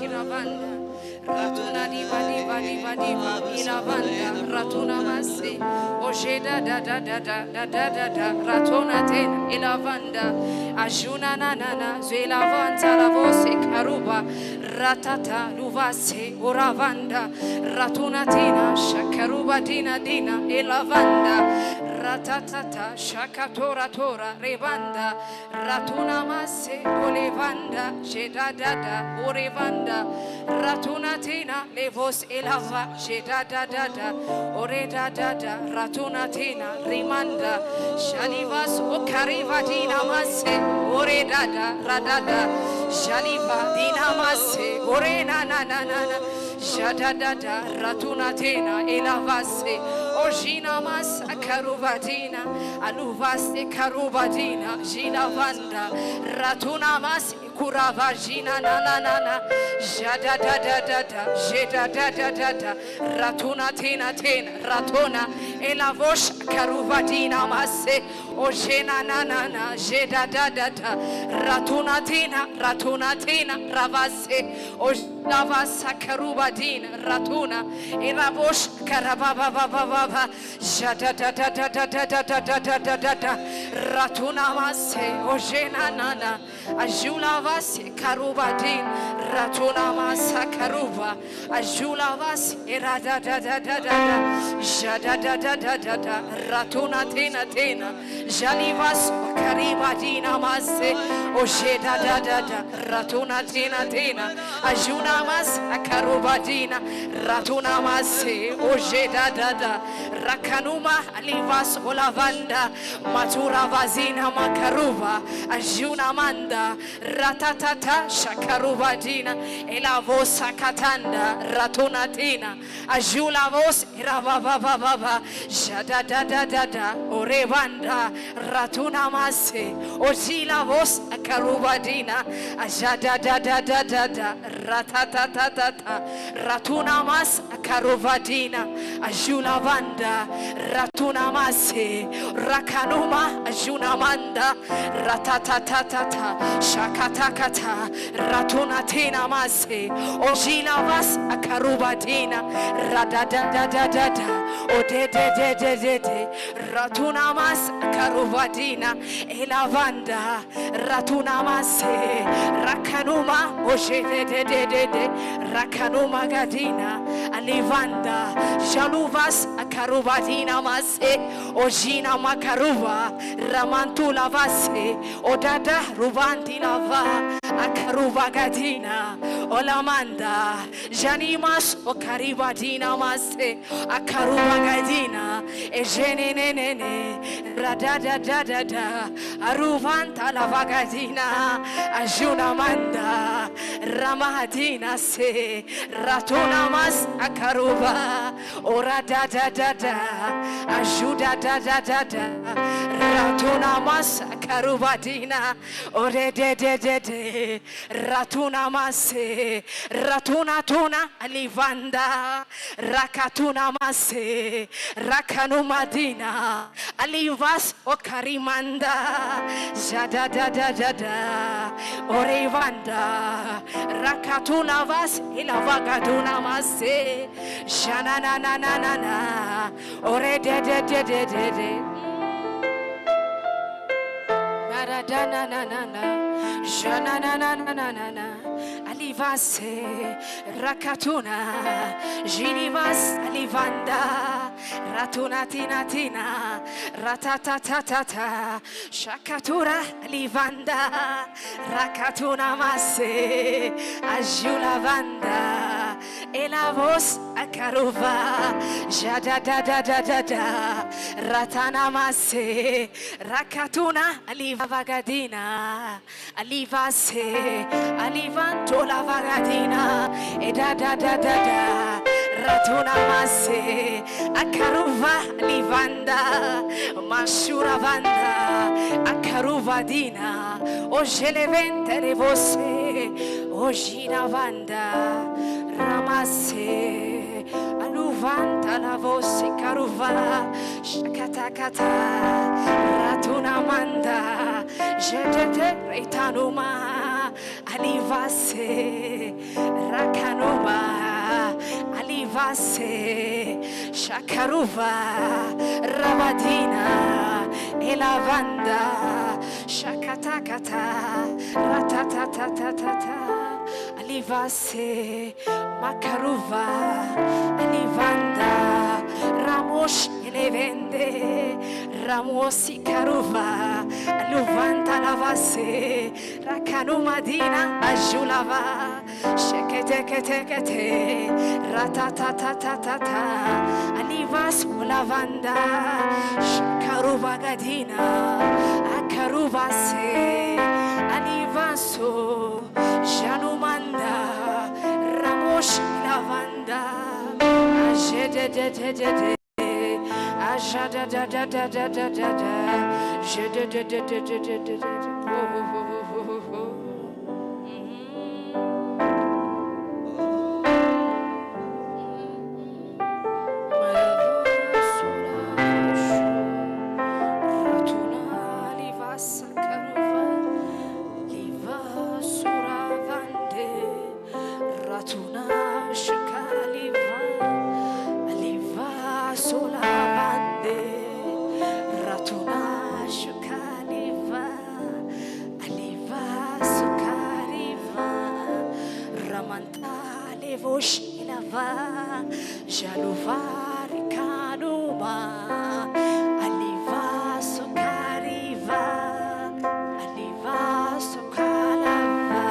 Ilavanda. Ratuna diva diva diva diva. Ilavanda. Ratuna masi. Ojeda da da da da da da da da. Ratuna tena. Ilavanda. Ajuna na na na. Zuilavanta la voce caruba. Ratata luvase. Oravanda. Ratuna tina. Shakaruba dina dina. Ilavanda. Ratatata. Shakatora tora. Rebanda. Ratuna mase olevanda, jedadada, orevanda, ratuna tina, levos elava, jedadadada, oredadada, ratuna tina, rimanda, jalivas okariva dina mase, oredada, radada, jaliva dina mase, orena na na na na, jadadada, ratuna tina, elavase, ojina masa, karuvadina, aluvase, karuvadina, jilavanda, Ratuna mas kurava jina na na na na. Jada da da da da. Jeda da da da da. Ratuna tina tina. Ratuna. Elavosh karuva dina mase. O jena na na na. Jeda da da da. Ratuna tina. Ratuna tina. Ravase. O lavasa karuva dina. Ratuna. Elavosh karava va va va va va. Jada da da da da da da da da da da da. Ratuna mase. O jena na na. Ajula vase karubadin. Ratuna masa karuba. Ajula vase era da da da da da da. Jada da da da da da. Ratuna tina tina. Jalivas karibadina mase. O jeda da da da. Ratuna tina tina. Ajuna mas karubadina. Ratuna mase. O jeda da da. Rakanuma alivas olavanda. Matura vazina makaruva. Ajuna manda. Ratatata. Shakaruva dina. Elavosa katanda. Ratuna tina. Ajula vos. Rava va va va va. Jada da da da da. Orevanda. Ratuna mase. Ojila vos. Karuva dina. Ajada da da da da da. Ratatatatata. Ratuna mas karuvadina. Ajula vanda. Ratuna mase. Rakanuma. Ajuna manda. Ratatatatata. Shakatakata. Ratuna tina mase. Ojila vas karuvadina. Radadadadada. Odedededede. Ratuna mas karuvadina. Elavanda. Ratuna mase, rakanuma, oje de de de de de, rakanuma gadina, alivanda, jaluvas, akarubadina mase, ojina makaruva, ramantula vase, odada, ruvanti lava, akaruva gadina, olamanda, janimas, okaribadina mase, Akaruba gadina, ejenenenene, radadadadada, aruvanta lavagadina, ajuna manda, ramadina se, ratuna mas akaruba, oradadadada, ajudadadadada, ratuna mas akaruba dina, oredededede, ratuna mase, ratuna tuna, alivanda. Rakatuna mase, rakanu madina, alivas okarimanda, jada da da da da, orevanda, rakatuna vas, ilavagaduna mase, jana na na na na na, ore de de de de de de. Maradana na na na, jana na na na na na na, alivase, rakatuna, jinivas, alivanda, ratuna tina tina, ratatatatata, shakatura, alivanda, rakatuna mase, ajulavanda, elavos, akaruva, jada da da da da da, ratana mase, rakatuna, alivavagadina. Alivase, alivanto lavagadina, e da da da da da, ratuna mase, akaruva livanda, mashura vanda, akaruva dina, o jelevente revose, o jina vanda, ramase, aluvanta la voce karuva, shakatakata, ratuna manda, Jedete retanuma alivase, Ase, shakaruva, rabadina, elavanda, shakatakata, ratatatatata, alivase, makaruva, alivanda, ramosh, elevende, ramosi karuva, aluvanta lavase, rakanu madina, ajulava. Sheketeketekete, ratatatatata, alivas ulavanda, shakaruba gadina, akarubase, alivaso, janumanda, ramosh lavanda, ajedededede, ajadadadadadadada, jedededededede. Ratuna shukaliva, aliva solavande. Ratuna shukaliva, aliva sukariva. Ramantale voshilava, jaluvari kanuma, aliva sukariva, aliva sukalava,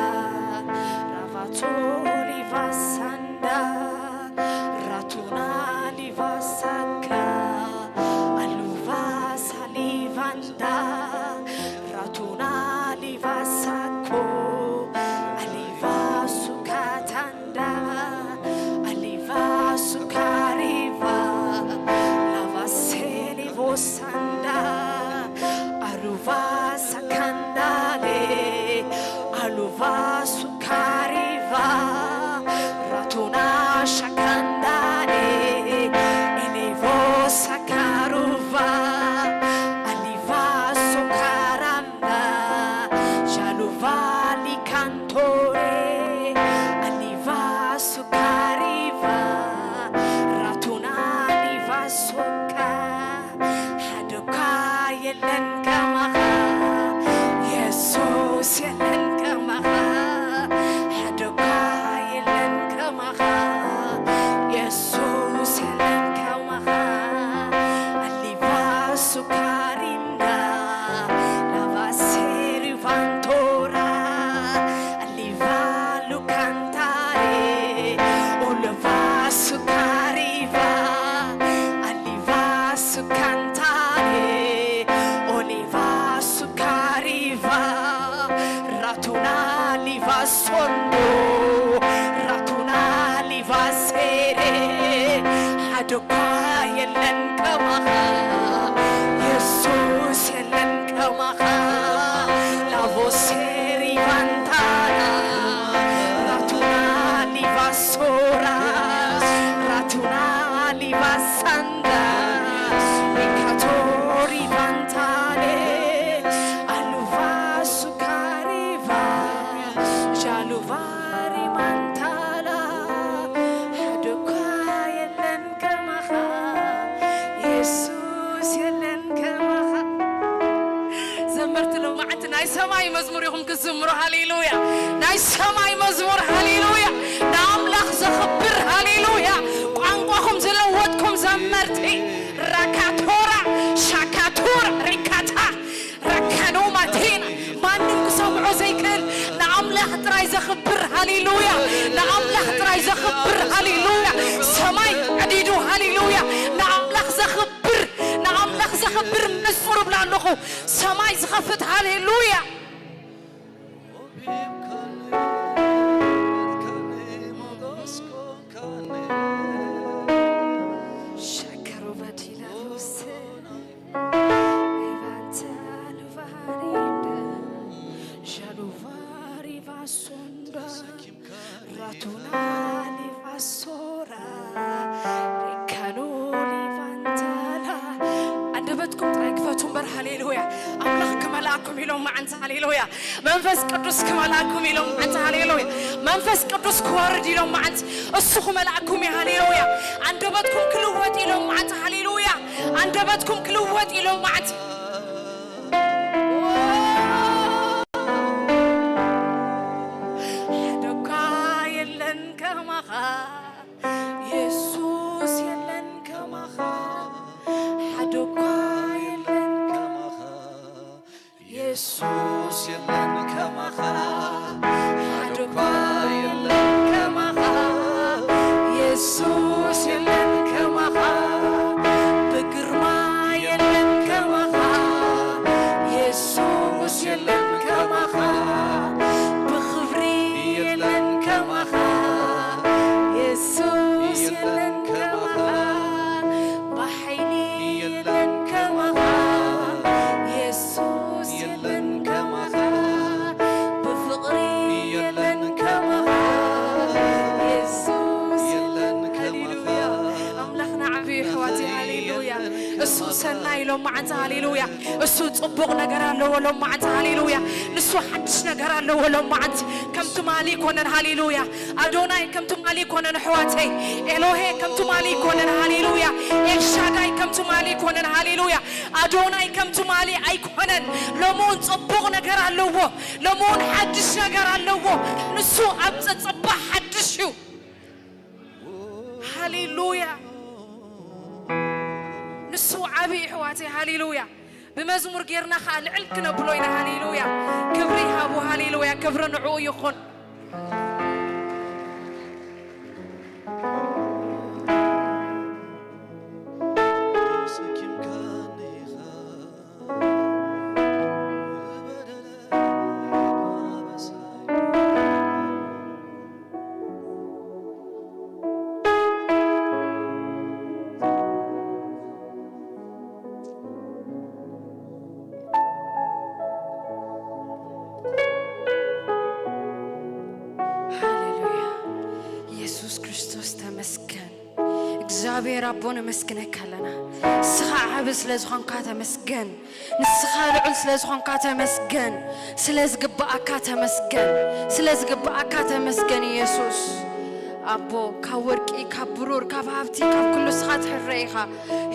ravatoli vasanda, ratuna livasaka, aluva salivanda, ratuna livasako, aliva sukatanda, aliva sukariva, lavaseli vosanda, aluva sakandale, aluva sukariva, ratuna shakandale, elevo sakaruva, aliva sukaramba, jaluva likantore, aliva sukariva, ratuna aliva soka. ሓደ እኳ የለን ከማኻ፣ የሱስ የለን ከማኻ። ሓደ እኳ የለን ከማኻ፣ የሱስ የለን ከማኻ። ኣሊቫ ሱካሪንዳ፣ ላቫ ሴሪቫንቶራ፣ ኣሊቫ ሉካንታሬ፣ ኦልቫ ሱካሪቫ፣ ኣሊቫ ሱካንታሬ፣ ኦሊቫ ሱካሪቫ፣ ራቱና ሊቫ ሶንዶ፣ ራቱና ሊቫ ሴሬ፣ ሓደ እኳ የለን ከማኻ፣ የሱስ የለን ከማኻ፣ ላቮ ሴሪቫንታራ፣ ራቱና ሊቫ ሶራ፣ ራቱና ሊቫ ሳንዳ፣ ሪካቶሪ ቫንታሌ፣ ኣሉቫ ሱካሪቫ፣ ጃሉቫሪ ማንታላ፣ ሓደ እኳ የለን ከማኻ፣ የሱስ የለን ከማኻ። ዘመርቲ ሎማዓንቲ ናይ ሰማይ መዝሙር ኢኹም ክትዝምሩ። ሃሌሉያ! ናይ ሰማይ መዝሙር። ሃሌሉያ! ንኣምላኽ ዘኽብር። ሃሌሉያ! ቋንቋኹም ዝለወጥኩም ዘመርቲ፣ ራካቶራ ሻካቶራ ሪካታ ራካኖ ማቴና፣ ማንም ክሰምዖ ዘይክእል ንኣምላኽ ጥራይ ዘኽብር። ሃሌሉያ! ንኣምላኽ ጥራይ ዘኽብር። ሃሌሉያ! ሰማይ ቀዲዱ። ሃሌሉያ! ንኣምላኽ ዘኽብር፣ ንኣምላኽ ዘኽብር መዝሙር እብላ ኣለኹ። ሰማይ ዝኸፍት። ሃሌሉያ! ሻከሮባዲላ ሩሴ፣ ኤቫንታ ሉቫሪንዳ፣ ሻሉቫሪ ቫሶንዳ፣ ራቱና ሊቫሶራ፣ ሪካኖ ሊቫንታላ። ኣንደበትኩም ጥራይ ክፈቱ። ሃሌሉያ። ኣምላኽ ክመልኣኩም ኢሎም መዓንቲ፣ ሃሌሉያ። መንፈስ ቅዱስ ክመልኣኩም ኢሎም መዓንቲ፣ ሃሌሉያ። መንፈስ ቅዱስ ክወርድ ኢሎም መዓንቲ፣ እሱ ክመልኣኩም እዩ፣ ሃሌሉያ። ኣንደበትኩም ክልወጥ ኢሎም መዓንቲ፣ ሃሌሉያ። ኣንደበትኩም ክልወጥ ኢሎም መዓንቲ። ሓደ እኳ የለን ከማኻ፣ የሱስ የለን ከማኻ፣ ሓደ እኳ የለን ከማኻ። የሱስ የለን ከማኻ፣ ሓደ እኳ የለን ከማኻ። የሱስ የለን ከማኻ፣ ብግርማ የለን ከማኻ። የሱስ የለን ከማኻ፣ ብኽብሪ የለን ከማኻ። የሱስ የለን ከማኻ፣ ብሓይሊ የለን ከማኻ። የሱስ የለን ከማኻ፣ ብፍቕሪ የለን ከማኻ። የሱስ የለን ከማኻ። ኣምላኽና ዓብዪ ኣሕዋተይ፣ ሃሌሉያ። እሱ ሰናይ ሎማዓንቲ፣ ሃሌሉያ። እሱ ጽቡቕ ነገር ኣለዎ ሎማዓንቲ፣ ሃሌሉያ። ንሱ ሓድሽ ነገር ኣለዎ ሎማዓንቲ። ከም ትማሊ ኣይኮነን፣ ሃሌሉያ። ኣዶናይ ከም ትማሊ ኣይኮነን ኣሕዋተይ። ኤሎሄ ከም ትማሊ ኣይኮነን፣ ሃሌሉያ። ኤልሻዳይ ከም ትማሊ ኣይኮነን፣ ሃሌሉያ። ኣዶናይ ከም ትማሊ ኣይኮነን። ሎምውን ጽቡቕ ነገር ኣለዎ። ሎምውን ሓድሽ ነገር ኣለዎ። ንሱ ኣብ ጸጸባ ሓድሽ እዩ። ሃሌሉያ። ንሱ ዓቢ ኣሕዋተይ፣ ሃሌሉያ። ብመዝሙር ጌርና ኸኣ ልዕል ክነብሎ ኢና፣ ሃሌሉያ። ክብሪ ይሃቡ፣ ሃሌሉያ። ክብሪ ንዕኡ ይኹን። ሃሌሉያ። ኢየሱስ ክርስቶስ ተመስገን። እግዚኣብሔር ኣቦ ነመስግነካ ኣለና። ንስኻ ዓቢ ስለ ዝኾንካ ተመስገን። ንስኻ ልዑል ስለ ዝኾንካ ተመስገን። ስለ ዝግብኣካ ተመስገን። ስለ ዝግብኣካ ተመስገን ኢየሱስ። ኣቦ፣ ካብ ወርቂ፣ ካብ ብሩር፣ ካብ ሃብቲ፣ ካብ ኩሉ ንስኻ ትሕረ ኢኻ።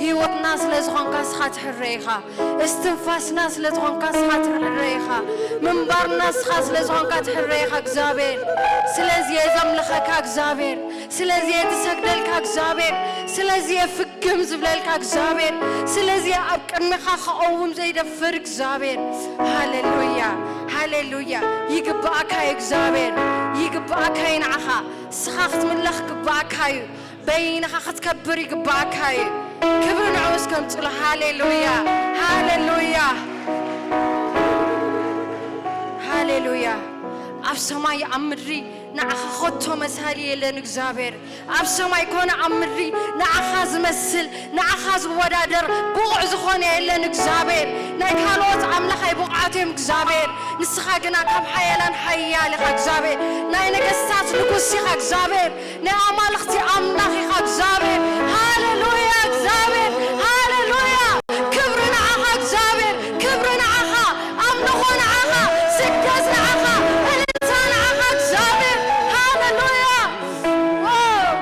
ህይወትና ስለ ዝኾንካ ንስኻ ትሕረ ኢኻ። እስትንፋስና ስለ ዝኾንካ ንስኻ ትሕረ ኢኻ። ምንባርና ንስኻ ስለ ዝኾንካ ትሕረ ኢኻ እግዚኣብሔር። ስለዚ እየ ዘምልኸካ እግዚኣብሔር። ስለዚ እየ ዝሰግደልካ እግዚኣብሔር። ስለዚ እየ ፍግም ዝብለልካ እግዚኣብሔር። ስለዚ እየ ኣብ ቅድሚኻ ክቐውም ዘይደፍር እግዚኣብሔር። ሃሌሉያ፣ ሃሌሉያ። ይግብኣካ እዩ እግዚኣብሔር። ይግብኣካ እዩ ንዓኻ። ንስኻ ክትምለኽ ይግብኣካ እዩ። በይንኻ ክትከብር ይግብኣካ እዩ። ክብሪ ንዕኡ እስከምጽሎ። ሃሌሉያ፣ ሃሌሉያ፣ ሃሌሉያ። ኣብ ሰማይ ኣብ ምድሪ ንዓኻ ኸቶ መሳሊ የለን እግዚኣብሔር። ኣብ ሰማይ ኮነ ኣብ ምድሪ ንዓኻ ዝመስል፣ ንዓኻ ዝወዳደር ብቑዕ ዝኾነ የለን እግዚኣብሔር። ናይ ካልኦት ኣምላኽ ኣይብቑዓት እዮም እግዚኣብሔር። ንስኻ ግና ካብ ሓያላን ሓያል ኢኻ እግዚኣብሔር። ናይ ነገስታት ንጉስ ኢኻ እግዚኣብሔር። ናይ ኣማልኽቲ ኣምላኽ ኢኻ እግዚኣብሔር። ሃሌሉያ እግዚኣብሔር፣ ሃሌሉያ። ክብሪ ንዓኻ እግዚኣብሔር፣ ክብሪ ንዓኻ። ኣምልኾ ንዓኻ፣ ስግደት ንዓኻ፣ እልልታ ንዓኻ እግዚኣብሔር። ሃሌሉያ። ዋው፣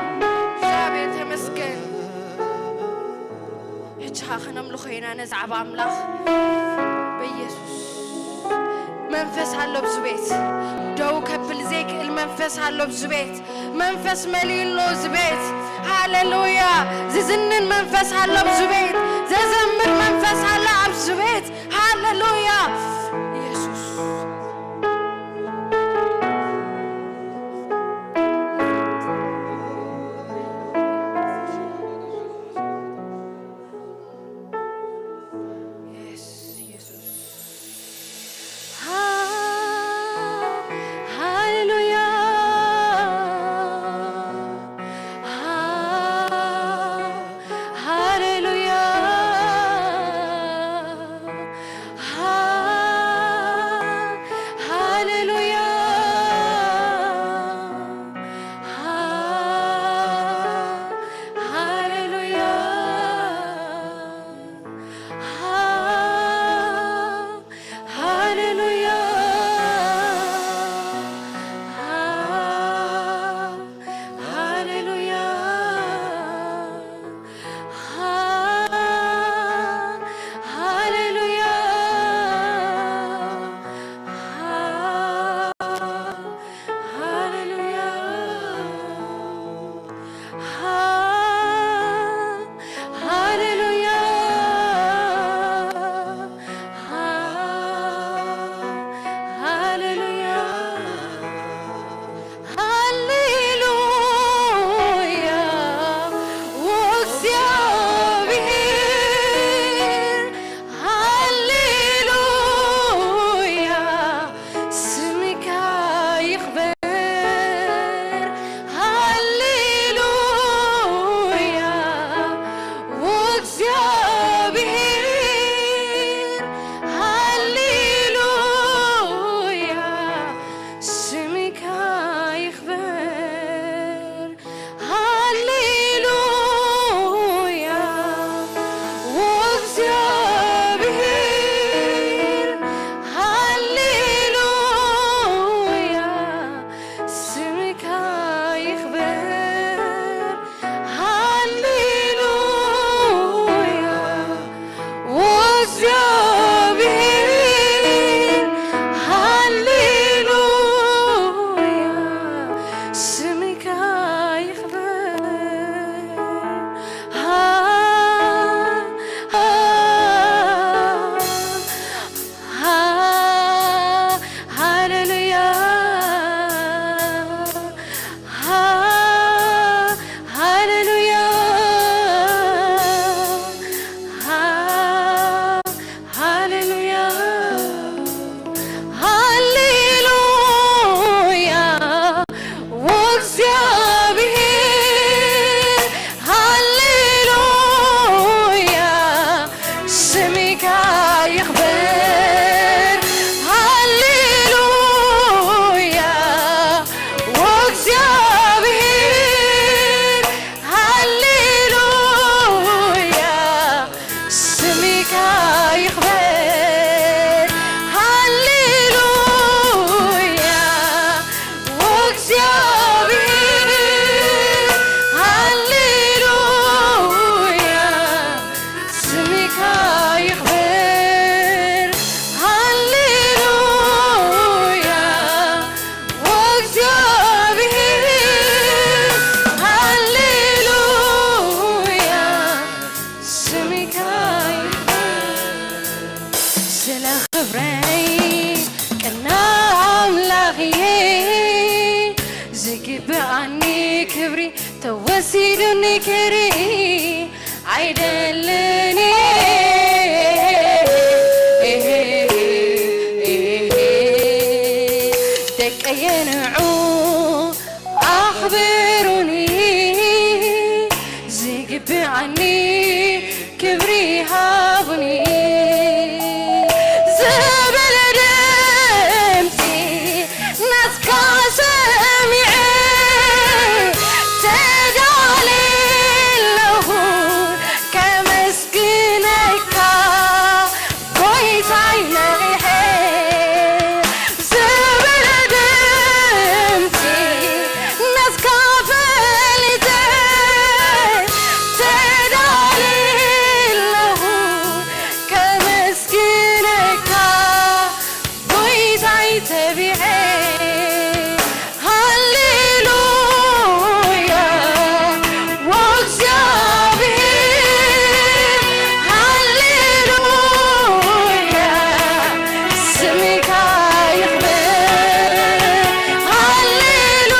እግዚኣብሔር ተመስገን። ሕጂ ኸኣ ክነምልኾ ኢና ነዚ ዓቢ ኣምላኽ። በኢየሱስ መንፈስ ኣሎ ኣብዚ ቤት። ደው ከብል ዘይክእል መንፈስ ኣሎ ኣብዚ ቤት። መንፈስ መሊኡ ኣሎ እዚ ቤት። ሃሌሉያ። ዝዝንን መንፈስ ኣሎ ኣብዚ ቤት። ዘዘምር መንፈስ ኣሎ ኣብዚ ቤት። ሃሌሉያ። ኢየሱስ። የስ፣ ኢየሱስ። ሃ-፣ ሃሌሉያ። ሃ-፣ ሃሌሉያ። ሃ-፣ ክብሪ ተወሲዱኒ ክርኢ ኣይደልን። ደቀየ ንዑ ኣኽብሩኒ፣ ዝግብኣኒ ክብሪ ሃቡኒ። ዝብል ድምፂ ናትካ ሰሚዐ ተዳልየ ኣለኹ ከመስግነካ ጎይታይ ነቒሐ። ዝብል ድምፂ ናትካ ፈሊጠ ተዳልየ ኣለኹ ከመስግነካ ጎይታይ ተቢዐ። ሃሌሉያ ወእግዚኣብሔር፣ ሃሌሉያ ስምካ ይኽበር። ሃሌሉያ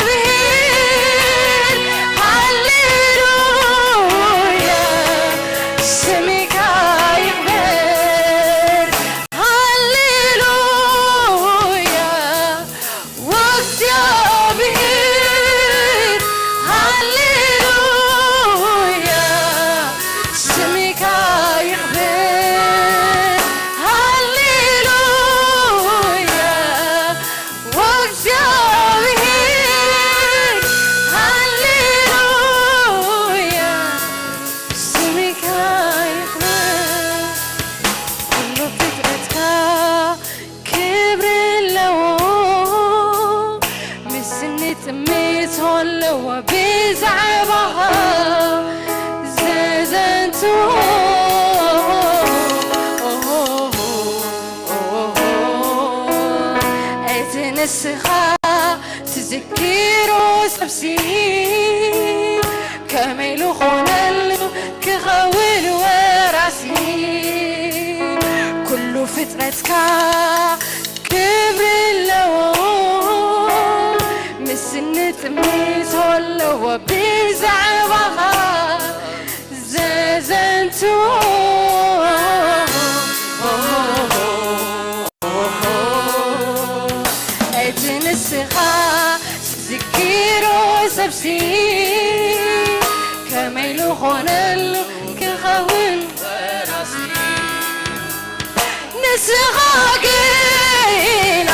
ወእግዚኣብሔር፣ ሃሌሉያ ስምካ ይኽበር። ሃሌሉያ ወእግዚኣብሔር፣ ሃሌሉያ ስምካ ይኽበር። ሃሌሉያ ወእግዚኣብሔር፣ ሃሌሉያ ስምካ ይኽበር። ኩሉ ፍጥረትካ ክብሪ ኣለዎ፣ ምስኒ ጥሜት ኣለዎ ብዛዕባኻ ዘዘንቱ። እቲ ንስኻ ትዝክሮ ሰብሲ ከመይ ልኾነሉ ክኸውን ወራሲ። ኩሉ ፍጥረትካ ክብሪ ኣለዎ፣ ምስኒ ጥሜት ኣለዎ ብዛዕባኻ ዘዘንቱ። እቲ ንስኻ ዝዝክሮ ሰብሲ ከመይ ልኾነሉ ክኸውን ወራሲ። ንስኻ ግና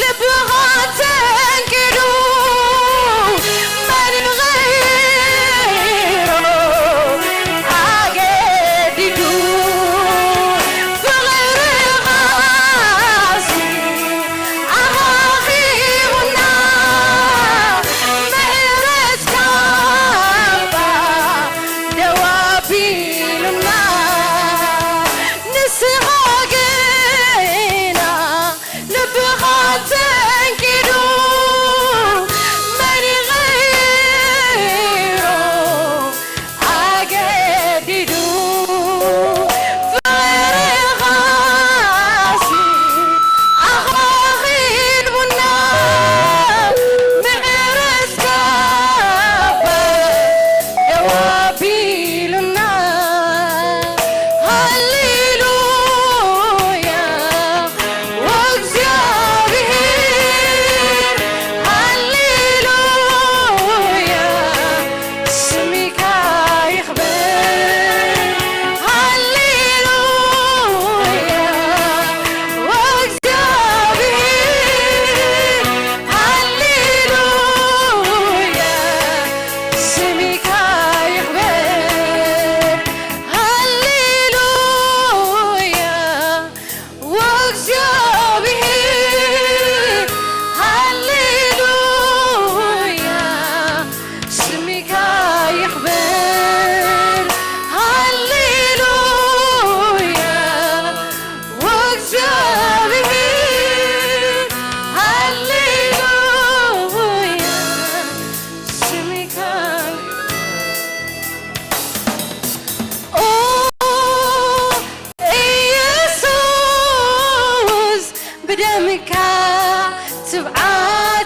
ልብኻ ተንኪዱ መን ይቕይሮ ኣገዲዱ። ፍቕርኻሲ ኣኻኺቡና፣ ምሕረትካ እባ ደው ኣቢሉና። ንስኻ ግና ልብኻ ተንኪዱ መን ይቕይሮ ኣገዲዱ። ፍቕርኻሲ ኣኻኺቡና፣ ምሕረትካ እባ ደው ኣቢሉና። ሃሌሉያ ወእግዚኣብሔር፣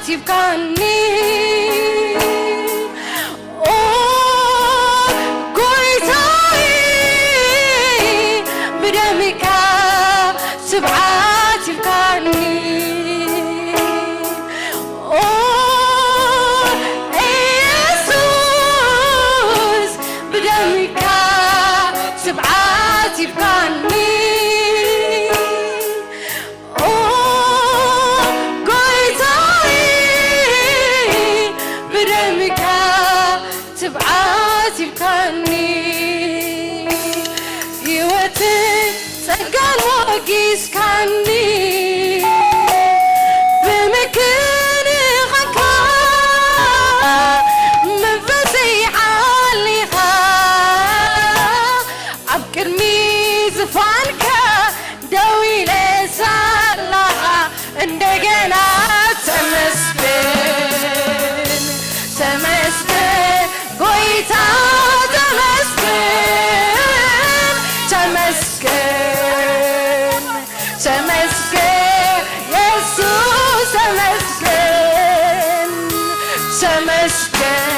ሂብካኒ። ኦ ጎይታይ፣ ብደምካ ትብዓት ሂብካኒ። ኦ ኢየሱስ፣ ብደምካ ትብዓት ሂብካኒ። ኦ ጎይታይ፣ ብደምካ ትብዓት ሂብካኒ። ህይወትን ጸጋን ወጊስካኒ። ብምክንኻንካ መንፈሰይ ሓሊኻ፣ ኣብ ቅድሚ ዝፋንካ ደው ኢለ ሳላኻ፣ እንደገና ተመስገን፣ ተመስገን ጎይታ፣ ተመስገን፣ ተመስገን፣ ተመስገን የሱስ፣ ተመስገን፣ ተመስገን፣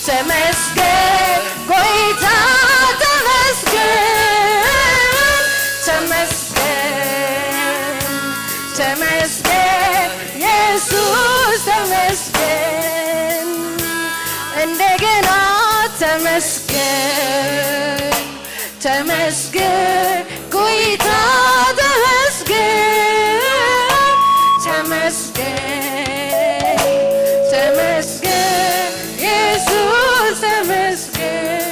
ተመስገን ጎይታ፣ ተመስገን፣ ተመስገን፣ ተመስገን የሱስ፣ ተመስገን፣ እንደገና ተመስገን፣ ተመስገን ጎይታ፣ ተመስገን፣ ተመስገን፣ ተመስገን የሱስ፣ ተመስገን።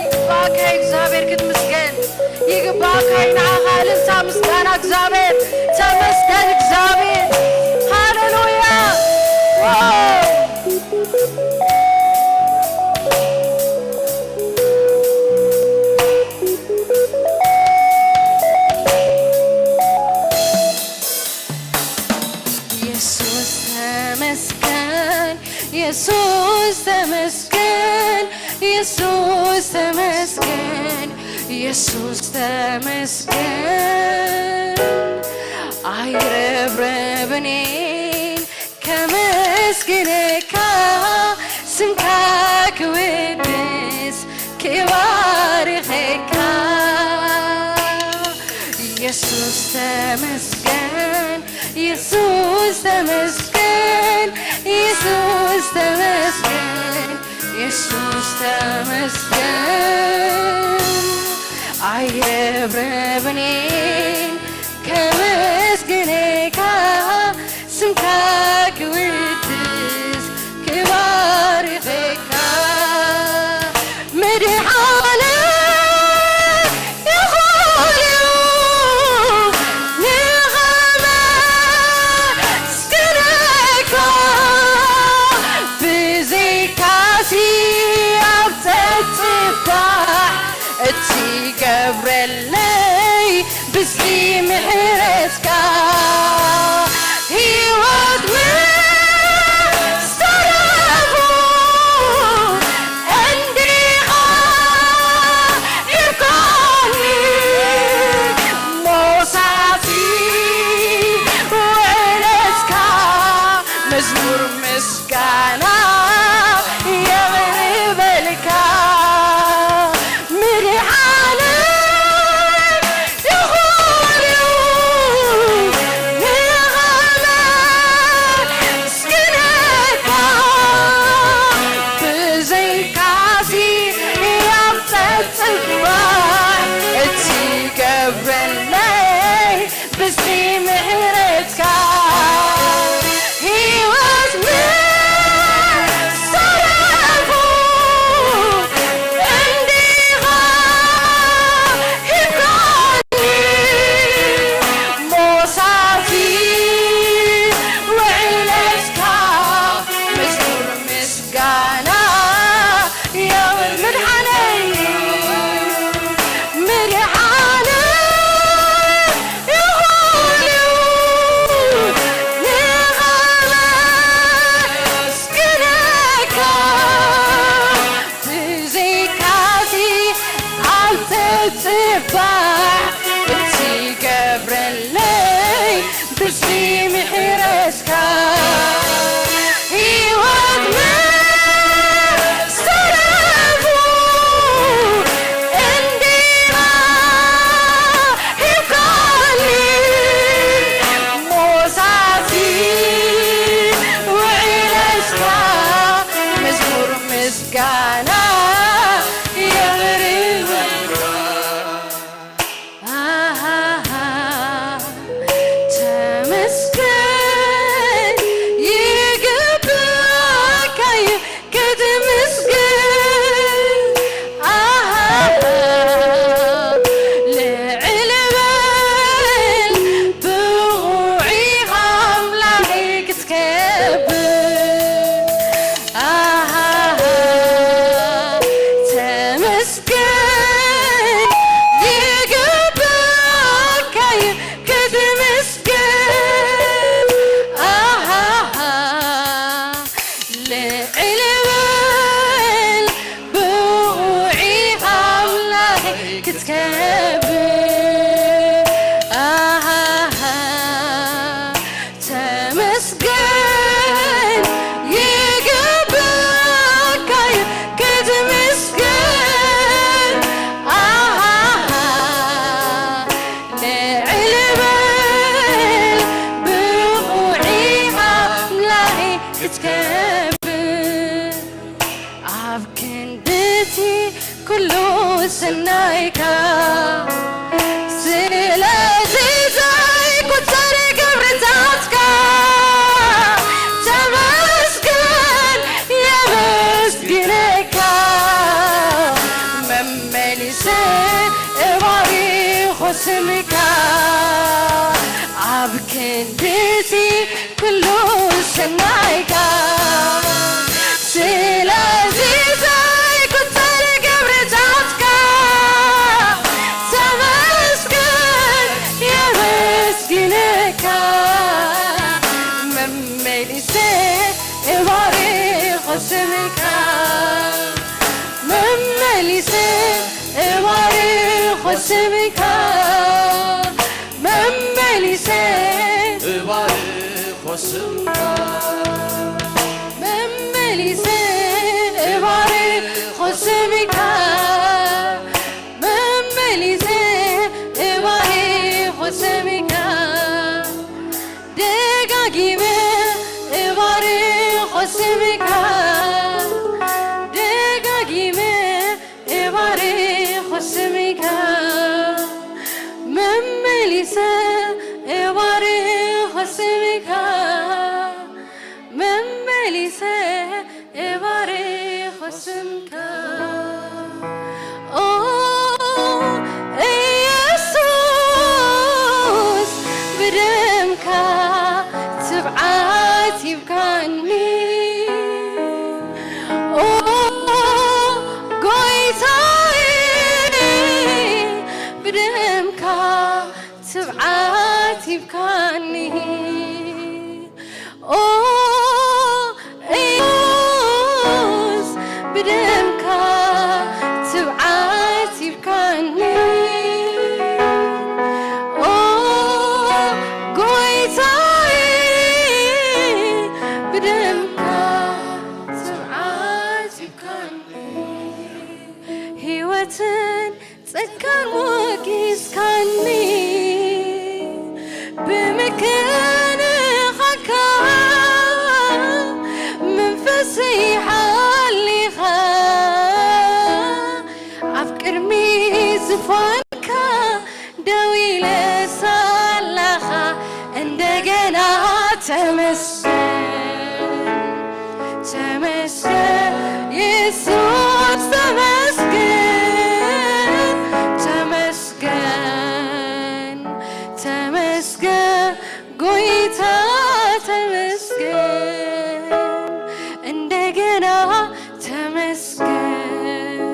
ይግባእካ እግዚኣብሔር ክትምስገን፣ ይግባእካ ንዓኻ እልልታ ምስጋና እግዚኣብሔር። ተመስገን እግዚኣብሔር። ሃሌሉያ። ዋው። የሱስ ተመስገን፣ የሱስ ተመስገን፣ የሱስ ተመስገን፣ የሱስ ተመስገን። ኣይረብረብኔን ከመስግነካ፣ ስምካ ክውድስ ክባርኸካ። የሱስ ተመስገን፣ የሱስ ተመስገን፣ የሱስ ተመስገን፣ የሱስ ተመስገን። ኣይረብረብኔን ከመስግነካ፣ ስምካ ክውድስ ክባርኸካ። ምድሓነ ይኹን እዩ ንኸመስግነካ፣ ብዘይካሲ ኣብ ተትባዕ እትገብረለይ ብዝሒ ምሕረትካ። ህይወት ምስ ተረፉ እንዲኻ ኢርካኒ፣ ሞሳሲ ውዕለትካ፣ መዝሙር ምስጋና የቕርበልካ። ምድሓነ ይኹን እዩ ጽባሕ እትገብረለይ ብዝሒ ምሕረትካ ህይወት መስተረፉ እንዲና ሂብካኒ ሞሳቲ ውዒለስካ መዝሙር ምስጋና የቕርበልካ። ኣሃሃ፣ ተመስገን ይግባእካ እዩ ክትምስገን። ኣሃሃ፣ ልዕል በል ብቑዕ ኢኻ ኣምላኸይ ክትከብር። ኣሃሃ፣ ተመስገን ይግባእካ እዩ ክትምስገን። ኣሃሃ፣ ልዕል በል ብቑዕ ኢኻ ኣምላኸይ ክትከብር። ኣሃሃ፣ ተመስገን ይግባእካ እዩ ክትምስገን። ኣሃሃ፣ ልዕል በል ብቑዕ ኢኻ ኣምላኸይ ክትከብር። ኣብ ክንድቲ ኩሉ ሰናይካ፣ ስለዚ ዘይቁጸር ግብርታትካ፣ ተመስገን የመስግነካ፣ መመሊሰ እባርኾ ስምካ። ኣብ ክንድቲ ኩሉ ሰናይካ፣ ስለዚ ዘይቁጸር ግብርታትካ፣ ተመስገን የመስግነካ፣ መመሊሰ እባርኾ ስምካ፣ መመሊሰ እባርኾ ስምካ፣ መመሊሰ እባርኾ ስምካ፣ መመሊሰ እባርኾ ስምካ፣ መመሊሰ እባርኾ ስምካ፣ ደጋጊመ እባርኾ ስምካ፣ ደጋጊመ እባርኾ ስምካ፣ መመሊሰ እባርኾ ስምካ፣ መመሊሰ እባርኾ ስምካ። ኦ ኢየሱስ፣ ብደምካ ትብዓት ሂብካኒ። ኦ ጎይታዬ፣ ብደምካ ትብዓት ሂብካኒ። ኦ ኢየሱስ፣ ብደምካ ትብዓት ሂብካኒ። ኦ ጎይታዬ፣ ብደምካ ትብዓት ሂብካኒ። ህይወትን ጸጋን ሞጊስካኒ፣ ብምክንኻንካ መንፈሰይ ሓሊኻ፣ ኣብ ቅድሚ ዝፋንካ ደው ኢለ ሳላኻ፣ እንደገና ተመስገን፣ ተመስገን የሱስ፣ ተመስገን፣ ተመስገን፣ ተመስገን ጎይታ፣ ተመስገን፣ እንደገና ተመስገን፣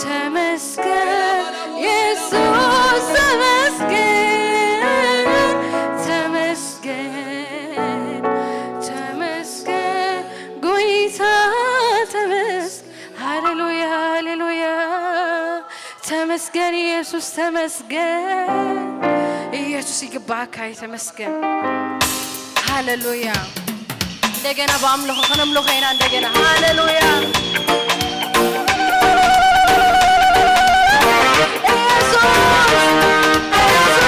ተመስገን የሱስ፣ ተመስገን፣ ተመስገን፣ ተመስገን ኢየሱስ፣ ተመስገን ኢየሱስ፣ ይግባእካ እዩ፣ ተመስገን። ሃሌሉያ። እንደገና ብኣምልኾ ከነምልኾ ኢና፣ እንደገና። ሃሌሉያ። ኢየሱስ፣ ኢየሱስ።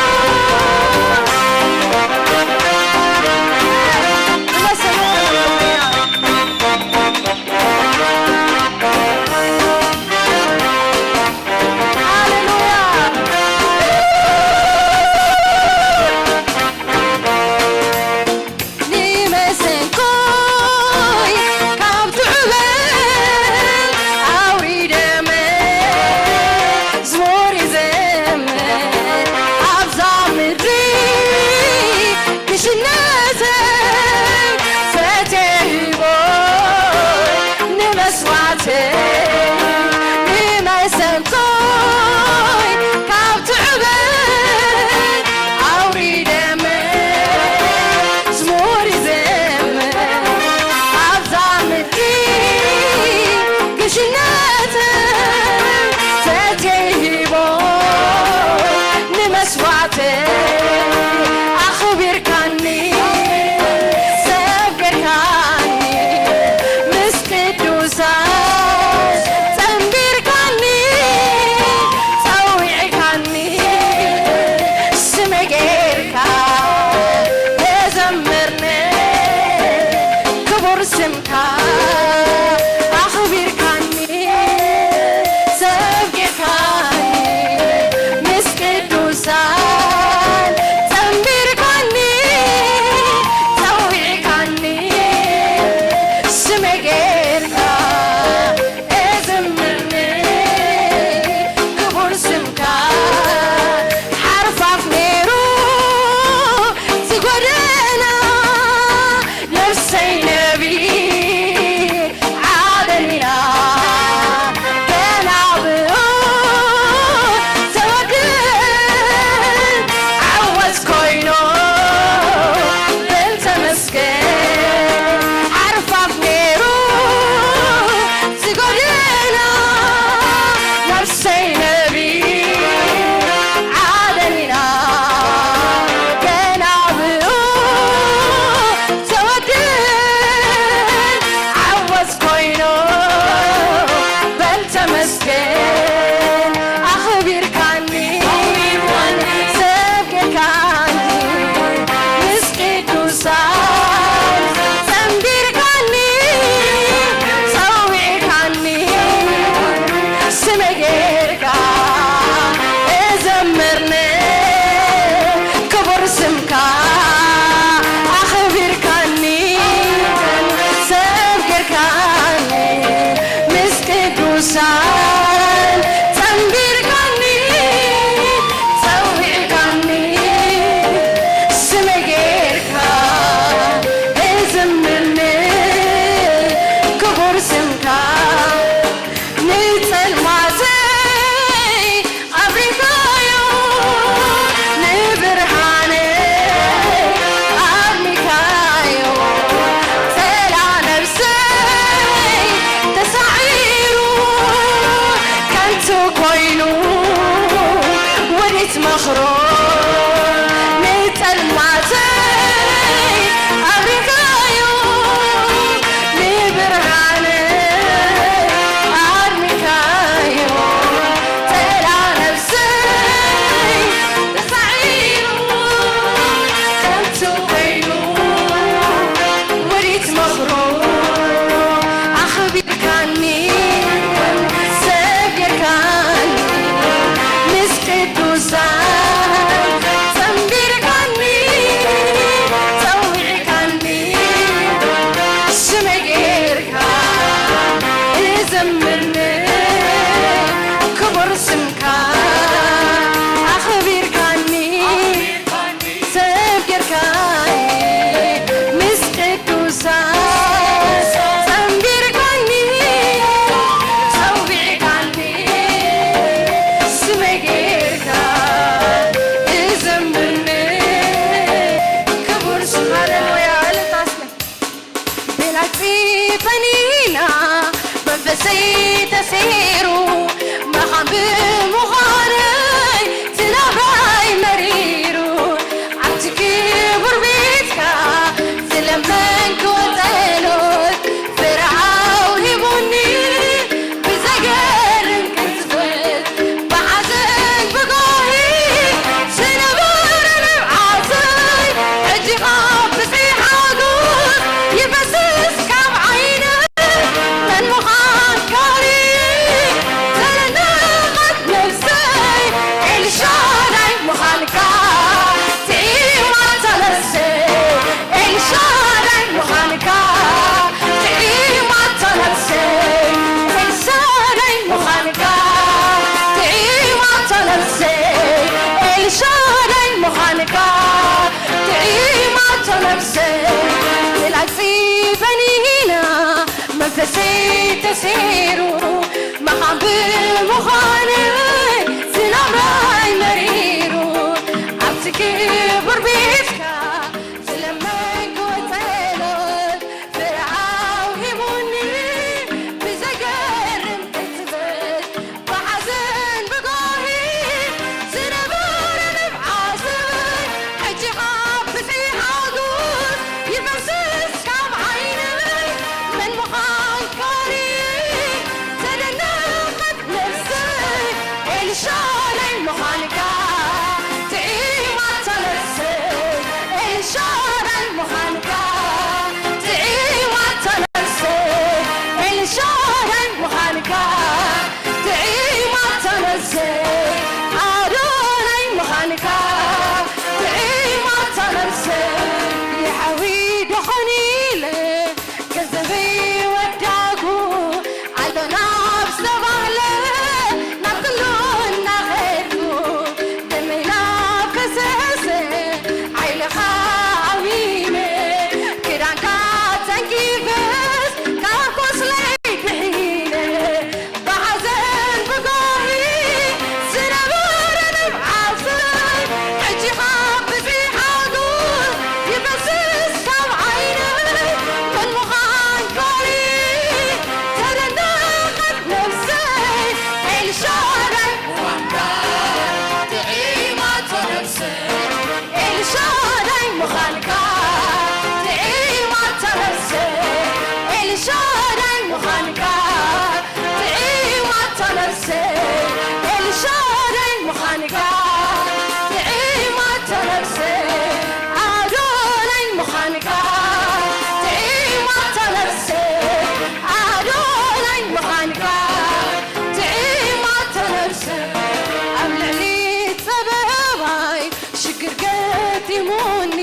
ሞይቱኒ፣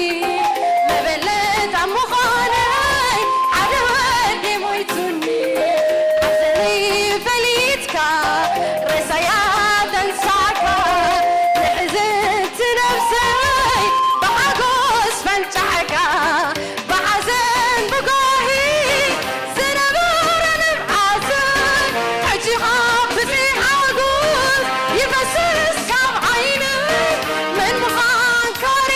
መበለት ኣብ ምዃነይ ሓደ ወዲ ሞይቱኒ። ሓዘነይ ፈሊጥካ ሬሳያ ተንሳእካ፣ ንሕዝንቲ ነብሰይ ብሓጎስ ፈንጫዕካ፣ ብሓዘን ብጓሂ ዝነበረ ንብዓተይ፣ ሕጂ ኸኣ ብዘይ ሓጎስ ይፈስስ ካብ ዓይነይ። መን ምዃንካ ርኢ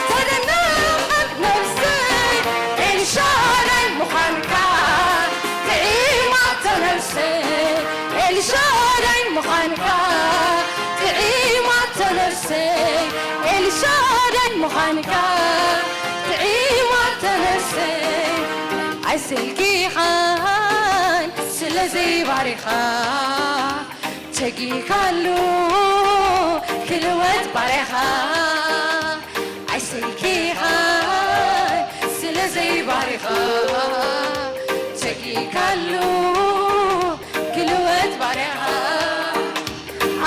ተደነቐት ነብሰይ፣ ኤልሻዳይ ምዃንካ ጥዒማቶ ነብሰይ፣ ኤልሻዳይ ምዃንካ ጥዒማቶ ነብሰይ፣ ኤልሻዳይ ምዃንካ ጥዒማቶ ነብሰይ። ኣይሰልኪኻን ስለ ዘይባሪኻ፣ ተጊካሉ ክልወጥ ባርያኻ። ኣይሰልኪኻን ስለ ዘይባሪኻ፣ ተጊካሉ ክልወጥ ባርያኻ።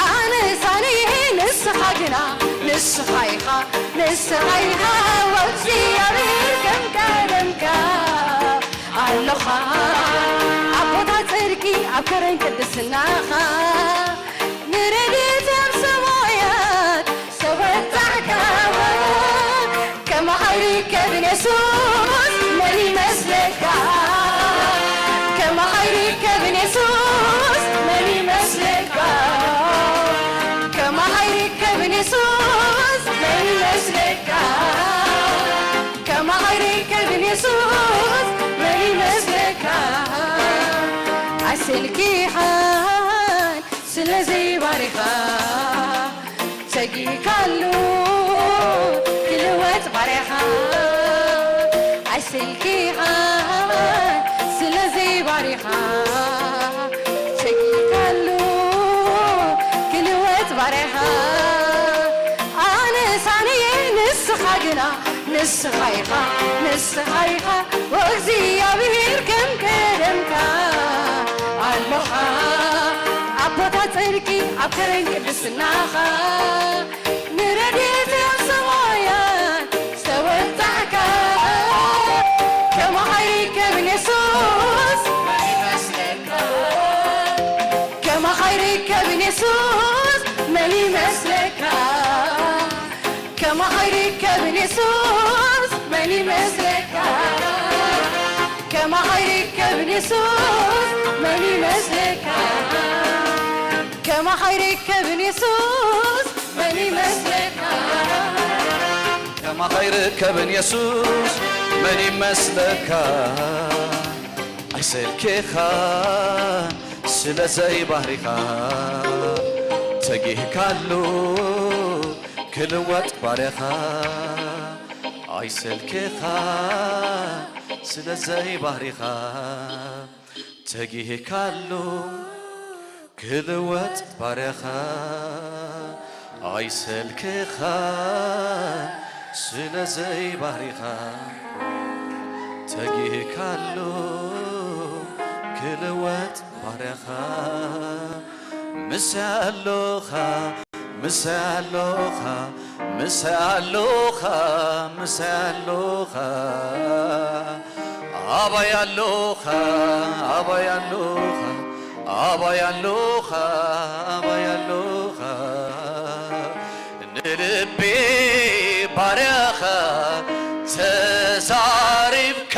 ኣነ ሳንየ ንስኻ ግና፣ ንስኻ ኢኻ፣ ንስኻ ኢኻ ወእግዚኣብሔር ከም ቀደምካ ኣሎኻ። ኣብ ቦታ ጽድቂ ኣብ ከረን ቅድስናኻ፣ ንረድኤት ኣብ ሰማያት ዝተወጣዕካ፣ ከማኻ ኣይርከብን የሱስ መን ይመስለካ? ከማኻ ኣይርከብን የሱስ መን ይመስለካ? ከማኻ ኣይርከብን የሱስ መን ይመስለካ? ከማኻ ኣይርከብን የሱስ መን ይመስለካ? ኣይሰልኪኻን ስለ ዘይባሪኻ፣ ተጊካሉ ክልወጥ ባርያኻ። ኣይሰልኪኻን ስለ ዘይባሪኻ፣ ተጊካሉ ክልወጥ ባርያኻ። ኣነ ሳንየ ንስኻ ግና፣ ንስኻ ኢኻ፣ ንስኻ ኢኻ ወእግዚኣብሔር ከም ቀደምካ ኣሎኻ። ኣብ ቦታ ጽድቂ ኣብ ከረን ቅድስናኻ፣ ንረድኤት ኣብ ሰማያት ዝተወጣዕካ። ከማኻ ኣይርከብን የሱስ መን ይመስለካ? ከማኻ ኣይርከብን የሱስ መን ይመስለካ? ከማኻ ኣይርከብን የሱስ መን ይመስለካ? ከማኻ ኣይርከብን የሱስ መን ይመስለካ? ከማኻ ኣይርከብን የሱስ መን ይመስለካ? ከማኻ ኣይርከብን የሱስ መን ይመስለካ? ኣይሰልኬኻን ስለ ዘይባህሪኻ፣ ተጊህካሉ ክልወጥ ባርያኻ። ኣይሰልኬኻን ስለ ዘይባህሪኻ፣ ተጊህካሉ ክልወጥ ባርያኻ። ኣይሰልኬኻን ስለ ዘይባህሪኻ፣ ተጊህካሉ ክልወጥ ባርያኻ። ምሳይ ኣሎኻ፣ ምሳይ ኣሎኻ፣ ምሳይ ኣሎኻ፣ ምሳይ ኣሎኻ። ኣባይ ኣሎኻ፣ ኣባይ ኣሎኻ፣ ኣባይ ኣሎኻ፣ ኣባይ ኣሎኻ። ንልቢ ባርያኻ ተዛሪብካ፣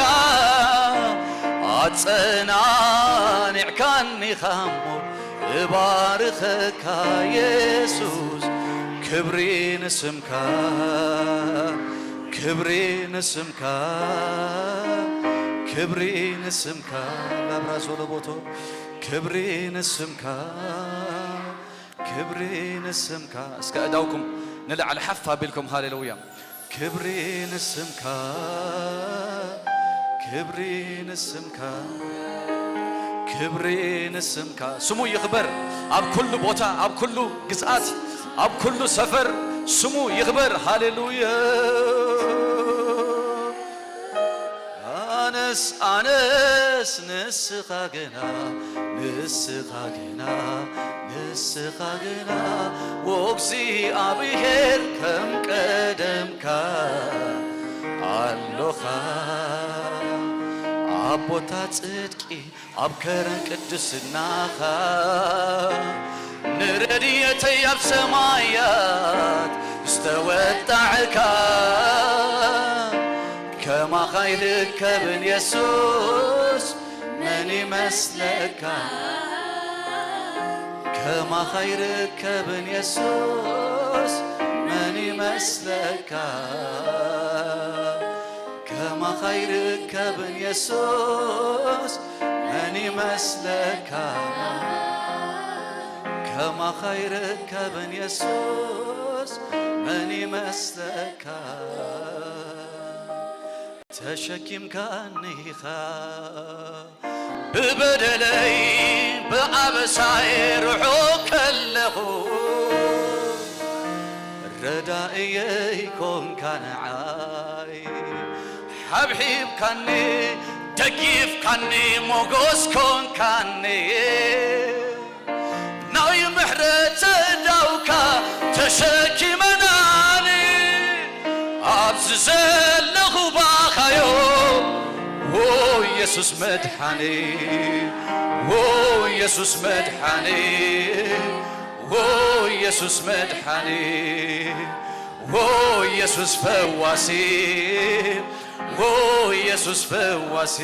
ኣጸናኒዕካኒ ኻሞ እባርኸካ የሱስ። ክብሪ ንስምካ፣ ክብሪ ንስምካ፣ ክብሪ ንስምካ። ላብራዞ ለቦቶ። ክብሪ ንስምካ፣ ክብሪ ንስምካ። እስከ እዳውኩም ንላዕሊ ሓፍ ኣቢልኩም ሃሌሉያ። ክብሪ ንስምካ፣ ክብሪ ንስምካ፣ ክብሪ ንስምካ። ስሙ ይኽበር ኣብ ኩሉ ቦታ፣ ኣብ ኩሉ ግዝኣት፣ ኣብ ኩሉ ሰፈር ስሙ ይኽበር። ሃሌሉያ። ኣነስ፣ ኣነስ ንስኻ ግና፣ ንስኻ ግና፣ ንስኻ ግና፣ ኦ እግዚኣብሔር፣ ከም ቀደምካ ኣሎኻ። ኣብ ቦታ ጽድቂ ኣብ ከረን ቅድስናኻ፣ ንረድኤተይ ኣብ ሰማያት ዝተወጣዕካ፣ ከማኻ ኣይርከብን የሱስ፣ መን ይመስለካ? ከማኻ ኣይርከብን የሱስ፣ መን ይመስለካ? ከማኻ ኣይርከብን የሱስ፣ መን ይመስለካ? ከማኻ ኣይርከብን የሱስ፣ መን ይመስለካ? ተሸኪምካኒ ኢኻ ብበደለይ ብኣበሳይ ርሑቕ ከለኹ፣ ረዳእየይ ኮንካ ንዓይ። ሓብሒብካኒ፣ ደጊፍካኒ፣ ሞጎስ ኮንካኒ። ናይ ምሕረት ኣእዳውካ ተሸኪመናኒ፣ ኣብዚ ዘለኹ ባኻዮ። ዎ የሱስ መድሓኒ፣ ዎ የሱስ መድሓኒ፣ ዎ የሱስ መድሓኒ፣ ዎ የሱስ ፈዋሲ፣ ዎ የሱስ ፈዋሲ፣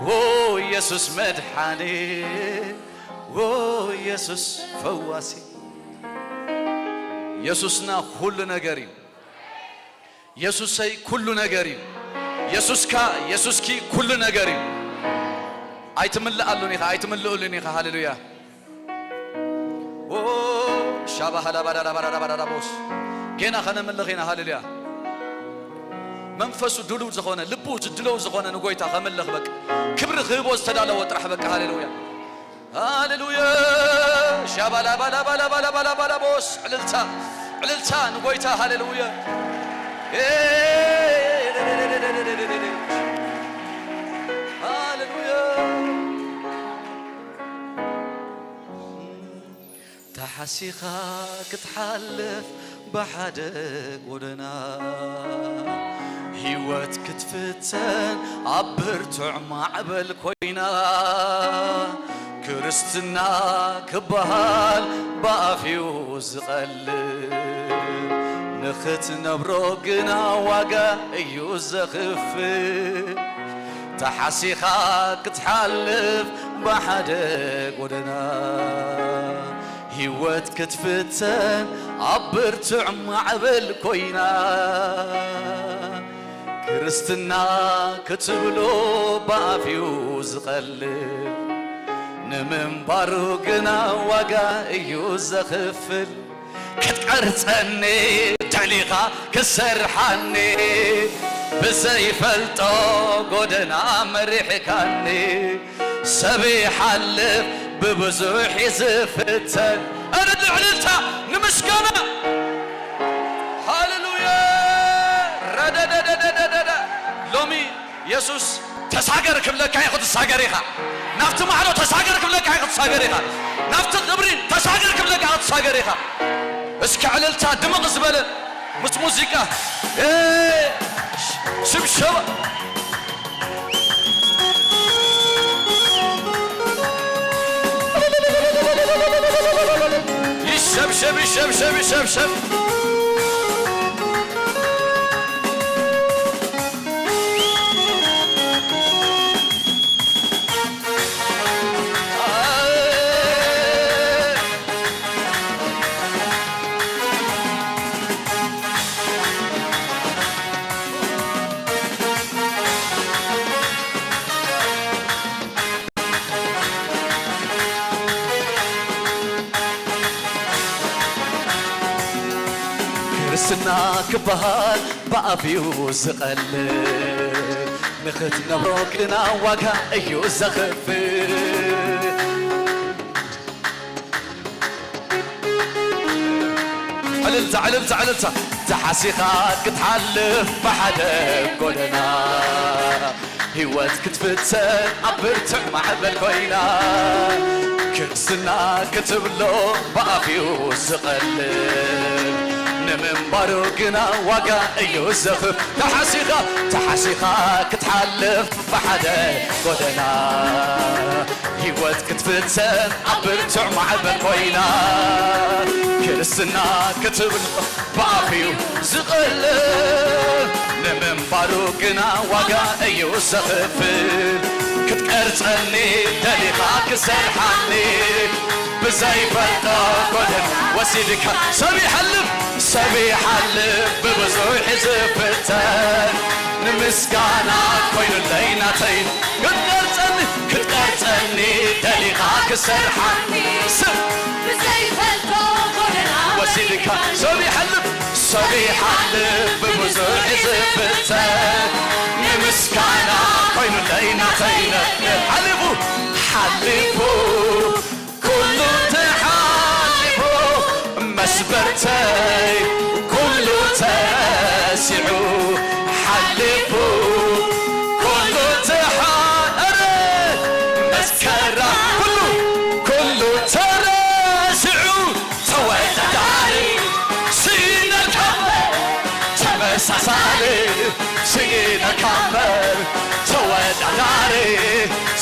ዎ የሱስ መድሓኒ፣ ዎ የሱስ ፈዋሲ። የሱስና ኩሉ ነገር እዩ። የሱሰይ ኩሉ ነገር እዩ። የሱስካ፣ የሱስኪ ኩሉ ነገር እዩ። ኣይትምልኣሉን ኢኻ፣ ኣይትምልኡሉን ኢኻ። ሃሌሉያ። ኦ፣ ሻባሃላባዳዳባዳዳባዳዳቦስ። ጌና ኸነምልኽ ኢና። ሃሌሉያ። መንፈሱ ድሉው ዝኾነ፣ ልቡ ዝድለው ዝኾነ ንጎይታ ኸምልኽ በቃ። ክብሪ ክህቦ ዝተዳለወ ጥራሕ በቃ። ሃሌሉያ። ሃሌሉያ። ሻባላባላባላባላባላቦስ። ዕልልታ፣ ዕልልታ ንጎይታ። ሃሌሉያ። ኤ፣ ሃሌሉያ። ተሓሲኻ ክትሓልፍ ብሓደ ጎደና፣ ህይወት ክትፍተን ኣብ ብርቱዕ ማዕበል ኮይና፣ ክርስትና ክበሃል ብኣፍ እዩ ዝቐልል፣ ንኽትነብሮ ግና ዋጋ እዩ ዘኽፍል። ተሓሲኻ ክትሓልፍ ብሓደ ጎደና፣ ህይወት ክትፍተን ኣብ ብርቱዕ ማዕበል ኮይና፣ ክርስትና ክትብሎ ብኣፍ እዩ ዝቐልል፣ ንምንባሩ ግና ዋጋ እዩ ዘኽፍል። ክትቀርጸኒ ደሊኻ ክሰርሓኒ፣ ብዘይፈልጦ ጎደና መሪሕካኒ። ሰብ ይሓልፍ ብብዙሕ ይዝፍተን። እልል ዕልልታ ንምስጋና። ሃሌሉያ። ረደደደደደደ። ሎሚ የሱስ ተሳገር ክብለካ እዩ፣ ክትሳገር ኢኻ። ናብቲ ማዕዶ ተሳገር ክብለካ እዩ፣ ክትሳገር ኢኻ። ናብቲ ክብሪ ተሳገር ክብለካ ክትሳገር ኢኻ። እስኪ ዕልልታ ድምቕ ዝበለ ምስ ሙዚቃ፣ ኤ፣ ሽብሸባ። ይሸብሸብ፣ ይሸብሸብ፣ ይሸብሸብ። ክርስትና ክበሃል ብኣፍ እዩ ዝቐልል፣ ንኽትነብሮ ግና ዋጋ እዩ ዘኽፍል። ዕልልታ፣ ዕልልታ፣ ዕልልታ። ተሓሲኻ ክትሓልፍ ብሓደ ጎደና፣ ህይወት ክትፍተን ኣብ ብርቱዕ ማዕበል ኮይና፣ ክርስትና ክትብሎ ብኣፍዩ ዝቐልል፣ ንምንባሩ ግና ዋጋ እዩ ዘኽብ። ተሓሲኻ፣ ተሓሲኻ ክትሓልፍ ብሓደ ጎደና፣ ህይወት ክትፍተን ኣብ ብርቱዕ ማዕበል ኮይና። ክርስትና ክትብሎ ብኣፍዩ ዝቐልል፣ ንምንባሩ ግና ዋጋ እዩ ዘኽፍል። ክትቀርጸኒ ደሊኻ ክሰርሓኒ፣ ብዘይፈልጦ ጎደና ወሲድካ። ሰብ ይሓልፍ፣ ሰብ ይሓልፍ ብብዙሕ ዝፍተን፣ ንምስጋና ኮይኑለይ ናተይ። ክትቀርጸኒ፣ ክትቀርጸኒ ደሊኻ ክሰርሓኒ፣ ሰብ ብዘይፈልጦ ጎደና ወሲድካ። ሰብ ይሓልፍ፣ ሰብ ይሓልፍ ብብዙሕ ዝፍተን፣ ንምስጋና ኮይኑለይ ናተይ ነገር። ሓሊፉ፣ ሓሊፉ ኩሉ ተሓሊፉ፣ መስበርተይ ኩሉ ተረሲዑ፣ ሓሊፉ ኩሉ ተሓ-፣ ኧረ መስከራ ኩሉ፣ ኩሉ ተረሲዑ፣ ተወዳዳሪ ስኢነልካ እምበር፣ ተመሳሳሊ ስኢነልካ እምበር፣ ተወዳዳሪ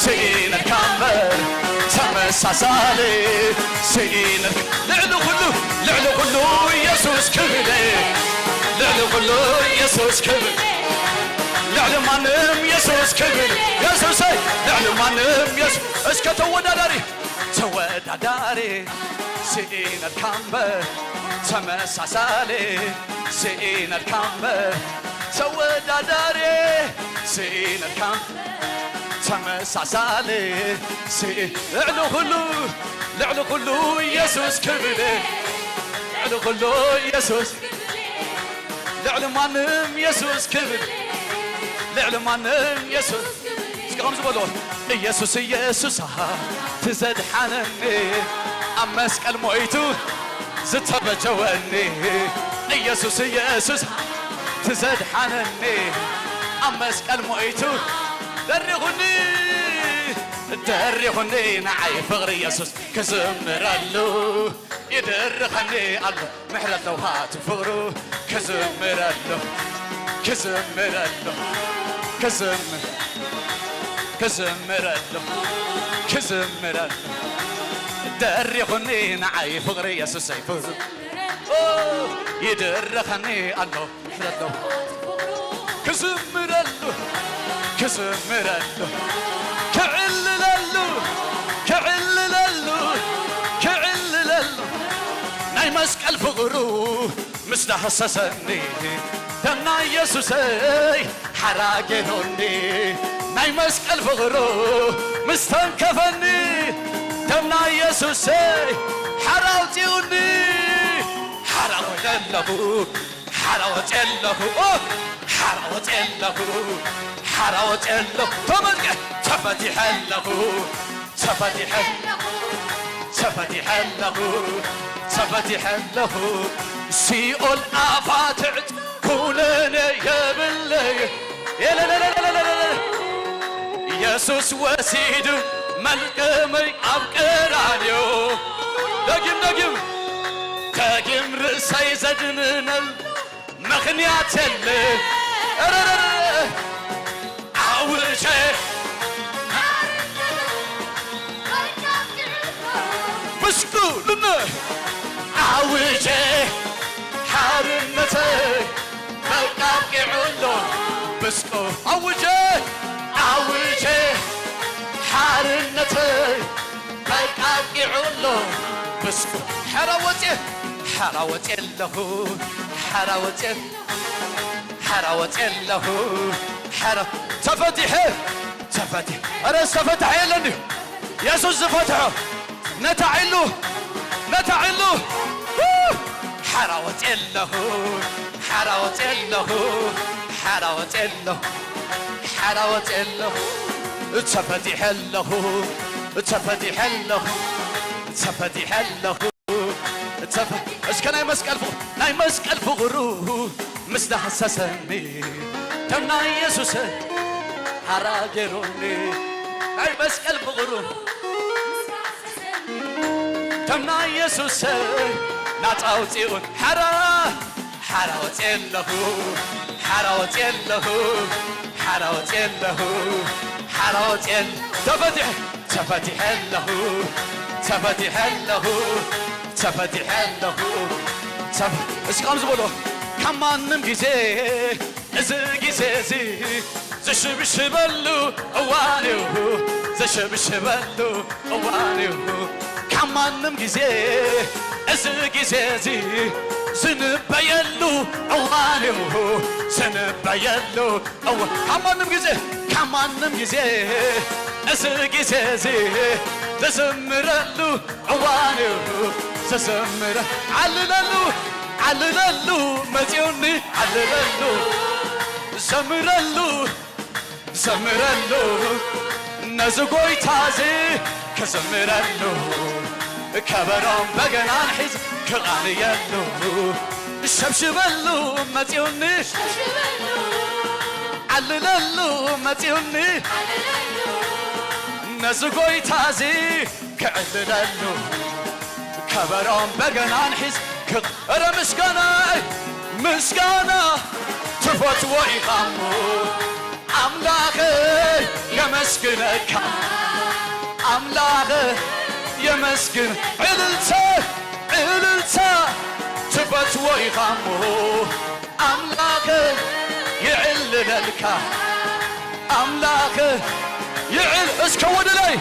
ስኢነልካ እምበር፣ ተመሳሳሊ ስኢነልካ። ልዕሊ ኩሉ፣ ልዕሊ ኩሉ ኢየሱስ ክብል፣ ልዕሊ ኩሉ ኢየሱስ ክብል፣ ልዕሊ ማንም ኢየሱስ ክብል፣ ኢየሱሰይ፣ ልዕሊ ማንም ኢየሱስ። እስከ ተወዳዳሪ፣ ተወዳዳሪ ስኢነልካ እምበር፣ ተመሳሳሊ ስኢነልካ እምበር፣ ተወዳዳሪ ስኢነልካ እምበር፣ ተመሳሳሊ ስኢ-፣ ልዕሊ ኩሉ፣ ልዕሊ ኩሉ ኢየሱስ ክብል፣ ልዕሊ ኩሉ ኢየሱስ፣ ልዕሊ ማንም ኢየሱስ ክብል፣ ልዕሊ ማንም ኢየሱስ። እስኪ ከምዚ በልዎ፣ ኢየሱስ፣ ኢየሱስ፣ ኣሃ፣ ትዘድሓነኒ፣ ኣብ መስቀል ሞይቱ ዝተበጀወኒ። ኢየሱስ፣ ኢየሱስ፣ ትዘድሓነኒ፣ ኣብ መስቀል ሞይቱ ደሪኹኒ፣ ደሪኹኒ ንዓይ ፍቕሪ ኢየሱስ ክዝምረሉ። ይድርኸኒ ኣሎ ምሕረት ለውሃት ፍቕሩ ክዝምረሉ፣ ክዝምረሉ፣ ክዝም-፣ ክዝምረሉ፣ ክዝምረሉ። ደሪኹኒ ንዓይ ፍቕሪ የሱሰይ ፍቕሩ። ኦ፣ ይድርኸኒ ኣሎ ምሕረት ለውሃት ክዝምረሉ፣ ክዝምረሉ፣ ክዕልለሉ፣ ክዕልለሉ፣ ክዕልለሉ። ናይ መስቀል ፍቕሩ ምስ ዳህሰሰኒ፣ ደም ናይ የሱሰይ ሓራ ገይሩኒ። ናይ መስቀል ፍቕሩ ምስ ተንከፈኒ፣ ደም ናይ የሱሰይ ሓራ ኣውፂኡኒ። ሓራ ኮይነ ኣለኹ፣ ሓራ ወፅየ ኣለኹ፣ ኦ፣ ሓራ ወፅየ ኣለኹ፣ ሓራ ወፅየ ኣለኹ። ተመልከ-፣ ተፈቲሐ ኣለኹ፣ ተፈቲሐ፣ ተፈቲሐ ኣለኹ፣ ተፈቲሐ ኣለኹ። ሲኦል ኣፋ ትዕጽ ኩነኔ የብለይ። የለለለለለለለ። ኢየሱስ ወሲዱ መልቀመይ ኣብ ቀራንዮ። ደጊም፣ ደጊም፣ ደጊም ርእሰይ ዘድንነል ምኽንያት የለ። እረረረ። ኣውጀ ምስሉ ልነ ኣውጀ ሓርነተይ በቃ ኣብቂዑ ኣሎ። ብስቁ ኣውጀ፣ ኣውጀ ሓርነተይ በቃ ኣብቂዑ ኣሎ። ብስቁ ሓራ ወፅየ፣ ሓራ ወፅየ ኣለኹ፣ ሓራ ወፅየ፣ ሓራ ወፅየ ኣለኹ፣ ሓራ ተፈቲሐ፣ ተፈቲሐ። ኧረ ዝተፈትሐ የለን ድዩ? የሱስ ዝፈትሖ ነታ ዒሉ፣ ነታ ዒሉ። ሓራ ወፅየ ኣለኹ፣ ሓራ ወፅየ ኣለኹ፣ ሓራ ወፅየ ኣለኹ፣ ሓራ ወፅየ ኣለኹ። ተፈቲሐ ኣለኹ፣ ተፈቲሐ ኣለኹ፣ ተፈቲሐ ኣለኹ። ተፈ-፣ እስከ ናይ መስቀል ፍቕሩ፣ ናይ መስቀል ፍቕሩ ምስ ዳህሰሰኒ፣ ደም ናይ የሱስ ሓራ ገይሩኒ። ናይ መስቀል ፍቕሩ ከም ናይ የሱስ ናጻ ኣውጺኡን ሓራ ሓራ ወጽየ ኣለኹ ሓራ ወጽየ ኣለኹ ሓራ ወጽየ ኣለኹ ሓራ ወጽየ ኣለ- ተፈቲሐ ተፈቲሐ ኣለኹ ተፈቲሐ ኣለኹ ተፈቲሐ ኣለኹ ተፈ- እስኪ ከምዚ በሎ ካብ ማንም ግዜ እዚ ግዜ እዚ ዝሽብሽበሉ እዋን እዩ ዝሽብሽበሉ እዋን እዩ ካብ ማንም ግዜ እዚ ግዜ እዚ ዝንበየሉ እዋን እዩ ዝንበየሉ እዋ ካብ ማንም ግዜ ካብ ማንም ግዜ እዚ ግዜ እዚ ዝዝምረሉ እዋን እዩ ዝዝምረ ዓልለሉ ዓልለሉ መጺኡኒ ዓልለሉ ዘምረሉ ዘምረሉ ነዚ ጎይታ እዚ ክዘምረሉ ከበሮን በገናን ሒዝ ክቓንየሉ ሸብሽበሉ መጺኡኒ ዓልለሉ መጺኡኒ ነዚ ጎይታ እዚ ክዕልለሉ ከበሮን በገናን ሒዝ ክቕ- እረ ምስጋናይ ምስጋና ትፈትዎ ኢኻ እሞ ኣምላኸይ የመስግነካ ኣምላኸ የመስግን ዕልልታ ዕልልታ ትፈትዎ ኢኻ እሞ ኣምላኸ ይዕልለልካ ኣምላኸ ይዕል እስከ ወደ ላይ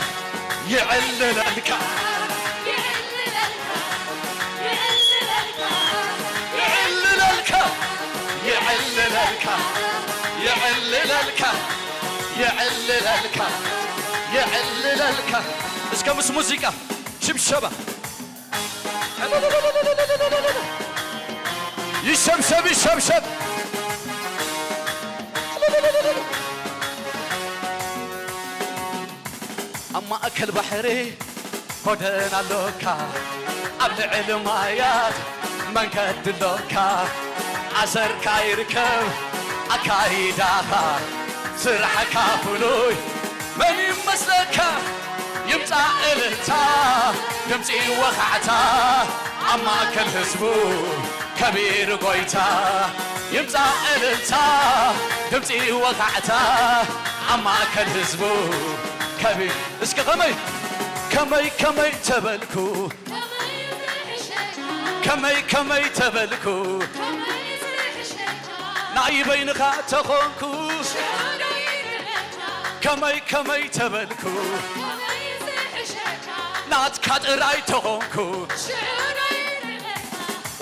ይዕልለልካ ይዕልለልካ ይዕልለልካ ይዕልለልካ ይዕልለልካ ይዕልለልካ እስከ ምስ ሙዚቃ ሽብሸባ ይሸብሸብ ይሸብሸብ ኣብ ማእከል ባሕሪ ጎደና ኣሎካ ኣብ ልዕሊ ማያት መንገዲ ኣሎካ ኣሰርካ ይርከብ ኣካይዳኻ ስራሕካ ፍሉይ መን ይመስለካ ይምጻእ እልልታ ድምጺ ወኻዕታ ኣብ ማእከል ህዝቡ ከቢሩ ጎይታ ይምጻእ እልልታ ድምጺ ወኻዕታ ኣብ ማእከል ህዝቡ ከቢሩ እስከ ከመይ ከመይ ከመይ ተበልኩ ከመይ ከመይ ተበልኩ ናይ በይንኻ ተኾንኩ ከመይ ከመይ ተበልኩ ናትካ ጥራይ ተኾንኩ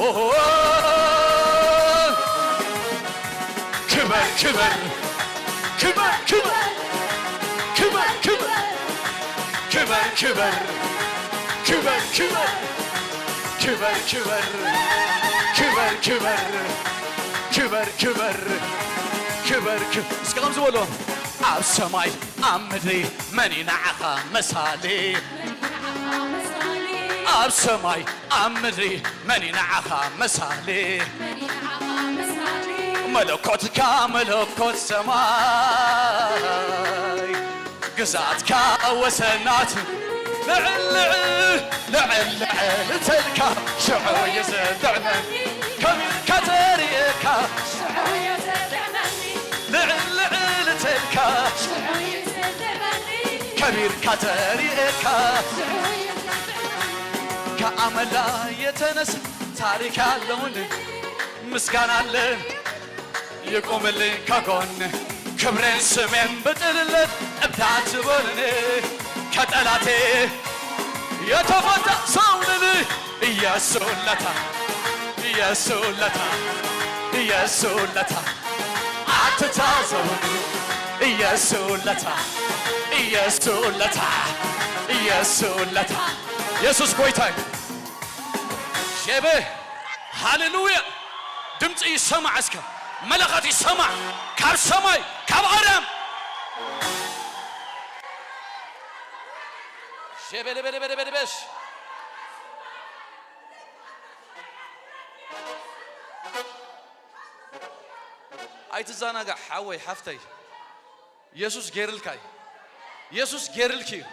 ኦሆ ክበር ክበር ክበር ክበር ክበር ክበር ክበር ክበር ክበር ክበር ክበር ክበር ክበር ክበር ክበር ክበር ክበር እስከ ከምዚ በሎ ኣብ ሰማይ ኣብ ምድሪ መን እዩ ንዓኻ መሳሊ ኣብ ሰማይ ኣብ ምድሪ መን እዩ ንዓኻ መሳሊ መለኮትካ መለኮት ሰማይ ግዛትካ ወሰናት ልዕል ልዕል ልዕል ልዕል ተልካ ሽዑ እዩ ዝጥዕመኒ ከቢርካ ተሪእካ ልዕል ልዕል ተልካ ከቢርካ ተሪእካ ከኣመላ የተነሳ ታሪክ ያለውን ምስጋና አለን ይቁምልኝ ከጎን ክብሬን ስሜን ብጥልለት እብዳት በልኔ ከጠላቴ የተፈታ ሰውንን እየሱለታ እየሱለታ እየሱለታ ኣትታዘቡን እየሱለታ እየሱለታ እየሱለታ ኢየሱስ ጎይታይ ሼበ ሃሌሉያ ድምፂ ይሰማዕ እስከ መለኸት ይሰማዕ ካብ ሰማይ ካብ ኣርያም ሸበለበለበለበለበሽ ኣይትዛናጋዕ ሓወይ ሓፍተይ የሱስ ጌርልካ እዩ የሱስ ጌርልኪ እዩ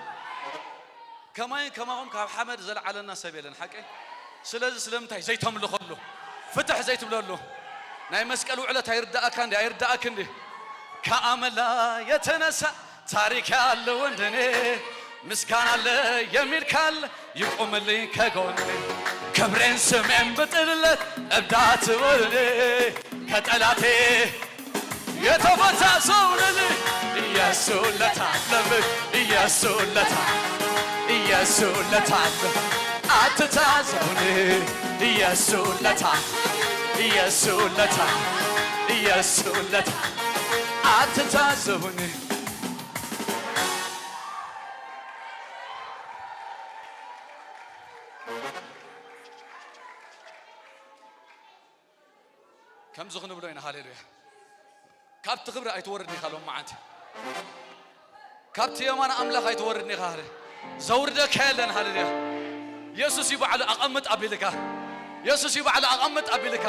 ከማይን ከማኹም ካብ ሓመድ ዘልዓለና ሰብ የለን፣ ሓቀይ? ስለዚ ስለምንታይ ዘይተምልኸሉ? ፍትሕ ዘይትብለሉ? ናይ መስቀል ውዕለት ኣይርዳእካ እንዲ፣ ኣይርዳእክ እንዲ? ከአመላ የተነሳ ታሪክ ያለው እንደኔ ምስጋና አለ የሚል ካለ ይቁምልኝ ከጎኔ። ክብሬን ስሜን ብጥለት እብዳት ወርኔ ከጠላቴ የተፈታ ሰው ነኝ። ኢየሱስ ለታለብ ኢየሱስ ለታ ኢየሱስ ለታለብ አትታዘውኔ ኢየሱስ ለታ ኢየሱስ ለታ ኢየሱስ ለታ ኣትታዘቡኒ። ከምዚ ክንብሎ ኢና። ሃሌሉያ። ካብቲ ክብሪ ኣይትወርድን ኢኻ ሎም መዓንቲ። ካብቲ የማን ኣምላኽ ኣይትወርድን ኢኻ። ሃሌ-፣ ዘውርደካ የለን። ሃሌሉያ። የሱስ እዩ ባዕሉ ኣቐምጥ ኣቢልካ። የሱስ እዩ ባዕሉ ኣቐምጥ ኣቢልካ።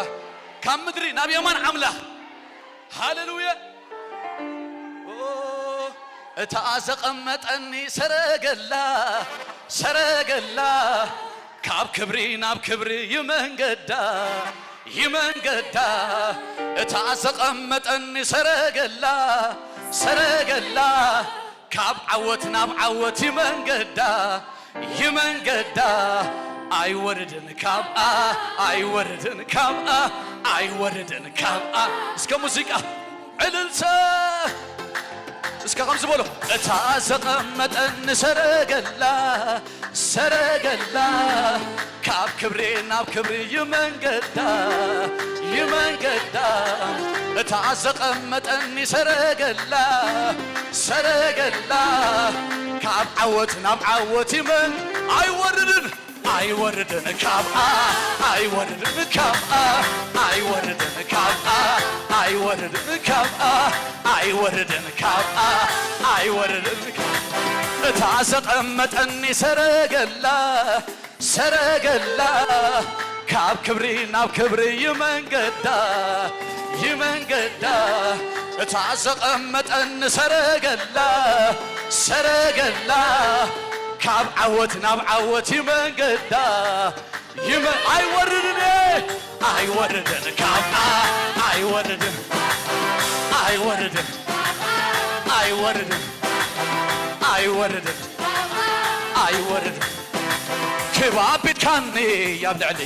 ካብ ምድሪ ናብ የማን ኣምላኽ። ሃሌሉያ። ኦ፣ እታ ዘቐመጠኒ ሰረገላ፣ ሰረገላ፣ ካብ ክብሪ ናብ ክብሪ ይመንገዳ፣ ይመንገዳ። እታ ዘቐመጠኒ ሰረገላ፣ ሰረገላ፣ ካብ ዓወት ናብ ዓወት ይመንገዳ፣ ይመንገዳ። ኣይወርድን ካብኣ፣ ኣይወርድን ካብኣ፣ ኣይወርድን ካብኣ። እስከ ሙዚቃ ዕልልታ እስከ ከምዚ በሎ። እታ ዘቐመጠኒ ሰረገላ፣ ሰረገላ፣ ካብ ክብሪ ናብ ክብሪ ይመንገዳ፣ ይመንገዳ። እታ ዘቐመጠኒ ሰረገላ፣ ሰረገላ፣ ካብ ዓወት ናብ ዓወት ይመን-፣ ኣይወርድን፣ ኣይወርድን ካብኣ፣ ኣይወርድን ካብኣ፣ ኣይወርድን ካብኣ፣ ኣይወርድን ካብኣ፣ ኣይወርድን ካብኣ፣ ኣይወርድን ካብ-፣ እታ ዘቐመጠኒ ሰረገላ፣ ሰረገላ፣ ካብ ክብሪ ናብ ክብሪ ይመንገዳ፣ ይመንገዳ። እታ ዘቐመጠኒ ሰረገላ፣ ሰረገላ፣ ካብ ዓወት ናብ ዓወት ይመንገዳ። ይመ-፣ ኣይወርድን፣ ኣይወርድን፣ ካብኣ ኣይወርድን፣ ኣይወርድን፣ ኣይወርድን፣ ኣይወርድን፣ ኣይወርድን። ክብ ኣቢልካኒ ኣብ ልዕሊ፣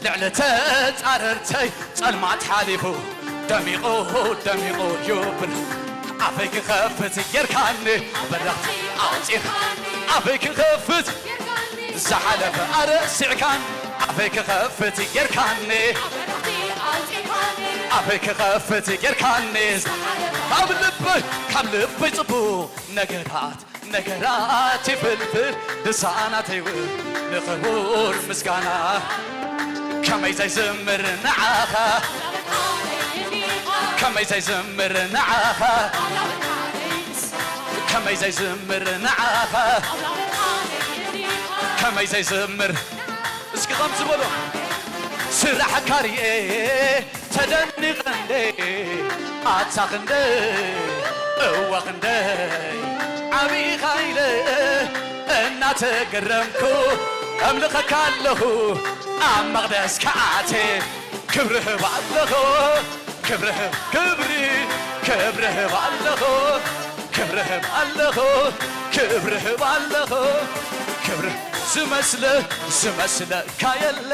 ልዕሊ ተጻረርተይ ጸልማት ሓሊፉ ደሚቑ፣ ደሚቑ ይብል። ኣፈይ ክኸፍት ጌርካኒ በረኽቲ ኣውጺኻ፣ ኣፈይ ክኸፍት ዝሓለፈ ኣረሲዕካን ኣፈይ ክኸፍት ጌርካኒ ኣፈይ ክኸፍት ጌርካኒ ካብ ልበይ ካብ ልበይ ጽቡቕ ነገራት ነገራት ይፍልፍል ልሳናተይ እውን ንኽቡር ምስጋና ከመይ ዘይዝምር ንዓኻ ከመይ ዘይዝምር ንዓኻ ከመይ ዘይዝምር ንዓኻ ከመይ ዘይዝምር እስኪ ከም ዝበሎ ስራሕካ ርኤ ተደኒቐ እንደ ኣታ ክንደይ እወ ክንደይ ዓብኻ ኢለ እናተገረምኩ እምልኸካ ኣለኹ ኣብ መቕደስ ከኣቴ ክብሪ ህብ ኣለኹ ክብሪ ህብ ክብሪ ክብሪ ህብ ኣለኹ ክብሪ ህብ ኣለኹ ክብሪ ህብ ኣለኹ ክብሪ ዝመስለ ዝመስለካ የለ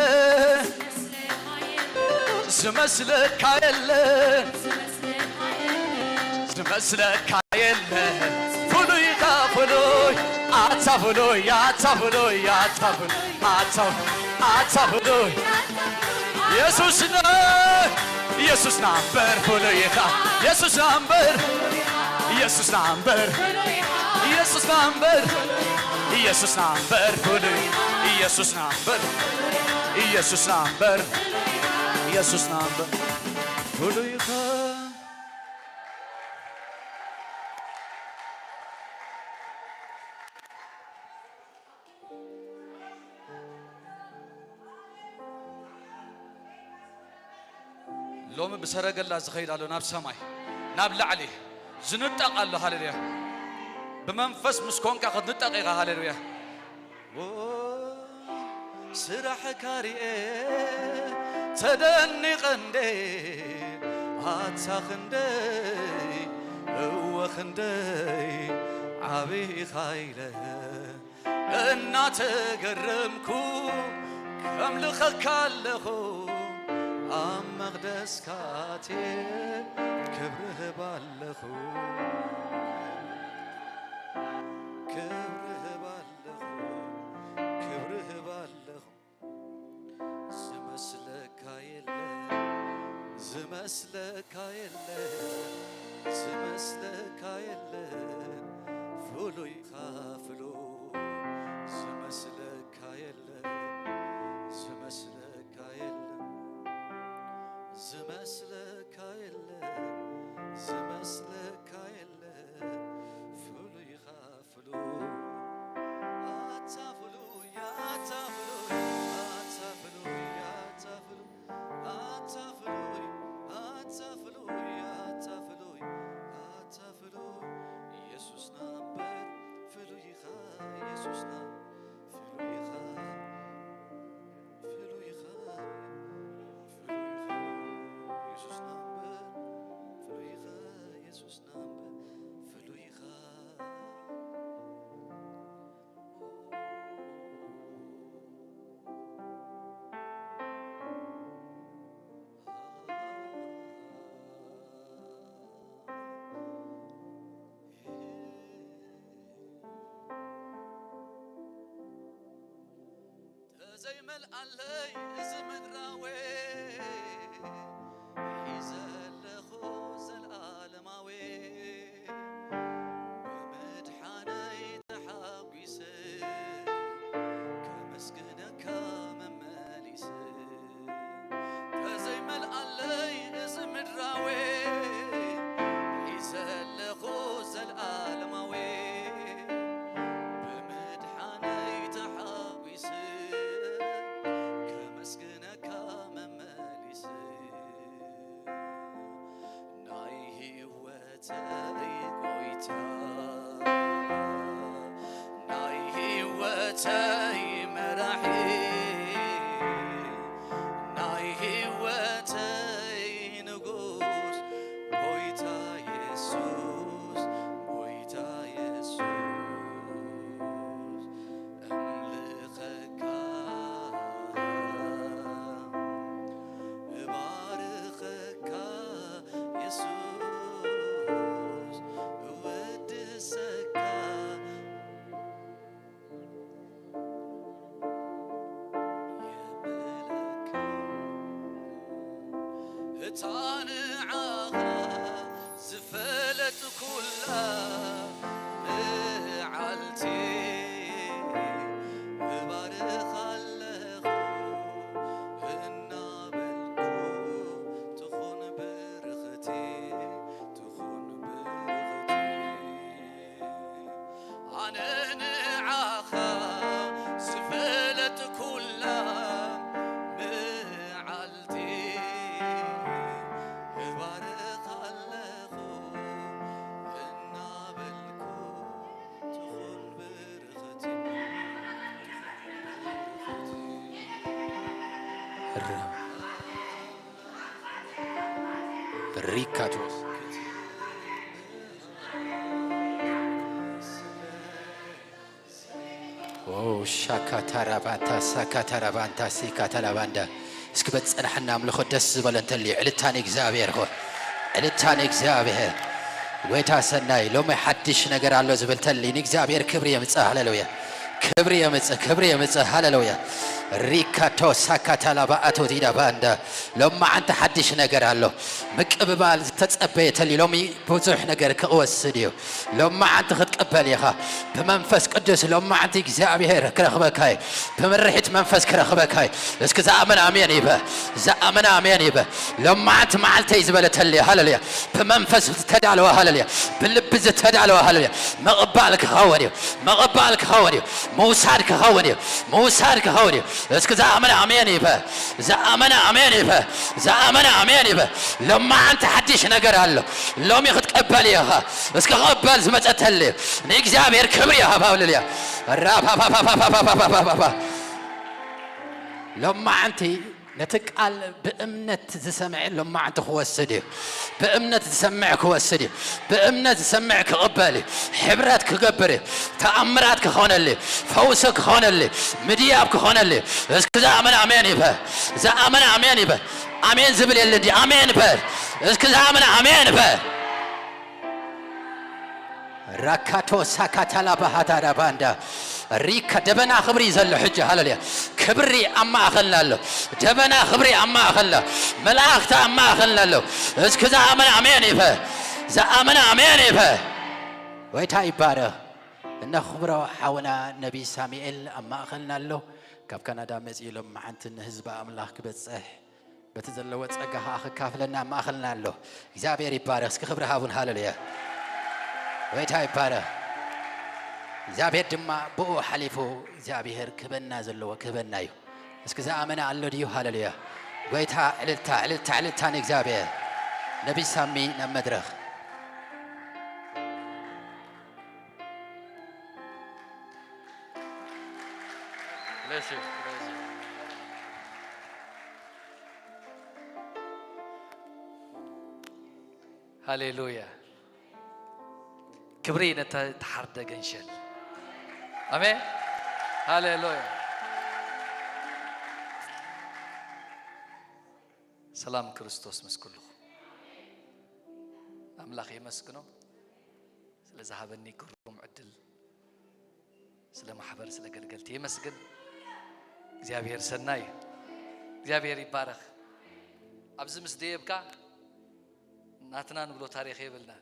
ዝመስለካ የለ ዝመስለካ የለ ፍሉይካ ፍሉይ ኣታ ፍሉይ ኣታ ፍሉይ ኣታ ፍሉይ ኣታ ኣታ ፍሉይ ኢየሱስና ኢየሱስና እምበር ፍሉይካ ኢየሱስና እምበር ኢየሱስና እምበር ኢየሱስና እምበር ኢየሱስና እምበር ፍሉይ ኢየሱስና እምበር ኢየሱስና እምበር ኢየሱስና እምበር ፍሉይካ ሎሚ ብሰረገላ ዝኸይድ ኣሎ ናብ ሰማይ ናብ ላዕሊ ዝንጠቕ ኣሎ ሃሌሉያ ብመንፈስ ምስ ኮንካ ክትንጠቕ ኢኻ ሃሌሉያ ስራሕካ ሪኤ ተደኒቐ እንዴ ኣታ ክንደይ እወ ክንደይ ዓብኻ ኢለ እናተገረምኩ ከምልኸካ ኣለኹ ኣብ መቕደስካ ኣትየ ክብሪ ህብ ኣለኹ ክብሪ ህብ ኣለኹ ክብሪ ህብ ኣለኹ ዝመስለካ የለ ዝመስለካ የለ ዝመስለካ የለ ፍሉይኻ ፍሉይ ዝመስለካ የለ ዝመስለካ የለ ዝመስለካ የለ ዝመስለካ የለ ፍሉይኻ ፍሉይ ኣታ ፍሉይ ኣታ ፍሉይ ኣታ ፍሉይ ኣታ ፍሉይ ኣታ ፍሉይ ኣታ ፍሉይ ኣታ ፍሉይ ኣታ ፍሉይ ኢየሱስና እምበር ፍሉይኻ ኢየሱስና ፍሉይኻ ፍሉይኻ ፍሉይኻ ኢየሱስና እምበር ፍሉይኻ ኢየሱስና እምበር ፍሉይኻ ተዘይመልኣለይ እዚ ምድራዊ ሒዘ ኣለኹ ዘልኣለማዊ ብምድሓነይ ተሓጒሰ ከመስግነካ መመሊሰ ተዘይመልኣለይ እዚ ምድራዊ ሒዘ ኣለኹ ዘልኣለማዊ ብምድሓነይ ተሓጒሰ ከመስግነካ መመሊሰ ናይ ህይወተይ ጎይታ ናይ ህይወተይ መራሒ ናይ ህይወተይ ንጉስ ጎይታ የሱስ ጎይታ የሱስ እምልኸካ እባርኸካ የሱስ እወድሰካ የምልኸካ እታ ንዓኻ ዝፈለጥኩላ መዓልቲ እባርኻ ኣለኹ እናበልኩ ትኹን ብርኽቲ ትኹን ብርኽቲ ኣነ ንዓኻ ዝፈለጥኩላ መዓልቲ እባርኻ ኣለኹ እናበልኩ ትኹን ብርኽቲ ሪካቶስ ሻካታራባንታ ሳካታራባንታ ሲካታላባንዳ እስኪ በጸናሕና ኣምልኾ ደስ ዝበለ እንተልዩ ዕልታ ንእግዚኣብሔር ሆ ዕልታ ንእግዚኣብሔር ጎይታ ሰናይ ሎሚ ሓድሽ ነገር ኣሎ ዝብል ተሊ ንእግዚኣብሔር ክብሪ የምጽእ ሃሌሉያ ክብሪ የምጽእ ክብሪ የምጽእ ሃሌሉያ ሪካቶ ሳካታላባ ኣቶ ዲዳ ባንዳ ሎማዓንቲ ሓድሽ ነገር ኣሎ ምቅብባል ዝተጸበየ ተሊ ሎሚ ብዙሕ ነገር ክወስድ እዩ ሎማዓንቲ ክትቅበል ኢኻ ብመንፈስ ቅዱስ ሎማዓንቲ እግዚኣብሔር ክረኽበካ እዩ ብምርሒት መንፈስ ክረኽበካ እዩ እስኪ ዝኣምን ኣሜን ይበ ዝኣምን ኣሜን ይበ ሎማዓንቲ መዓልተይ ዝበለ ተሊ ሃለሉያ ብመንፈስ ዝተዳለወ ሃለሉያ ብልቢ ዝተዳለወ ሃለሉያ ምቕባል ክኸውን እዩ ምቕባል ክኸውን እዩ ምውሳድ ክኸውን እዩ ምውሳድ ክኸውን እዩ እስኪ ዝኣመነ ኣሜን ይበል። ዝኣመነ ኣሜን ይበል። ዝኣመነ ኣሜን ይበል። ሎማዓንቲ ሓድሽ ነገር ኣሎ። ሎሚ ክትቀበል ኢኻ። እስኪ ክቕበል ዝመጸተለ ንእግዚኣብሔር ክብሪ ይሃብ። ሃሌሉያ። ራፓፓፓፓፓፓፓፓፓ። ሎማዓንቲ ነቲ ቃል ብእምነት ዝሰምዐ ሎማዓንቲ ክወስድ እዩ። ብእምነት ዝሰምዕ ክወስድ እዩ። ብእምነት ዝሰምዕ ክቕበል እዩ። ሕብረት ክገብር እዩ። ተኣምራት ክኾነሉ እዩ። ፈውሲ ክኾነሉ እዩ። ምድያብ ክኾነሉ እዩ። እስኪ ዝኣመነ ኣሜን ይበል። ዝኣመነ ኣሜን ይበል። ኣሜን ዝብል የለ እንዲ ኣሜን በል። እስኪ ዝኣመነ ኣሜን በል። ራካቶ ሳካታላ ባህዳዳ ባንዳ ሪካ ደበና ክብሪ ዘሎ ሕጂ ሃለሉያ። ክብሪ ኣብ ማእኸልና ኣሎ። ደበና ክብሪ ኣብ ማእኸልና፣ መላእኽቲ ኣብ ማእኸልና ኣሎ። እስኪ ዝኣመነ ኣሜን ይበል። ዝኣመነ ኣሜን ይበል። ጎይታ ይባረኽ። እነኽብሮ ሓውና ነቢይ ሳሙኤል ኣብ ማእኸልና ኣሎ። ካብ ካናዳ መፂኡ ሎማዓንቲ ንህዝቢ ኣምላኽ ክበፅሕ በቲ ዘለዎ ጸጋ ኸኣ ክካፍለና ኣብ ማእኸልና ኣሎ። እግዚኣብሔር ይባረኽ። እስኪ ክብሪ ሃቡን። ሃሌሉያ። ጎይታ ይባረኽ። እግዚኣብሔር ድማ ብኡ ሓሊፉ እግዚኣብሔር ክህበና ዘለዎ ክህበና እዩ። እስኪ ዝኣመነ ኣሎ ድዩ? ሃሌሉያ። ጎይታ ዕልልታ፣ ዕልልታ፣ ዕልልታ ንእግዚኣብሔር። ነቢይ ሳሚ ናብ መድረኽ። Bless you. Bless you. ሃሌሉያ። ክብሪ ነታ ተሓርደ ገንሸል። ኣሜን። ሃሌሉያ። ሰላም ክርስቶስ ምስ ኩልኹም። ኣምላኽ የመስግኖ ስለ ዝሃበኒ ግሩም ዕድል፣ ስለ ማሕበር፣ ስለ ገልገልቲ የመስግን። እግዚኣብሔር ሰናይ እዩ። እግዚኣብሔር ይባረኽ። ኣብዚ ምስ ደየብካ ናትና ንብሎ ታሪኽ የብልና።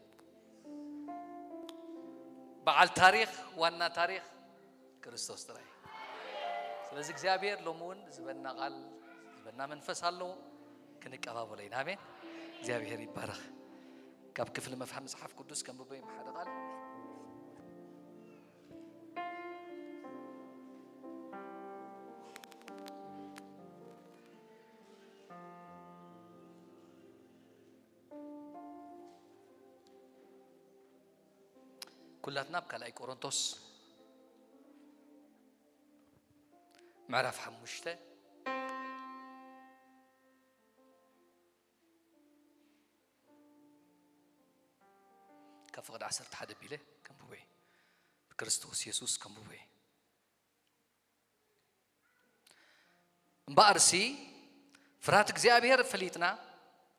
በዓል ታሪኽ፣ ዋና ታሪኽ ክርስቶስ ጥራይ። ስለዚ እግዚኣብሔር ሎሚ እውን ዝበና ቃል፣ ዝበና መንፈስ ኣለዎ፣ ክንቀባበሎ ኢና። ኣሜን። እግዚኣብሔር ይባረኽ። ካብ ክፍሊ መፍሓ-፣ መጽሓፍ ቅዱስ ከንብቦ እዮም ሓደ ቃል። ኩላትና ኣብ ካልኣይ ቆሮንቶስ ምዕራፍ ሓሙሽተ ካብ ፍቕዲ ዓሰርተ ሓደ ኣቢለ ከንብቦ እየ። ብክርስቶስ የሱስ ከንብቦ እየ። እምበኣርሲ ፍርሃት እግዚኣብሔር ፈሊጥና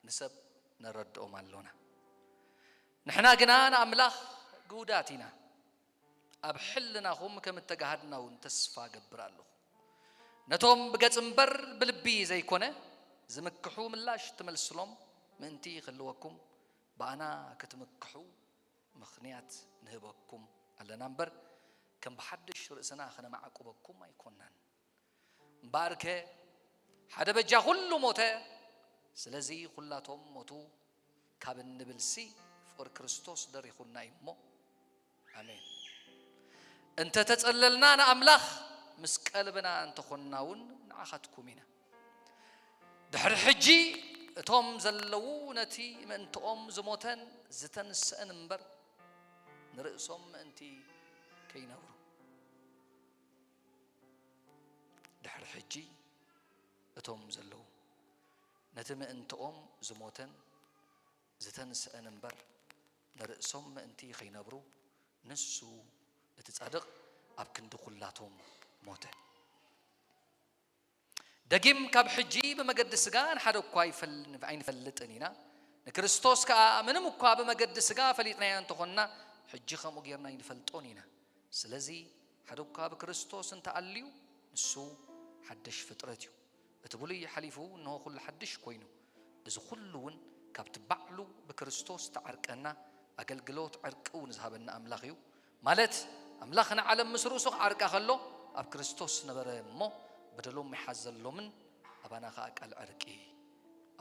ንሰብ ነረድኦም ኣሎና። ንሕና ግና ንኣምላኽ ግሁዳት ኢና። ኣብ ሕልናኹም ከም እተጋሃድና እውን ተስፋ እገብር ኣለኹ። ነቶም ብገጽ እምበር ብልቢ ዘይኮነ ዝምክሑ ምላሽ ትመልስሎም ምእንቲ ክህልወኩም፣ ብኣና ክትምክሑ ምኽንያት ንህበኩም ኣለና እምበር፣ ከም ብሓድሽ ርእስና ኸነማዕቁበኩም ኣይኮንናን። እምበኣርከ ሓደ በጃ ኹሉ ሞተ፣ ስለዚ ኹላቶም ሞቱ ካብ እንብልሲ ፍቕሪ ክርስቶስ ደሪኹና እዩ እሞ። ኣሜን። እንተ ተጸለልና ንኣምላኽ፣ ምስ ቀልብና እንተኾንና እውን ንዓኻትኩም ኢና። ድሕሪ ሕጂ እቶም ዘለዉ ነቲ ምእንትኦም ዝሞተን ዝተንስአን እምበር፣ ንርእሶም ምእንቲ ከይነብሩ። ድሕሪ ሕጂ እቶም ዘለዉ ነቲ ምእንትኦም ዝሞተን ዝተንስአን እምበር፣ ንርእሶም ምእንቲ ኸይነብሩ፣ ንሱ እቲ ጻድቕ ኣብ ክንዲ ኹላቶም ሞተ። ደጊም ካብ ሕጂ ብመገዲ ስጋ ንሓደ እኳ ኣይፈል-፣ ኣይንፈልጥን ኢና። ንክርስቶስ ከኣ ምንም እኳ ብመገዲ ስጋ ፈሊጥናዮ እንተኾንና፣ ሕጂ ከምኡ ጌርና ኣይንፈልጦን ኢና። ስለዚ ሓደ እኳ ብክርስቶስ እንተኣልዩ፣ ንሱ ሓድሽ ፍጥረት እዩ። እቲ ብሉይ ሓሊፉ፣ እንሆ ኩሉ ሓድሽ ኮይኑ። እዚ ኩሉ እውን ካብቲ ባዕሉ ብክርስቶስ ተዓርቀና፣ ኣገልግሎት ዕርቂ እውን ዝሃበና ኣምላኽ እዩ። ማለት ኣምላኽ ንዓለም ምስ ርእሱ ክዓርቃ ከሎ ኣብ ክርስቶስ ነበረ እሞ በደሎም ይሓዘሎምን ኣባና ኸኣ ቃል ዕርቂ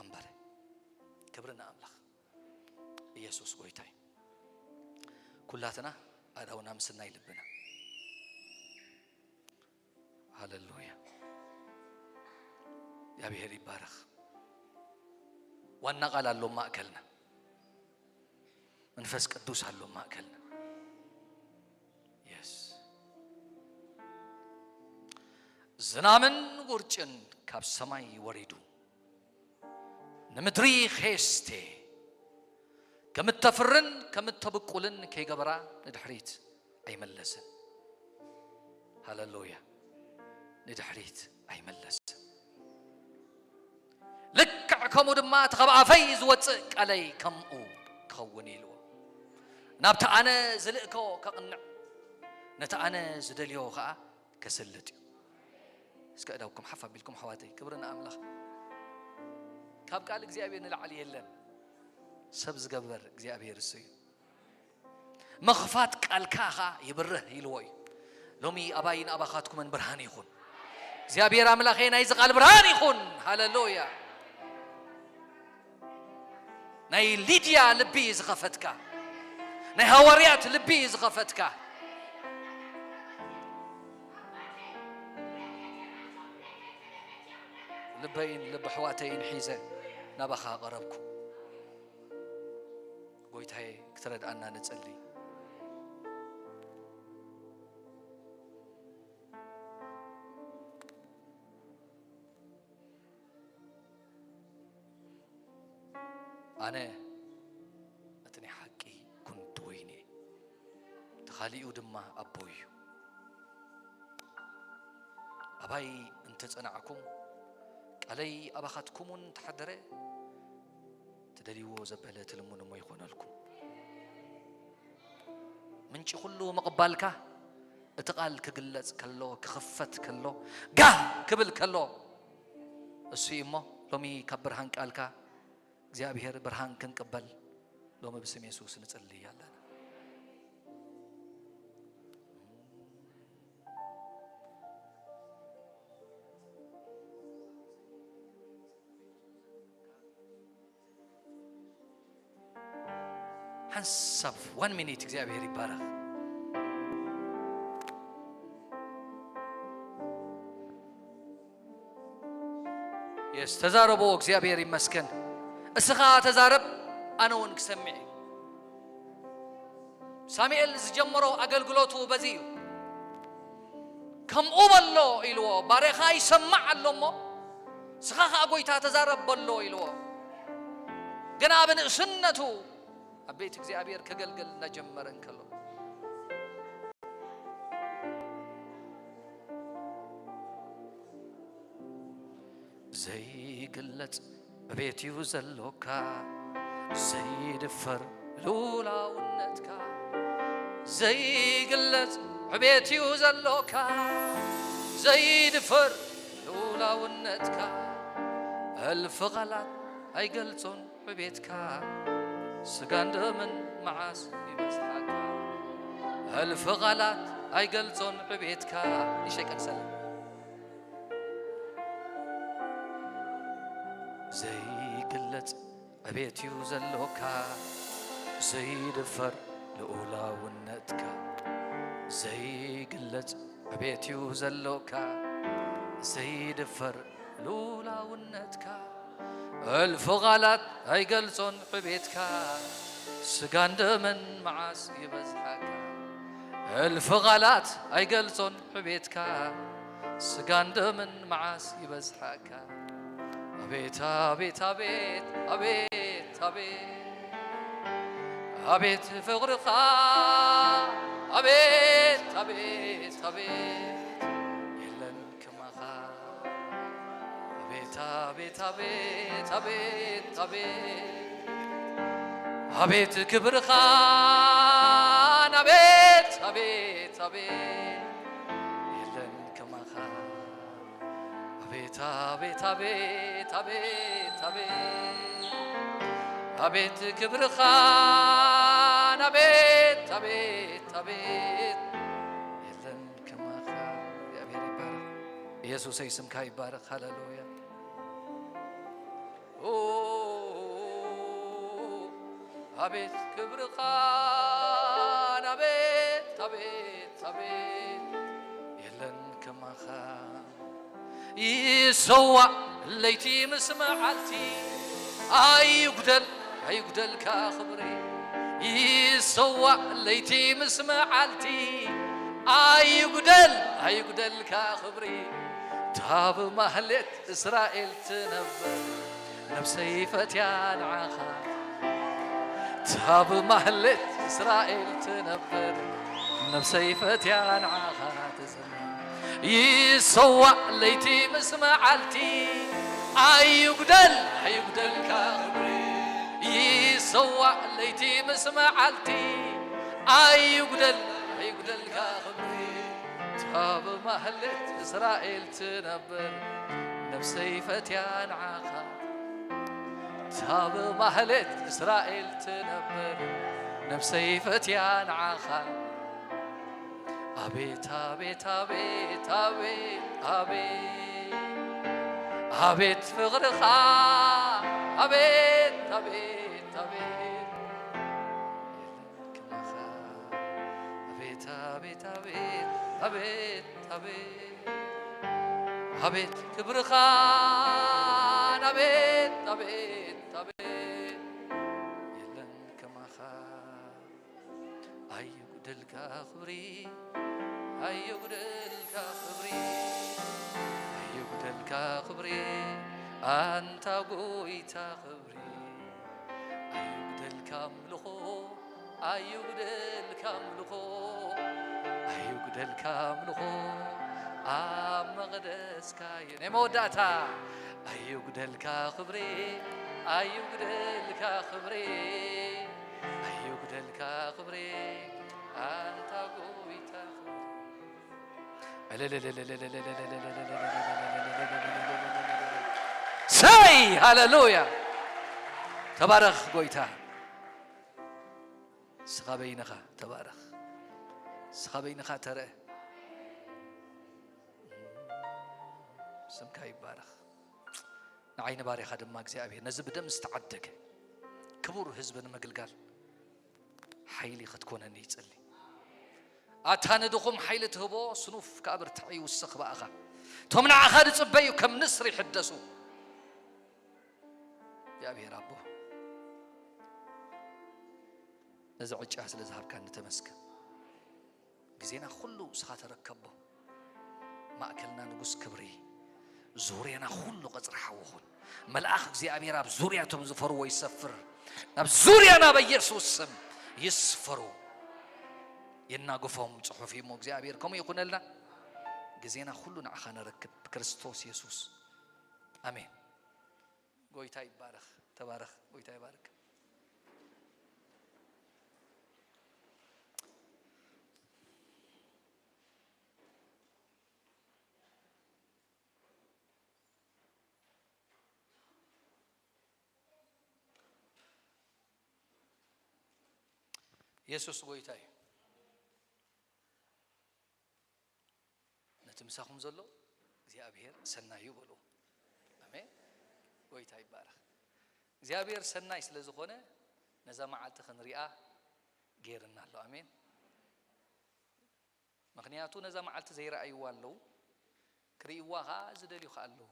ኣንበረ። ክብሪ ንኣምላኽ። ኢየሱስ ጎይታ እዩ። ኩላትና ኣእዳውና ምስናይ ልብና። ሃሌሉያ። እግዚኣብሔር ይባረኽ። ዋና ቃል ኣሎ ማእከልና። መንፈስ ቅዱስ ኣሎ ማእከልና። የስ። ዝናምን ውርጭን ካብ ሰማይ ወሪዱ ንምድሪ ኼስቴ ከም እተፍርን ከም እተብቁልን ከይገበራ ንድሕሪት ኣይመለስን። ሃለሉያ። ንድሕሪት ኣይመለስን። ልክዕ ከምኡ ድማ እቲ ካብ ኣፈይ ዝወፅእ ቃለይ ከምኡ ክኸውን ኢልዎ። ናብቲ ኣነ ዝልእኮ ከቕንዕ፣ ነቲ ኣነ ዝደልዮ ኸዓ ከስልጥ እዩ። እስከ እዳውኩም ሓፍ ኣቢልኩም ኣሕዋተይ፣ ክብሪ ንኣምላኽ። ካብ ቃል እግዚኣብሔር ንላዕሊ የለን። ሰብ ዝገብር እግዚኣብሔር እሱ እዩ። ምኽፋት ቃልካ ኸዓ ይብርህ ኢልዎ እዩ። ሎሚ ኣባይን ኣባኻትኩምን ብርሃን ይኹን። እግዚኣብሔር ኣምላኸይ ናይዚ ቃል ብርሃን ይኹን። ሃለሉያ። ናይ ሊድያ ልቢ ዝኸፈትካ፣ ናይ ሃዋርያት ልቢ ዝኸፈትካ፣ ልበይን ልቢ ኣሕዋተይን ሒዘ ናባኻ ቀረብኩ። ጎይታዬ ክትረድኣና ንጽሊ። ኣነ እቲ ናይ ሓቂ ጉንዲ ወይኒ እየ፣ እቲ ካሊኡ ድማ ኣቦይ እዩ። ኣባይ እንተጸናዕኩም፣ ቃለይ ኣባኻትኩም እውን እንተሓደረ፣ ትደልይዎ ዘበለ ትልምኑ እሞ ይኾነልኩም። ምንጪ ኩሉ ምቕባልካ፣ እቲ ቃል ክግለጽ ከሎ፣ ክኽፈት ከሎ፣ ጋህ ክብል ከሎ፣ እሱ እዩ እሞ ሎሚ ካብ ብርሃን ቃልካ እግዚኣብሔር ብርሃን ክንቅበል ሎሚ ብስም የሱስ ንጽልይ ኣለና። ሓንሳብ ዋን ሚኒት እግዚኣብሔር ይባረኽ። የስ፣ ተዛረቦ፣ እግዚኣብሔር ይመስገን። እስኻ ተዛረብ፣ ኣነ እውን ክሰምዕ እዩ። ሳሙኤል ዝጀመሮ ኣገልግሎቱ በዚ እዩ። ከምኡ በሎ ኢልዎ፣ ባርያኻ ይሰማዕ ኣሎ እሞ፣ እስኻ ኸዓ ጎይታ ተዛረብ በሎ ኢልዎ። ገና ብንእስነቱ ኣብ ቤት እግዚኣብሔር ከገልግል እናጀመረ እንከሎ፣ ዘይግለጽ ዕቤት እዩ ዘሎካ፣ ዘይድፈር ልኡላውነትካ። ዘይግለጽ ዕቤት እዩ ዘሎካ፣ ዘይድፈር ልኡላውነትካ። እልፊ ቃላት ኣይገልጾን ዕቤትካ፣ ስጋን ደምን መዓስ ይበዝሓካ። እልፊ ቃላት ኣይገልጾን ዕቤትካ። ይሸቀል ሰለ ዘይግለጽ ዕቤት እዩ ዘሎካ፣ ዘይድፈር ልኡላውነትካ። ዘይግለጽ ዕቤት እዩ ዘሎካ፣ ዘይድፈር ልኡላውነትካ። እልፊ ቃላት ኣይገልጾን ዕቤትካ፣ ስጋን ደምን መዓስ ይበዝሓካ። እልፊ ቃላት ኣይገልጾን ዕቤትካ፣ ስጋን ደምን መዓስ ይበዝሓካ። ኣቤት፣ ኣቤት፣ ኣቤት፣ ኣቤት፣ ኣቤት፣ ኣቤት ፍቕርኻ፣ ኣቤት፣ ኣቤት፣ ኣቤት፣ የለን ከማኻ። ኣቤት፣ ኣቤት፣ ኣቤት፣ ኣቤት፣ ኣቤት፣ ኣቤት ክብርኻን፣ ኣቤት፣ ኣቤት፣ ኣቤት፣ የለን ከማኻ። ኣቤት፣ ኣቤት፣ ኣቤት፣ ኣቤት፣ ኣቤት፣ ኣቤት ክብርኻን፣ ኣቤት፣ ኣቤት፣ ኣቤት፣ የለን ከማኻ። እግዚኣብሔር ይባረኽ። ኢየሱሰይ ስምካ ይባረኽ። ሃሌሉያ። ኦ፣ ኣቤት ክብርኻን፣ ኣቤት፣ ኣቤት፣ ኣቤት፣ የለን ከማኻ። ይሰዋዕ ለይቲ ምስ መዓልቲ ኣይጉደል ኣይጉደልካ ክብሪ ይሰዋእ ለይቲ ምስ መዓልቲ ኣይጉደል ኣይጉደልካ ክብሪ ታብ ማህሌት እስራኤል ትነብር ነብሰይ ፈትያ ንዓኻ ታብ ማህሌት እስራኤል ትነብር ነብሰይ ፈትያ ንዓኻ ትዘምር ይሰዋእ ለይቲ ምስ መዓልቲ ኣይጉደል ኣይጉደልካ ክብሪ ይሰዋእ ለይቲ ምስ መዓልቲ ኣይጉደል ኣይጉደልካ ክብሪ ታብ ማህሌት እስራኤል ትነብር ነብሰይ ፈትያ ንዓኻ ታብ ማህሌት እስራኤል ትነብር ነብሰይ ፈትያ ንዓኻ ኣቤት ኣቤት ኣቤት ኣቤት ኣቤት ኣቤት ፍቕርኻ ኣቤት ኣቤት ኣቤት የለን ከማኻ ኣቤት ኣቤት ኣቤት ኣቤት ኣቤት ኣቤት ክብርኻን ኣቤት ኣቤት ኣቤት የለን ከማኻ ኣየጉደልካ ክብሪ ኣየጉደልካ ክብሪ ኣየጉደልካ ክብሪ ኣንታ ጎይታ ክብሪ ኣየጉደልካ ኣምልኾ ኣየጉደልካ ኣምልኾ ኣየጉደልካ ኣምልኾ ኣብ መቕደስካ እዩ ናይ መወዳእታ ኣየጉደልካ ክብሪ ኣየጉደልካ ክብሪ ኣየጉደልካ ክብሪ ኣንታ ጎይታ ክብሪ ሰይ ሃለሉያ ተባረኽ ጎይታ ስኻ በይንኻ ተባረኽ ስኻ በይንኻ ተረእ ስምካ ይባረኽ ንዓይኒ ባሪኻ ድማ እግዚኣብሔር ነዚ ብደም ዝተዓደገ ክቡር ህዝቢ ንምግልጋል ሓይሊ ክትኮነኒ ይጽሊ ኣታ ንድኹም ሓይሊ ትህቦ ስኑፍ ካብ ብርትዕ ይውስኽ ብኣኻ እቶም ንዓኻ ዝጽበዩ ከም ንስር ይሕደሱ እግዚኣብሔር ኣቦ ነዚ ዕጫ ስለ ዝሃብካኒ ተመስገን ግዜና ኩሉ እስኻ ተረከቦ ማእከልና ንጉስ ክብሪ ዙርያና ኩሉ ቀጽሪ ሓዊ ኹን መልኣኽ እግዚኣብሔር ኣብ ዙርያቶም ዝፈርዎ ይሰፍር ኣብ ዙርያና በኢየሱስ ስም ይስፈሩ ይናገፎም ጽሑፍ እዩ እግዚኣብሔር ከምኡ ይኹነልና ግዜና ኩሉ ንዓኻ ነረክብ ክርስቶስ የሱስ ኣሜን ጎይታ ይባረኽ ተባረኽ ጎይታ ይባርክ የሱስ ጎይታ እዩ ነቲ ምሳኹም ዘሎ እግዚኣብሔር ሰናይ እዩ በሉ ኣሜን ጎይታ ይባረኽ እግዚኣብሔር ሰናይ ስለ ዝኾነ ነዛ መዓልቲ ክንሪኣ ገይርና ኣሎ ኣሜን ምኽንያቱ ነዛ መዓልቲ ዘይረኣይዋ ኣለዉ ክርእይዋ ኸዓ ዝደልዩ ኸዓ ኣለዉ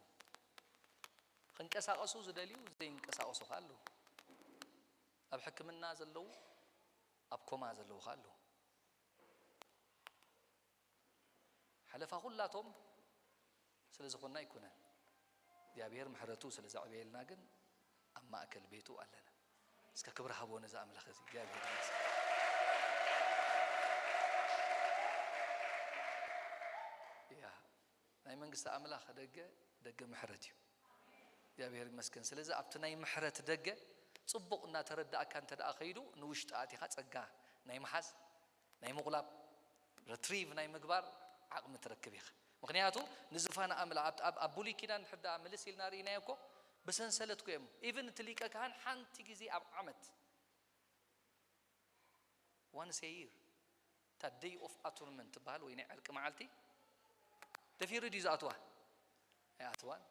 ክንቀሳቐሱ ዝደልዩ ዘይንቀሳቐሱ ኸዓ ኣለዉ ኣብ ሕክምና ዘለዉ ኣብ ኮማ ዘለዉ ኸዓ ኣለዉ ሓለፋ ኩላቶም ስለ ዝኾንና ኣይኮነን እግዚኣብሔር ምሕረቱ ስለ ዘዕበየልና ግን ኣብ ማእከል ቤቱ ኣለና እስከ ክብሪ ሃቦ ነዚ ኣምላኽ እዚ እግዚኣብሔር ይመስገን ያ ናይ መንግስቲ ኣምላኽ ደገ ደገ ምሕረት እዩ እግዚኣብሔር ይመስገን ስለዚ ኣብቲ ናይ ምሕረት ደገ ጽቡቕ እናተረዳእካ እንተ ደኣ ከይዱ ንውሽጢ ኣቲኻ ጸጋ ናይ ምሓዝ ናይ ምቑላብ ርትሪቭ ናይ ምግባር ዓቕሚ ትረክብ ኢኻ ምኽንያቱ ንዝፋን ኣምላ ኣብ ብሉይ ኪዳን ሕዳ ምልስ ኢልና ርኢናዮ እኮ ብሰንሰለት ኮ እዮም ኢቭን እቲ ሊቀ ካህን ሓንቲ ግዜ ኣብ ዓመት ዋንስ የይር እታ ደይ ኦፍ ኣቶንመንት ትበሃል ወይ ናይ ዕርቂ መዓልቲ ደፊሩ ድዩ ዝኣትዋ ኣይኣትዋን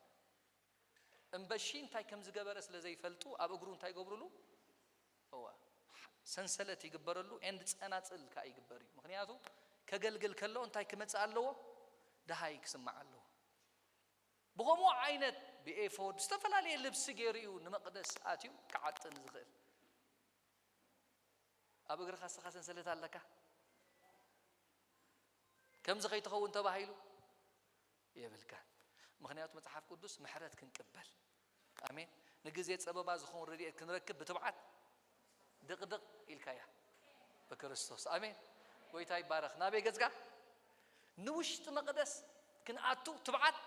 እምበሺ እንታይ ከም ዝገበረ ስለ ዘይፈልጡ ኣብ እግሩ እንታይ ይገብሩሉ እዋ ሰንሰለት ይግበረሉ ኤንድ ጸናጽል ከዓ ይግበር እዩ ምክንያቱ ከገልግል ከሎ እንታይ ክመጽእ ኣለዎ ድሃይ ክስማዕ ኣለዎ ብኸምኡ ዓይነት ብኤፎድ ዝተፈላለየ ልብሲ ገይሩ እዩ ንመቕደስ ኣትዩ ክዓጥን ዝኽእል። ኣብ እግርኻ ንስኻ ሰንሰለት ኣለካ? ከምዚ ከይትኸውን ተባሂሉ የብልካን። ምኽንያቱ መጽሓፍ ቅዱስ ምሕረት ክንቅበል፣ ኣሜን፣ ንግዜ ጸበባ ዝኸውን ረድኤት ክንረክብ ብትብዓት ድቕድቕ ኢልካያ ብክርስቶስ። ኣሜን። ጎይታ ይባረኽ። ናበይ ገጽካ? ንውሽጢ መቕደስ ክንኣቱ ትብዓት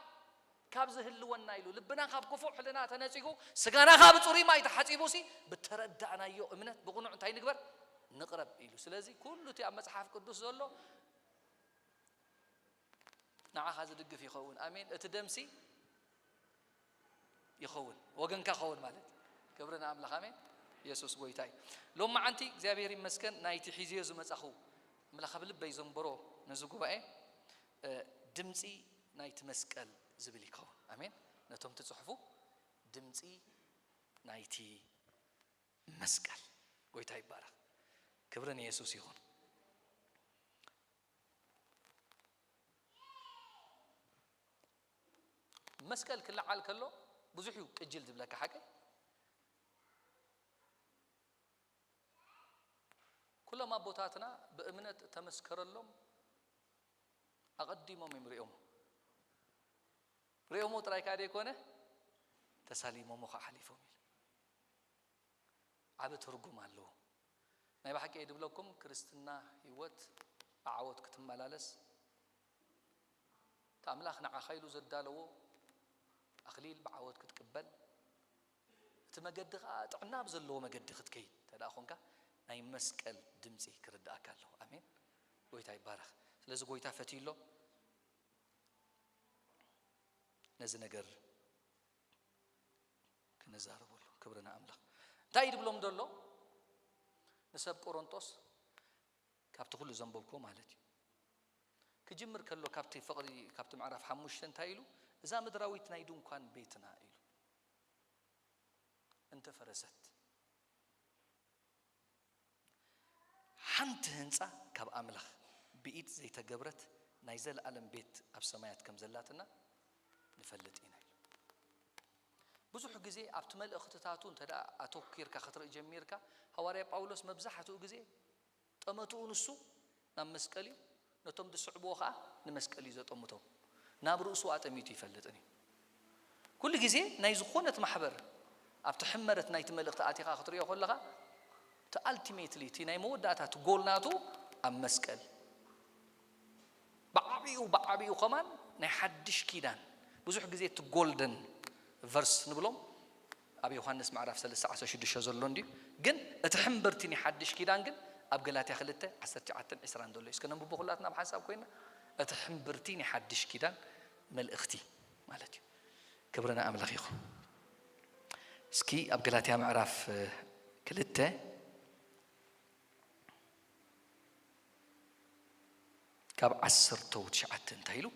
ካብ ዝህልወና ኢሉ፣ ልብና ካብ ክፉእ ሕልና ተነጺጉ፣ ስጋና ካብ ጽሩይ ማይ ተሓጺቡ ሲ ብተረዳእናዮ እምነት ብቕኑዕ እንታይ ንግበር? ንቕረብ ኢሉ። ስለዚ ኩሉ እቲ ኣብ መጽሓፍ ቅዱስ ዘሎ ንዓኻ ዝድግፍ ይኸውን። ኣሜን። እቲ ደምሲ ይኸውን፣ ወገንካ ኸውን ማለት። ክብሪ ንኣምላኽ። ኣሜን። የሱስ ጎይታ እዩ። ሎም መዓንቲ እግዚኣብሔር ይመስገን፣ ናይቲ ሒዝዮ ዝመጻኹ ኣምላኽ ኣብ ልበይ ዘንበሮ ነዚ ጉባኤ፣ እ፣ ድምጺ ናይቲ መስቀል ዝብል ይኸውን። ኣሜን። ነቶም ትጽሕፉ፣ ድምጺ ናይቲ መስቀል። ጎይታ ይባረኽ። ክብሪ ንየሱስ ይኹን። መስቀል ክለዓል ከሎ ብዙሕ እዩ ቅጅል ዝብለካ፣ ሓቀይ? ኩሎም ኣቦታትና ብእምነት ተመስከረሎም፣ ኣቐዲሞም እዮም ሪኦሞ። ሪኦሞ ጥራይ ከኣ ዘይኮነ፣ ተሳሊሞሞ ከኣ ሓሊፎም ኢሉ። ዓቢ ትርጉም ኣለዎ። ናይ ብሓቂ እየ ድብለኩም፣ ክርስትና ህይወት ብዓወት ክትመላለስ፣ እቲ ኣምላኽ ንዓኻ ኢሉ ዘዳለዎ ኣኽሊል ብዓወት ክትቅበል፣ እቲ መገዲ ኸኣ ጥዕና ኣብ ዘለዎ መገዲ ክትከይድ እንተ ደኣ ኾንካ፣ ናይ መስቀል ድምጺ ክርድኣካ ኣለዎ። ኣሜን። ጎይታ ይባረኽ። ስለዚ ጎይታ ፈትዩ ኣሎ። ነዚ ነገር ክንዛረበሉ። ክብሪ ንኣምላኽ። እንታይ እዩ ድብሎም ዘሎ? ንሰብ ቆሮንቶስ፣ ካብቲ ኩሉ ዘንበብክዎ ማለት እዩ። ክጅምር ከሎ ካብቲ ፍቕሪ፣ ካብቲ ምዕራፍ ሓሙሽተ እንታይ ኢሉ? እዛ ምድራዊት ናይ ድንኳን ቤትና ኢሉ። እንተፈረሰት፣ ሓንቲ ህንጻ ካብ ኣምላኽ ብኢድ ዘይተገብረት ናይ ዘለኣለም ቤት ኣብ ሰማያት ከም ዘላትና ንፈልጥ ኢና ኢሉ። ብዙሕ ግዜ ኣብቲ መልእኽትታቱ እንተ ደኣ ኣተኲርካ ክትርኢ ጀሚርካ፣ ሃዋርያ ጳውሎስ መብዛሕትኡ ግዜ ጠመትኡ ንሱ ናብ መስቀል እዩ፣ ነቶም ዝስዕብዎ ኸኣ ንመስቀል እዩ ዘጠምቶም። ናብ ርእሱ ኣጠሚቱ ይፈልጥን እዩ። ኩሉ ግዜ ናይ ዝኾነት ማሕበር ኣብቲ ሕመረት ናይቲ መልእኽቲ ኣቲኻ ክትርእዮ ከለኻ፣ እቲ ኣልቲሜትሊ፣ እቲ ናይ መወዳእታ፣ እቲ ጎል ናቱ ኣብ መስቀል። ብዓቢኡ፣ ብዓቢኡ ከማን ናይ ሓድሽ ኪዳን። ብዙሕ ግዜ እቲ ጎልደን ቨርስ ንብሎም ኣብ ዮሃንስ ምዕራፍ ሰለስተ ዓሰርተ ሽዱሽተ ዘሎ እንድዩ። ግን እቲ ሕምብርቲ ናይ ሓድሽ ኪዳን ግን ኣብ ገላትያ ክልተ ዓሰርተ ትሽዓተን ዕስራን ዘሎ እዩ። እስከ ነንብቦ ኩላትና ብሓንሳብ ኮይና። እቲ ሕምብርቲ ናይ ሓድሽ ኪዳን መልእኽቲ ማለት እዩ። ክብሪ ንኣምላኽ ይኹን። እስኪ ኣብ ገላትያ ምዕራፍ፣ እ፣ ክልተ ካብ ዓሰርተ ትሽዓተ እንታይ ኢሉ?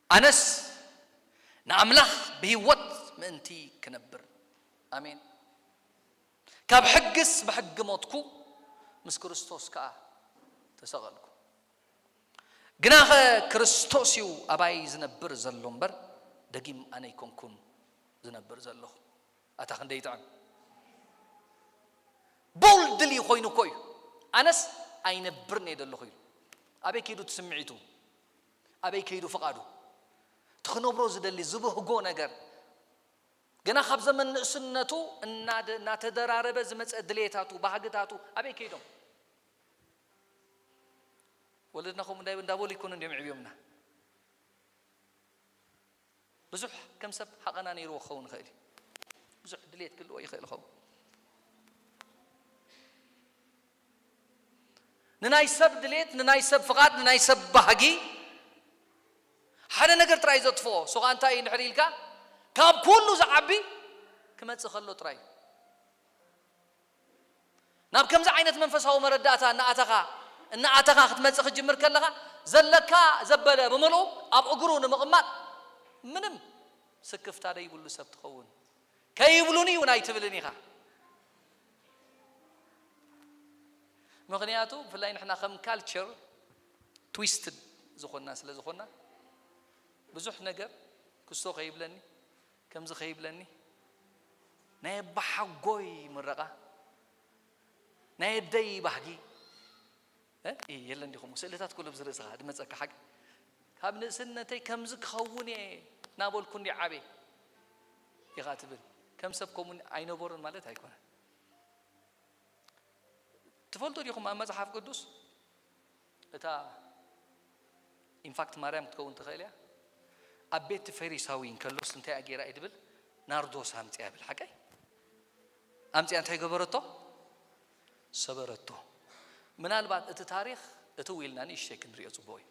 ኣነስ ንኣምላኽ ብህይወት ምእንቲ ክነብር። ኣሜን። ካብ ሕግስ ብሕጊ ሞትኩ፣ ምስ ክርስቶስ ከኣ ተሰቐልኩ። ግናኸ ክርስቶስ እዩ ኣባይ ዝነብር ዘሎ እምበር፣ ደጊም ኣነ ኣይኮንኩን ዝነብር ዘለኹ። ኣታ ክንደይ ይጥዕም። ቦልድሊ ኮይኑ እኮ እዩ። ኣነስ ኣይነብርን እየ ዘለኹ ኢሉ። ኣበይ ከይዱ እቲ ስምዒቱ? ኣበይ ከይዱ ፍቓዱ? እቲ ክነብሮ ዝደሊ ዝብህጎ ነገር ገና ካብ ዘመን ንእስነቱ እናደ-፣ እናተደራረበ ዝመጸ ድሌታቱ፣ ባህግታቱ ኣበይ ከይዶም? ወለድና ከምኡ እንዳይ-፣ እንዳበሉ ይኮኑ እንዲዮም ዕብዮምና። ብዙሕ ከም ሰብ ሃቐና ነይርዎ ክኸውን ይኽእል እዩ። ብዙሕ ድሌት ክህልዎ ይኽእል ይኸውን። ንናይ ሰብ ድሌት፣ ንናይ ሰብ ፍቓድ፣ ንናይ ሰብ ባህጊ ሓደ ነገር ጥራይ ዘጥፍኦ፣ ሶኻ እንታይ እዩ እንድሕር ኢልካ፣ ካብ ኩሉ ዝዓቢ ክመጽእ ከሎ ጥራይ እዩ። ናብ ከምዚ ዓይነት መንፈሳዊ መረዳእታ እናኣተኻ፣ እናኣተኻ ክትመጽእ ክትጅምር ከለኻ፣ ዘለካ ዘበለ ብምልኡ ኣብ እግሩ ንምቕማጥ ምንም ስክፍታ ደይብሉ ሰብ ትኸውን። ከይብሉኒ እውን ኣይትብልን ኢኻ። ምኽንያቱ ብፍላይ ንሕና ከም ካልቸር ትዊስትድ ዝኾንና ስለ ዝኾንና፣ ብዙሕ ነገር ክስቶ ከይብለኒ፣ ከምዚ ከይብለኒ ናይ ኣባሓጎይ ምረቓ ናይ ኣደይ ባህጊ እ? እ፣ የለን ዲኹም ስእልታት ኩሉ ብዚ ርእስኻ ድመፀካ ሓቂ ካብ ንእስነተይ ከምዚ ክኸውን እየ ናበልኩ እንዲ ዓበ ኢኻ ትብል ከም ሰብ ከምኡ ኣይነበሩን ማለት ኣይኮነን። ትፈልጡ ዲኹም ኣብ መጽሓፍ ቅዱስ እታ ኢንፋክት ማርያም ክትከውን ትኽእል እያ። ኣብ ቤት ፈሪሳዊ እንከሎስ እንታይ እያ ገይራ እዩ ድብል ናርዶስ ኣምፅያ ብል ሓቀይ ኣምፅያ እንታይ ገበረቶ ሰበረቶ። ምናልባት እቲ ታሪኽ እቲ ዊልና ንእሽተይ ክንሪኦ ፅቡቅ እዩ።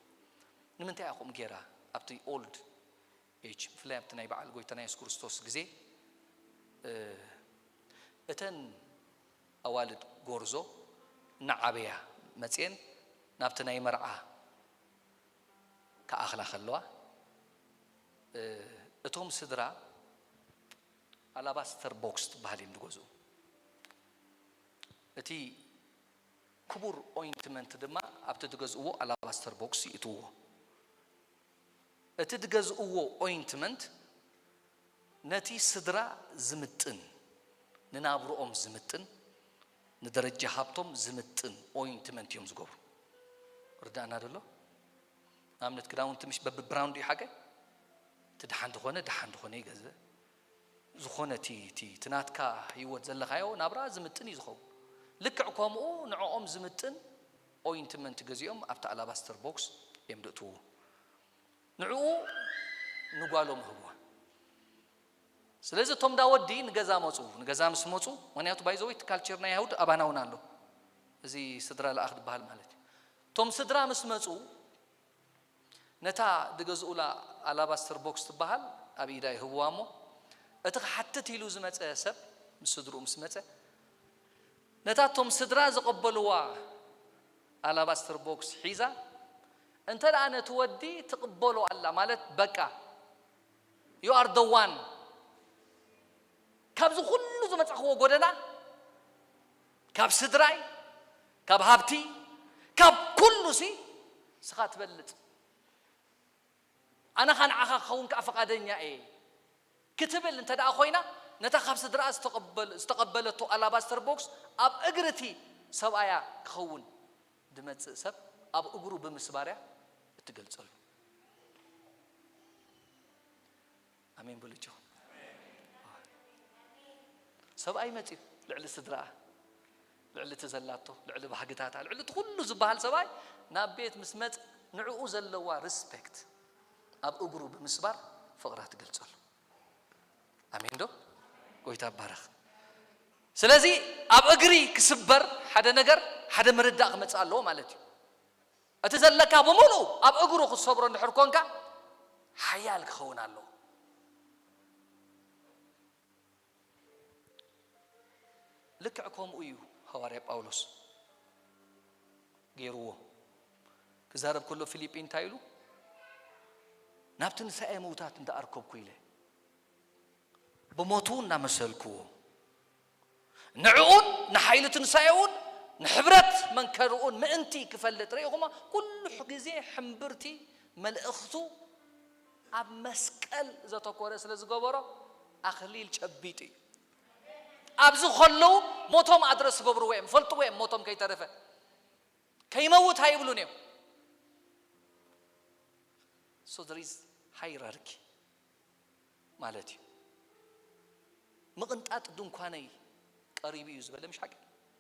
ንምንታይ እያ ከምኡ ገይራ ኣብቲ ኦልድ ኤጅ ብፍላይ ኣብቲ ናይ በዓል ጎይታና የሱስ ክርስቶስ ግዜ እ፣ እተን ኣዋልድ ጎርዞ እናዓበያ መፅየን ናብቲ ናይ መርዓ ክኣኽላ ከለዋ እ፣ እቶም ስድራ ኣላባስተር ቦክስ ትበሃል እዮም ዝገዝኡ። እቲ ክቡር ኦይንትመንት ድማ ኣብቲ ዝገዝእዎ ኣላባስተር ቦክስ ይእትውዎ። እቲ ዝገዝእዎ ኦይንትመንት ነቲ ስድራ ዝምጥን ንናብርኦም ዝምጥን ንደረጃ ሃብቶም ዝምጥን ኦይንትመንት እዮም ዝገብሩ። ርዳእና ደሎ ንኣብነት ክዳውንቲ ምሽ በቢ ብራንዱ ይሓቀ እቲ ድሓን ዝኾነ ድሓን ዝኾነ ይገዝእ ዝኾነ እቲ እቲ እቲ ናትካ ህይወት ዘለኻዮ ናብራ ዝምጥን እዩ ዝኸውን። ልክዕ ከምኡ ንዕኦም ዝምጥን ኦይንትመንት ገዚኦም ኣብቲ ኣላባስተር ቦክስ እዮም ድእትውዎ። ንዕኡ ንጓሎም ህብዋ። ስለዚ እቶም ዳ ወዲ ንገዛ መፁ። ንገዛ ምስ መፁ፣ ምክንያቱ ባይዘወይ ካልቸር ናይ ይሁድ ኣባና እውን ኣሎ። እዚ ስድራ ለኣኽ ዝበሃል ማለት እዩ። እቶም ስድራ ምስ መፁ ነታ ዝገዝኡላ ኣላባስተር ቦክስ ትበሃል ኣብ ኢዳ ይህብዋ እሞ እቲ ክሓትት ኢሉ ዝመፀ ሰብ ምስ ስድርኡ ምስ መፀ ነታ እቶም ስድራ ዝቐበልዋ ኣላባስተር ቦክስ ሒዛ እንተ ደኣ ነቲ ወዲ ትቕበሎ ኣላ ማለት በቃ you are the one ካብዚ ኩሉ ዝመጻኽዎ ጎደና ካብ ስድራይ ካብ ሃብቲ ካብ ኩሉ ሲ ስኻ ትበልጽ ኣነ ኻን ዓኻ ክኸውን ከዓ ፈቓደኛ እየ ክትብል እንተ ደኣ ኮይና ነታ ካብ ስድራኣ ዝተቐበለቶ ኣላባስተር ቦክስ ኣብ እግሪ እቲ ሰብኣያ ክኸውን ድመጽእ ሰብ ኣብ እግሩ ብምስባርያ እትገልጸሉ ኣሜን በሉ እጆኹም ሰብኣይ መፅዩ ልዕሊ ስድራኣ ልዕሊ እቲ ዘላቶ ልዕሊ ባህግታታ ልዕሊ እቲ ኩሉ ዝበሃል ሰብኣይ ናብ ቤት ምስ መፅ ንዕኡ ዘለዋ ሪስፔክት ኣብ እግሩ ብምስባር ፍቕራ ትገልፀሉ ኣሜን ዶ ጎይታ ባረኽ ስለዚ ኣብ እግሪ ክስበር ሓደ ነገር ሓደ ምርዳእ ክመፅእ ኣለዎ ማለት እዩ እቲ ዘለካ ብምሉእ ኣብ እግሩ ክትሰብሮ እንድሕር ኮንካ ሓያል ክኸውን ኣለዎ ልክዕ ከምኡ እዩ ሃዋርያ ጳውሎስ ገይርዎ ክዛረብ ከሎ ፊልጲ እንታይ ኢሉ ናብቲ ንሳኤ ምውታት እንዳኣርከብኩ ኢለ ብሞቱ እናመሰልክዎ ንዕኡን ንሓይሊ ትንሳኤኡን ንሕብረት መንከርኡን ምእንቲ ክፈልጥ ርኢኹማ ኩሉ ግዜ ሕምብርቲ መልእኽቱ ኣብ መስቀል ዘተኮረ ስለ ዝገበሮ ኣኽሊል ጨቢጡ እዩ ኣብዚ ከለዉ ሞቶም ኣድረስ ዝገብርዎ እዮም ፈልጥዎ እዮም ሞቶም ከይተረፈ ከይመውት ኣይብሉን እዮም so there is hierarchy ማለት እዩ ምቕንጣጥ ድንኳነይ ቀሪቡ እዩ ዝበለ ምሽ ሓቂ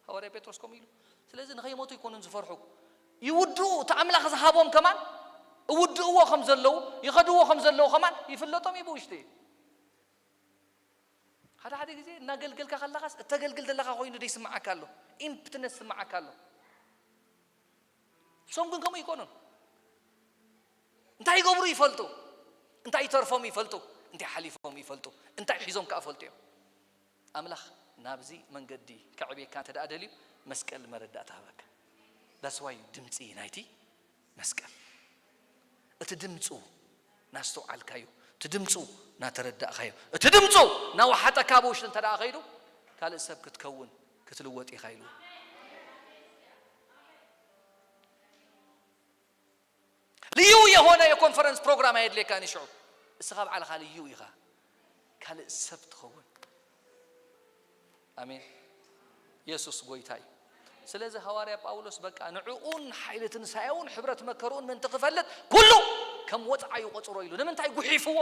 ሃዋርያ ጴጥሮስ ከምኡ ኢሉ ስለዚ ንኸይሞቱ ይኮኑን ዝፈርሑ ይውድኡ እቲ ኣምላኽ ዝሃቦም ከማን እውድእዎ ከም ዘለዉ ይኸድዎ ከም ዘለዉ ከማን ይፍለጦም እዩ ብውሽጢ ሓደ ሓደ ግዜ እናገልገልካ ከለኻስ እተገልግል ዘለኻ ኮይኑ ደይስምዓካ ኣሎ ኢምፕትነስ ስምዓካ ኣሎ ሶም ግን ከምኡ ይኮኑን እንታይ ይገብሩ ይፈልጡ እንታይ ይተርፎም ይፈልጡ እንታይ ሓሊፎም ይፈልጡ እንታይ ሒዞም ከዓ ፈልጡ እዮም ኣምላኽ ናብዚ መንገዲ ከዕብየካ እንተ ደኣ ደልዩ መስቀል መረዳእታ ሃበካ that's why ድምፂ ናይቲ መስቀል እቲ ድምፁ ናስተውዓልካዮ እቲ ድምፁ ናተረዳእካዮ እቲ ድምፁ ናወሓጠካ ብውሽጢ እንተ ደኣ ከይዱ ካልእ ሰብ ክትከውን ክትልወጥ ኢኻ ኢሉ ልዩ የሆነ የኮንፈረንስ ፕሮግራም ኣየድልየካ ንሽዑ እስኻ ባዕልኻ ልዩ ኢኻ ካልእ ሰብ ትኸውን። ኣሜን። የሱስ ጎይታ እዩ። ስለዚ ሃዋርያ ጳውሎስ በቃ ንዕኡን ሓይሊ ትንሳኤውን ሕብረት መከርኡን ምእንቲ ክፈልጥ ኩሉ ከም ወጽዓ ይቖጽሮ ኢሉ። ንምንታይ ጉሒፍዎ?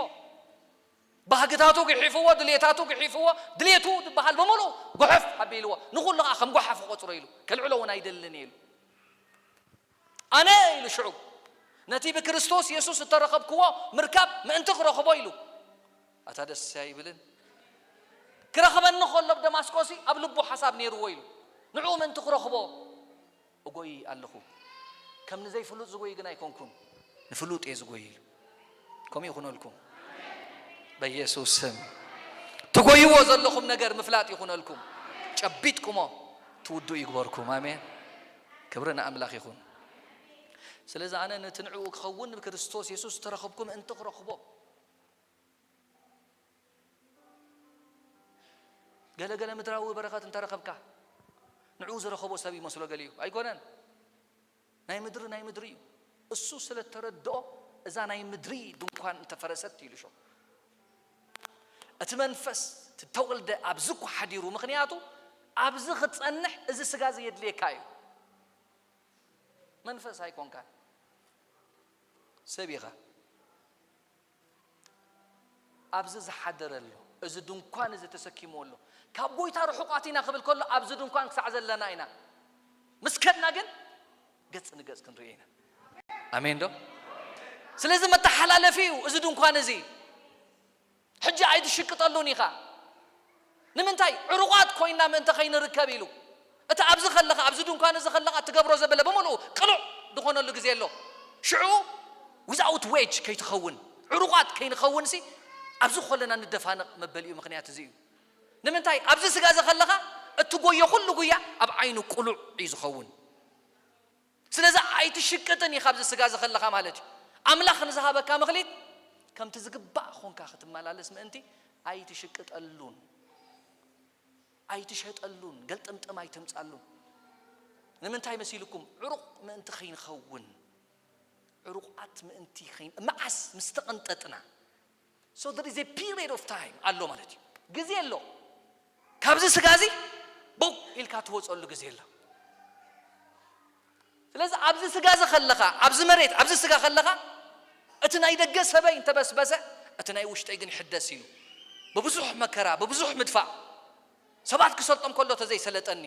ባህግታቱ ግሒፍዎ፣ ድሌታቱ ግሒፍዎ፣ ድሌቱ ዝበሃል ብምሉኡ ጉሕፍ ኣቢልዎ፣ ንኹሉ ኸኣ ከም ጓሓፍ ቆጽሮ ኢሉ፣ ከልዕሎ እውን ኣይደልን እየ ኢሉ። ኣነ ኢሉ ሽዑ ነቲ ብክርስቶስ የሱስ እተረኸብክዎ ምርካብ ምእንቲ ክረኽቦ ኢሉ። ኣታ ደስ ኣይብልን? ክረኽበኒ ከሎ ኣብ ደማስቆሲ ኣብ ልቡ ሓሳብ ነይርዎ ኢሉ። ንዕኡ ምእንቲ ክረኽቦ እጎይ ኣለኹ። ከም ንዘይፍሉጥ ዝጎይ ግን ኣይኮንኩን፣ ንፍሉጥ እየ ዝጎይ ኢሉ። ከምኡ ይኹነልኩም በኢየሱስ ስም። ትጎይዎ ዘለኹም ነገር ምፍላጥ ይኹነልኩም። ጨቢጥኩሞ ትውዱ ይግበርኩም። ኣሜን። ክብሪ ንኣምላኽ ይኹን። ስለዚ ኣነ ነቲ ንዕኡ ክኸውን ብክርስቶስ የሱስ ተረኽብኩ ምእንቲ ክረኽቦ። ገለ ገለ ምድራዊ በረኸት እንተረኸብካ ንዕኡ ዝረኸቦ ሰብ ይመስሎ ገሊኡ። ኣይኮነን። ናይ ምድሪ ናይ ምድሪ እዩ። እሱ ስለ እተረድኦ እዛ ናይ ምድሪ ድንኳን እንተፈረሰት ኢሉ ሾ። እቲ መንፈስ እተወልደ ኣብዚ እኮ ሓዲሩ። ምኽንያቱ ኣብዚ ክትጸንሕ እዚ ስጋ እዚ የድልየካ እዩ። መንፈስ ኣይኮንካን፣ ሰብ ኢኻ። ኣብዚ ዝሓደረ ኣሎ፣ እዚ ድንኳን እዚ ተሰኪሙ ኣሎ። ካብ ጎይታ ርሑቓት ኢና ክብል ከሎ ኣብዚ ድንኳን ክሳዕ ዘለና ኢና። ምስ ከድና ግን ገጽ ንገጽ ክንርእዮ ኢና። ኣሜን ዶ? ስለዚ መተሓላለፊ እዩ እዚ ድንኳን እዚ። ሕጂ ኣይትሽቅጠሉን ኢኻ። ንምንታይ? ዕሩቓት ኮይና ምእንቲ ከይንርከብ ኢሉ። እቲ ኣብዚ ከለኻ፣ ኣብዚ ድንኳን እዚ ከለኻ ትገብሮ ዘበለ ብምሉኡ ቅሉዕ ዝኾነሉ ግዜ ኣሎ። ሽዑ without wage ከይትኸውን፣ ዕሩቓት ከይንኸውንሲ ኣብዚ ኮለና ንደፋነቕ መበሊኡ ምኽንያት እዚ እዩ። ንምንታይ? ኣብዚ ስጋ እዚ ከለኻ እትጎዮ ኩሉ ጉያ ኣብ ዓይኑ ቅሉዕ እዩ ዝኸውን። ስለዚ ኣይትሽቅጥን ኢኻ ኣብዚ ስጋ እዚ ከለኻ ማለት እዩ። ኣምላኽ ንዝሃበካ መኽሊት ከምቲ ዝግባእ ኾንካ ክትመላለስ ምእንቲ ኣይትሽቅጠሉን፣ ኣይትሸጠሉን፣ ገልጥምጥም ኣይተምጻሉን። ንምንታይ መሲልኩም? ዕሩቕ ምእንቲ ኸይንኸውን፣ ዕሩቓት ምእንቲ ኸይን-፣ መዓስ ምስ ተቐንጠጥና? So there is a period of time ኣሎ ማለት እዩ። ግዜ ኣሎ። ካብዚ ስጋ እዚ ቦው ኢልካ ትወፀሉ ግዜ ኣሎ። ስለዚ ኣብዚ ስጋ እዚ ከለኻ፣ ኣብዚ መሬት፣ ኣብዚ ስጋ ከለኻ፣ እቲ ናይ ደገ ሰበይ እንተበስበሰ፣ እቲ ናይ ውሽጠይ ግን ይሕደስ ኢሉ። ብብዙሕ መከራ፣ ብብዙሕ ምድፋእ፣ ሰባት ክሰልጦም ከሎ ተዘይሰለጠኒ፣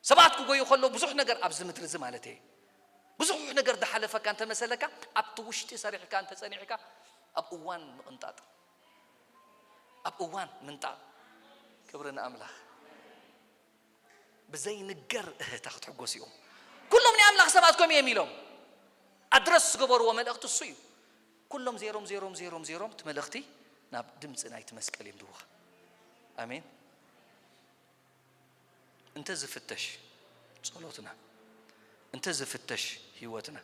ሰባት ክጎዩ ከለዉ ብዙሕ ነገር ኣብዚ ምድሪ እዚ ማለት እየ። ብዙሕ ነገር ዝሓለፈካ እንተመሰለካ፣ ኣብቲ ውሽጢ ሰሪሕካ እንተጸኒሕካ፣ ኣብ እዋን ምቕንጣጥ፣ ኣብ እዋን ምንጣጥ። ክብሪ ንኣምላኽ። ብዘይንገር እህታ ክትሕጎስ እዮም። ኩሎም ናይ ኣምላኽ ሰባት ከምኡ እዮም ኢሎም። ኣድረስ ዝገበርዎ መልእኽቲ እሱ እዩ። ኩሎም ዜሮም፣ ዜሮም፣ ዜሮም፣ ዜሮም፣ እቲ መልእኽቲ ናብ ድምፂ ናይቲ መስቀል እዮም ድውኻ። ኣሜን። እንተ ዝፍተሽ ጸሎትና፣ እንተ ዝፍተሽ ህይወትና፣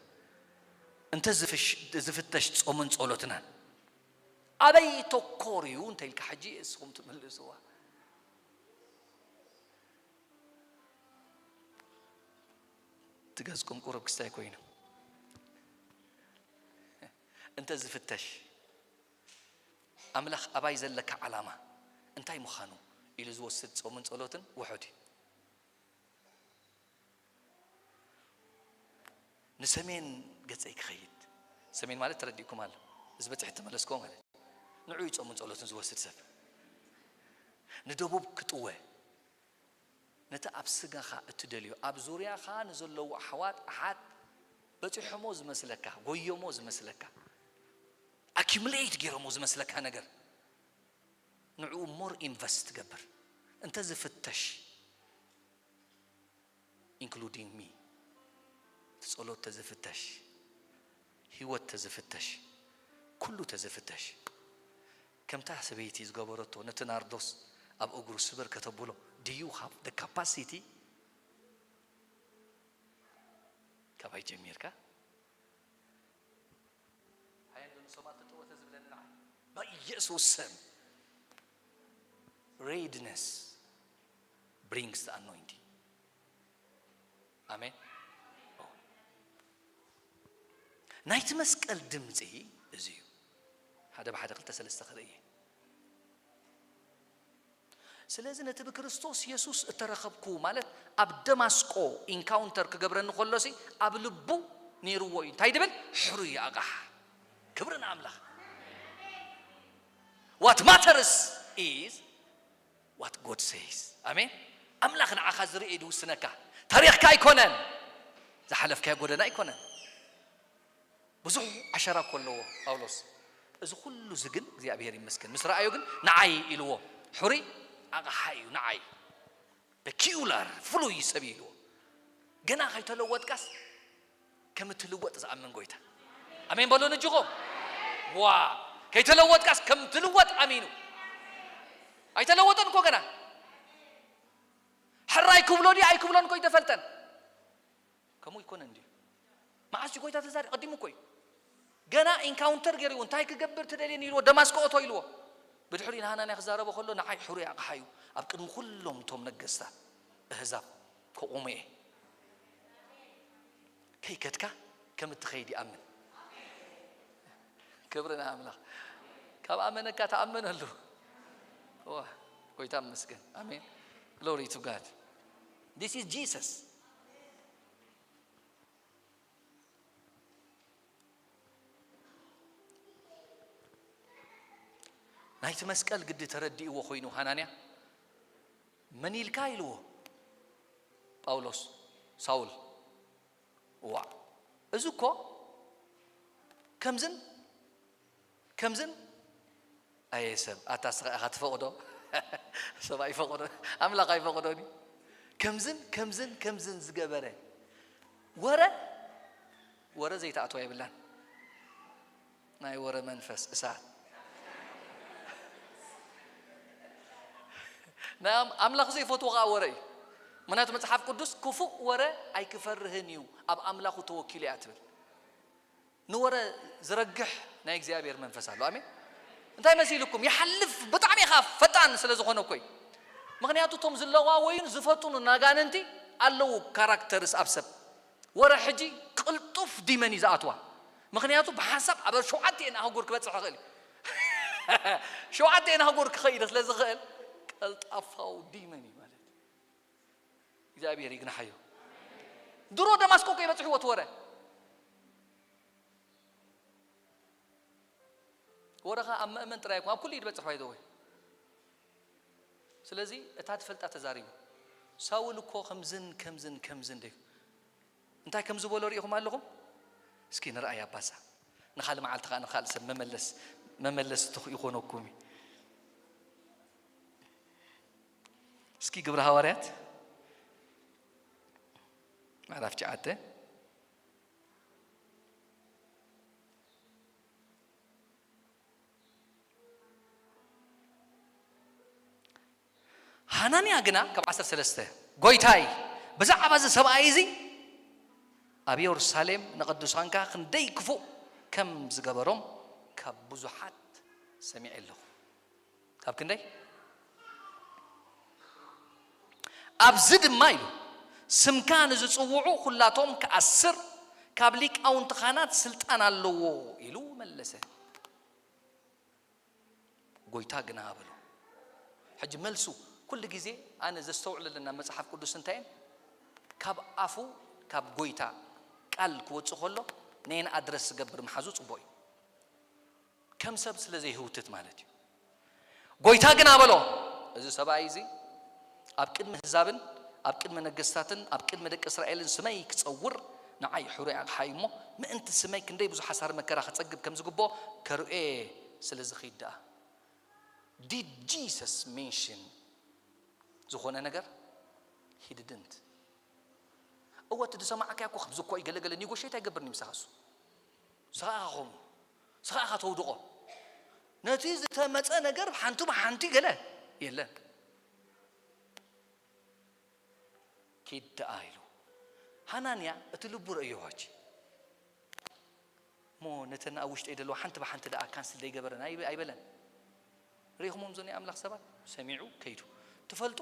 እንተ ዝፍሽ-፣ ዝፍተሽ ጾምን ጸሎትናን፣ ኣበይ ተኮር እዩ እንተ ኢልካ ሕጂ እስኹም ትምልስዋ። ትገዝኩም ቁሩብ ክስታይ ኮይኑ። እንተ ዝፍተሽ፣ ኣምላኽ ኣባይ ዘለካ ዓላማ እንታይ ምዃኑ ኢሉ ዝወስድ ጾምን ጸሎትን ውሑድ እዩ። ንሰሜን ገጸይ ክኸይድ፣ ሰሜን ማለት ተረዲእኩም ኣሎ፣ እዚ በጽሒ ተመለስኮ ማለት እዩ። ንዑ እዩ ጾምን ጸሎትን ዝወስድ ሰብ። ንደቡብ ክጥወ፣ ነቲ ኣብ ስጋኻ እትደልዮ፣ ኣብ ዙርያኻ ንዘለዉ ኣሕዋት ኣሓት በጺሖሞ ዝመስለካ፣ ጎዮሞ ዝመስለካ፣ ኣኪሙሌት ገይሮሞ ዝመስለካ ነገር፣ ንዕኡ ሞር ኢንቨስት ትገብር። እንተ ዝፍተሽ፣ ኢንክሉዲንግ ሚ፣ እቲ ጸሎት ተዝፍተሽ፣ ህይወት ተዝፍተሽ፣ ኩሉ ተዝፍተሽ፣ ከምታ ሰበይቲ ዝገበረቶ፣ ነቲ ናርዶስ ኣብ እግሩ ስብር ከተብሎ፣ do you have the capacity? ካባይ ጀሚርካ? ሃየ እንዶ ንሶም ኣትጥወ ተዝብለኒ ንዓይ። በኢየሱስ ስም። Readiness brings the anointing. ኣሜን። ናይቲ መስቀል ድምፂ እዚ እዩ። ሓደ ብሓደ ክልተ ሰለስተ ክርኢ እየ። ስለዚ ነቲ ብክርስቶስ የሱስ እተረኸብኩ፣ ማለት ኣብ ደማስቆ ኢንካውንተር ክገብረኒ ከሎሲ፣ ኣብ ልቡ ነይርዎ እዩ። እንታይ ድብል? ሕሩይ ኣቕሓ። ክብሪ ንኣምላኽ። What matters is what God says. ኣሜን። ኣምላኽ ንዓኻ ዝርኢ ድውስነካ። ታሪኽካ ኣይኮነን። ዝሓለፍካዮ ጎደና ኣይኮነን። ብዙሕ ዓሸራ እኮ ኣለዎ ጳውሎስ። እዚ ኩሉ እዚ ግን እግዚኣብሔር ይመስገን ምስ ረኣዮ ግን ንዓይ ኢልዎ። ሕሩይ ኣቕሓ እዩ ንዓይ። ፔኪዩላር፣ ፍሉይ ሰብ እዩ ኢልዎ። ገና ከይተለወጥካስ ከም እትልወጥ ዝኣምን ጎይታ። ኣሜን በሉ ንጅኹም። ዋ፣ ከይተለወጥካስ ከም ትልወጥ ኣሚኑ። ኣይተለወጠን እኮ ገና። ሕራይ ክብሎ ድዩ ኣይክብሎን እኮ ኣይተፈልጠን። ከምኡ ይኮነን ድዩ? መዓስ እዩ ጎይታ ተዛሪ? ቀዲሙ እኮ እዩ። ገና ኢንካውንተር ገይርዎ፣ እንታይ ክገብር ትደልየኒ ኢልዎ፣ ደማስቆ እቶ ኢልዎ። ብድሕሪ ንሃናንያ ክዛረቦ ከሎ ንዓይ ሕሩይ ኣቕሓ እዩ፣ ኣብ ቅድሚ ኩሎም እቶም ነገስታት ኣህዛብ ከቑሞ እየ። ከይከድካ ከም እትኸይድ ይኣምን። ክብሪ ንኣምላኽ። ካብ ኣመነካ ተኣመነሉ። ዋ፣ ጎይታ ይመስገን። ኣሜን። Glory to God. This is Jesus. ናይቲ መስቀል ግዲ ተረዲእዎ ኮይኑ ሃናንያ፣ "መን ኢልካ?" ኢልዎ ጳውሎስ፣ ሳውል። "እዋእ፣ እዚ እኮ ከምዝን ከምዝን፣ ኣየ ሰብ፣ ኣታ እስኻ ኢኻ ትፈቕዶ?" ሰብ ኣይፈቕዶ፣ ኣምላኽ ኣይፈቕዶን እዩ። ከምዝን ከምዝን ከምዝን ዝገበረ ወረ፣ ወረ ዘይትኣትዋ የብላን። ናይ ወረ መንፈስ እሳት። ናይ ኣም-፣ ኣምላኽ ዘይፈትዎ ኸዓ ወረ እዩ። ምኽንያቱ መጽሓፍ ቅዱስ "ክፉእ ወረ ኣይክፈርህን እዩ፣ ኣብ ኣምላኹ ተወኪሉ እያ" ትብል። ንወረ ዝረግሕ ናይ እግዚኣብሔር መንፈስ ኣሎ። ኣሜን። እንታይ መሲልኩም? ይሓልፍ፣ ብጣዕሚ ኢኻ ፈጣን ስለ ዝኾነ እኮ እዩ። ምኽንያቱ እቶም ዝለዋወዩን ዝፈጥኑን ኣጋንንቲ ኣለዉ፣ ካራክተርስ ኣብ ሰብ። ወረ ሕጂ ቅልጡፍ ዲመን እዩ ዝኣትዋ። ምኽንያቱ ብሓንሳብ ኣብ ሸውዓቲኤን ኣህጉር ክበጽሕ ይኽእል እዩ። ሸውዓቲኤን ኣህጉር ክኸይድ ስለ ዝኽእል ቀልጣፋዊ ዲመን እዩ ማለት እዩ። እግዚኣብሔር ይግናሓዮ። ድሮ ደማስቆ እኮ ይበጽሕዎ እቲ ወረ። ወረኻ ኣብ መእመን ጥራይ ኣይኮን፣ ኣብ ኩሉ እዩ ዝበጽሕ ባይዘወይ። ስለዚ እታ ትፈልጣ ተዛሪቡ። ሳውል እኮ ከምዝን ከምዝን ከምዝን ደዩ። እንታይ ከም ዝበሎ ርኢኹም ኣለኹም? እስኪ ንርኣይ ኣባሳ። ንኻልእ መዓልቲ ኸዓ ንኻልእ ሰብ መመለስ፣ መመለስ ትኽ-፣ ይኾነኩም እዩ። እስኪ ግብረ ሃዋርያት ምዕራፍ ትሽዓተ። ሃናንያ ግና ካብ ዓሰርተ ሰለስተ፣ "ጎይታይ፣ ብዛዕባ እዚ ሰብኣይ እዚ ኣብ የሩሳሌም ንቅዱሳንካ ክንደይ ክፉእ ከም ዝገበሮም ካብ ብዙሓት ሰሚዐ ኣለኹ።" ካብ ክንደይ? "ኣብዚ ድማ" ኢሉ፣ "ስምካ ንዝጽውዑ ኩላቶም ክኣስር ካብ ሊቃውንቲ ካህናት ስልጣን ኣለዎ" ኢሉ መለሰ። ጎይታ ግና በሎ። ሕጂ መልሱ፣ ኩሉ ግዜ ኣነ ዘስተውዕለልና መጽሓፍ ቅዱስ እንታይ እየን? ካብ ኣፉ፣ ካብ ጎይታ ቃል ክወጽእ ከሎ ነየን ኣድረስ ዝገብር መሓዙ ጽቡቕ እዩ። ከም ሰብ ስለ ዘይህውትት ማለት እዩ። ጎይታ ግና በሎ፣ "እዚ ሰብኣይ እዚ ኣብ ቅድሚ ህዛብን ኣብ ቅድሚ ነገስታትን ኣብ ቅድሚ ደቂ እስራኤልን ስመይ ክጸውር ንዓይ ሕሩይ ኣቕሓ እዩ እሞ፣ ምእንቲ ስመይ ክንደይ ብዙሕ ሓሳር መከራ ክጸግብ ከም ዝግብኦ ከርእዮ እየ፣ ስለዚ ኺድ ደኣ." Did Jesus mention ዝኾነ ነገር? He didn't። እወ፣ እቲ ዝሰማዕካዮ እኮ ከምዚ እኮ እዩ፣ ገለ ገለ ኔጎሽየት ኣይገብርን እዩ ምሳኻ እሱ። ንስኻ ኢኻ ከምኡ፣ ንስኻ ኢኻ ተውድቖ። ነቲ ዝተመጸ ነገር ሓንቲ ብሓንቲ ገለ የለን። ኪድ ደኣ ኢሉ። ሃናንያ እቲ ልቡ ረእዮ ሕጂ። እሞ ነተን ኣብ ውሽጠይ ዘለዋ ሓንቲ ብሓንቲ ደኣ ካንስል ዘይገበረን ኣይ-፣ ኣይበለን። ርኢኹሞም እዞም ናይ ኣምላኽ ሰባት? ሰሚዑ ከይዱ። ትፈልጡ፣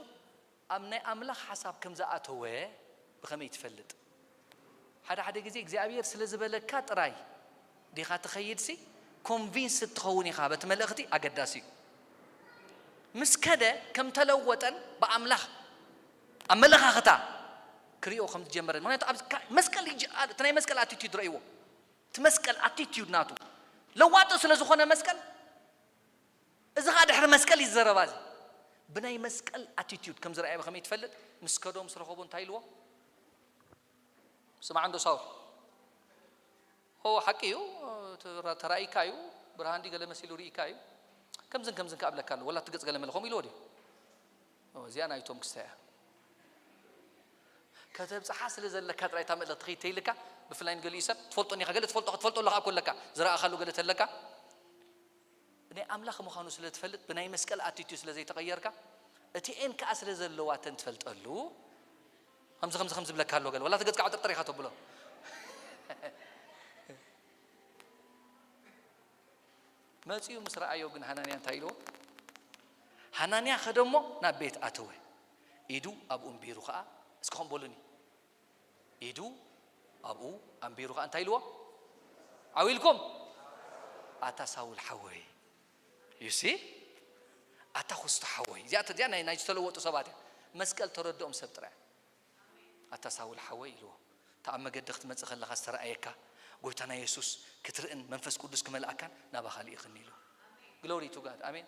ኣብ ናይ ኣምላኽ ሓሳብ ከም ዝኣተወ ብኸመይ ትፈልጥ? ሓደ ሓደ ግዜ እግዚኣብሔር ስለ ዝበለካ ጥራይ ዲኻ ትኸይድሲ፣ ኮንቪንስ ትኸውን ኢኻ በቲ መልእኽቲ፣ ኣገዳሲ እዩ። ምስ ከደ ከም ተለወጠን ብኣምላኽ ኣመለኻኽታ ክሪኦ ከም ዝጀመረ። ምክንያቱ ኣብ ካ-፣ መስቀል ይጅ-፣ እቲ ናይ መስቀል ኣቲቲዩድ ረእይዎ። እቲ መስቀል ኣቲቲዩድ ናቱ ለዋጢ ስለ ዝኾነ መስቀል፣ እዚ ኸኣ ድሕሪ መስቀል እዩ ዝዘረባ። እዚ ብናይ መስቀል ኣቲቲዩድ ከም ዝረኣየ ብኸመይ ትፈልጥ? ምስ ከዶ ምስ ረኸቦ እንታይ ኢልዎ? ስማዕ እንዶ ሳውል፣ ኦ ሓቂ እዩ፣ ተራ-፣ ተራእይካ እዩ፣ ብርሃን ድዩ ገለ መሲሉ ርኢካ እዩ፣ ከምዝን ከምዝን ከኣ እብለካ ኣሎ፣ ወላ እቲ ገጽ ገለ መለ ከምኡ ኢልዎ ድዩ? ኦ፣ እዚኣ ናይቶም ክስታይ እያ። ከተብጽሓ ስለ ዘለካ ጥራይ እታ መልእኽቲ ከይተይልካ፣ ብፍላይ ንገሊኡ ሰብ ትፈልጦ እኒኻ፣ ገለ ትፈልጦ፣ ክትፈልጦ ኣለኻ እኮ ኣለካ፣ ዝረኣኻሉ ገለ ተለካ፣ ናይ ኣምላኽ ምዃኑ ስለ ትፈልጥ፣ ብናይ መስቀል ኣቲቲዩድ ስለ ዘይተቐየርካ፣ እቲኤን ከኣ ስለ ዘለዋተን ትፈልጠሉ፣ ከምዚ፣ ከምዚ፣ ከምዚ ዝብለካ ኣሎ ገለ፣ ወላ እቲ ገጽካ ዕጥርጥር ኢኻ ተብሎ። መጺኡ ምስ ረኣዮ ግን ሃናንያ እንታይ ኢልዎ? ሃናንያ ኸደ እሞ ናብ ቤት ኣተወ። ኢዱ ኣብኡ እምቢሩ ኸኣ፣ እስኪ ከም በሉኒ። ኢዱ ኣብኡ ኣንቢሩ ኸኣ እንታይ ኢልዎ? ዓው ኢልኩም፣ "ኣታ ሳውል ሓወይ." You see? "ኣታ ኹስቶ ሓወይ." እዚኣ፣ እዚኣ ናይ፣ ናይ ዝተለወጡ ሰባት እያ። መስቀል ተረድኦም ሰብ ጥራይ። "ኣታ ሳውል ሓወይ" ኢልዎ። "እታ ኣብ መገዲ ክትመጽእ ከለኻ ዝተረኣየካ ጎይታና የሱስ ክትርእን መንፈስ ቅዱስ ክመልኣካን ናባኻ ልኢኽኒ" ኢሉ። Glory to God. ኣሜን።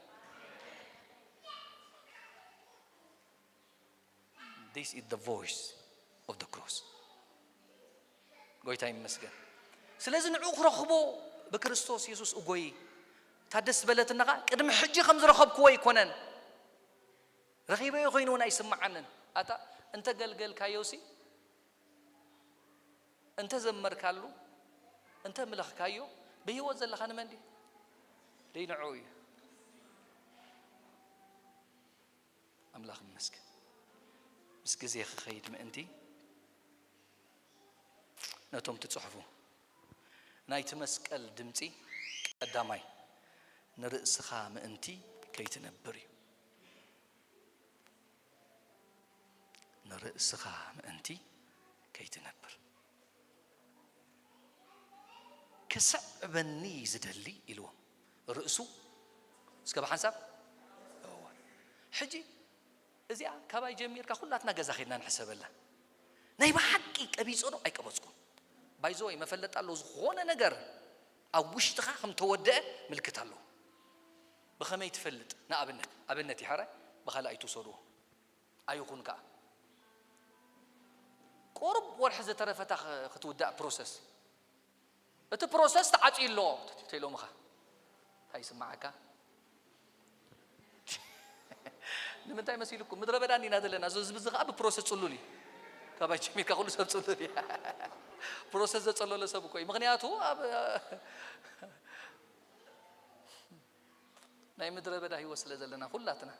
This is the voice of the cross. ጎይታ ይመስገን። ስለዚ ንዕኡ ክረኽቦ ብክርስቶስ የሱስ እጎይ። እታ ደስ በለትና ኸኣ ቅድሚ ሕጂ ከም ዝረኸብክዎ ኣይኮነን። ረኺበዮ ኮይኑ እውን ኣይስምዓንን። ኣታ እንተ ገልገልካዮ ሲ፣ እንተ ዘመርካሉ፣ እንተ ምለኽካዮ፣ ብህይወት ዘለኻ ንመን ድዩ? ደይ ንዕኡ እዩ። ኣምላኽ ይመስገን። ምስ ግዜ ክኸይድ ምእንቲ ነቶም ትጽሕፉ ናይቲ መስቀል ድምጺ ቀዳማይ ንርእስኻ ምእንቲ ከይትነብር እዩ። ንርእስኻ ምእንቲ ከይትነብር። "ክስዕበኒ ዝደሊ" ኢልዎም። ርእሱ እስከ ብሓንሳብ እወ። ሕጂ እዚኣ ካባይ ጀሚርካ ኩላትና ገዛ ኸድና ንሕሰበላ። ናይ ብሓቂ ቀቢጸ ዶ ኣይቀበጽኩን? ባይዘወይ መፈለጥ ኣሎ፣ ዝኾነ ነገር ኣብ ውሽጥኻ ከም ተወደአ ምልክት ኣለዎ። ብኸመይ ትፈልጥ? ንኣብነት፣ ኣብነት ይሓራይ ብኻልእ ኣይትውሰድዎ። ኣይኹን ከኣ ቁሩብ ወርሒ ዝተረፈታ ኽ-፣ ክትውዳእ ፕሮሰስ። እቲ ፕሮሰስ ተዓጽዩ ኣሎ ተሎምኻ። እንታይ ይስምዓካ? ንምንታይ መሲልኩም? ምድረ በዳ እንዲና ዘለና። እዚ ህዝቢ እዚ ከኣ ብፕሮሰስ ጽሉል እዩ። ካባይ ጀሚርካ ኩሉ ሰብ ጽሉል እዩ። ፕሮሰስ ዘጸለሎ ሰብ እኮ እዩ። ምኽንያቱ ኣብ ናይ ምድረ በዳ ህይወት ስለ ዘለና ኩላትና።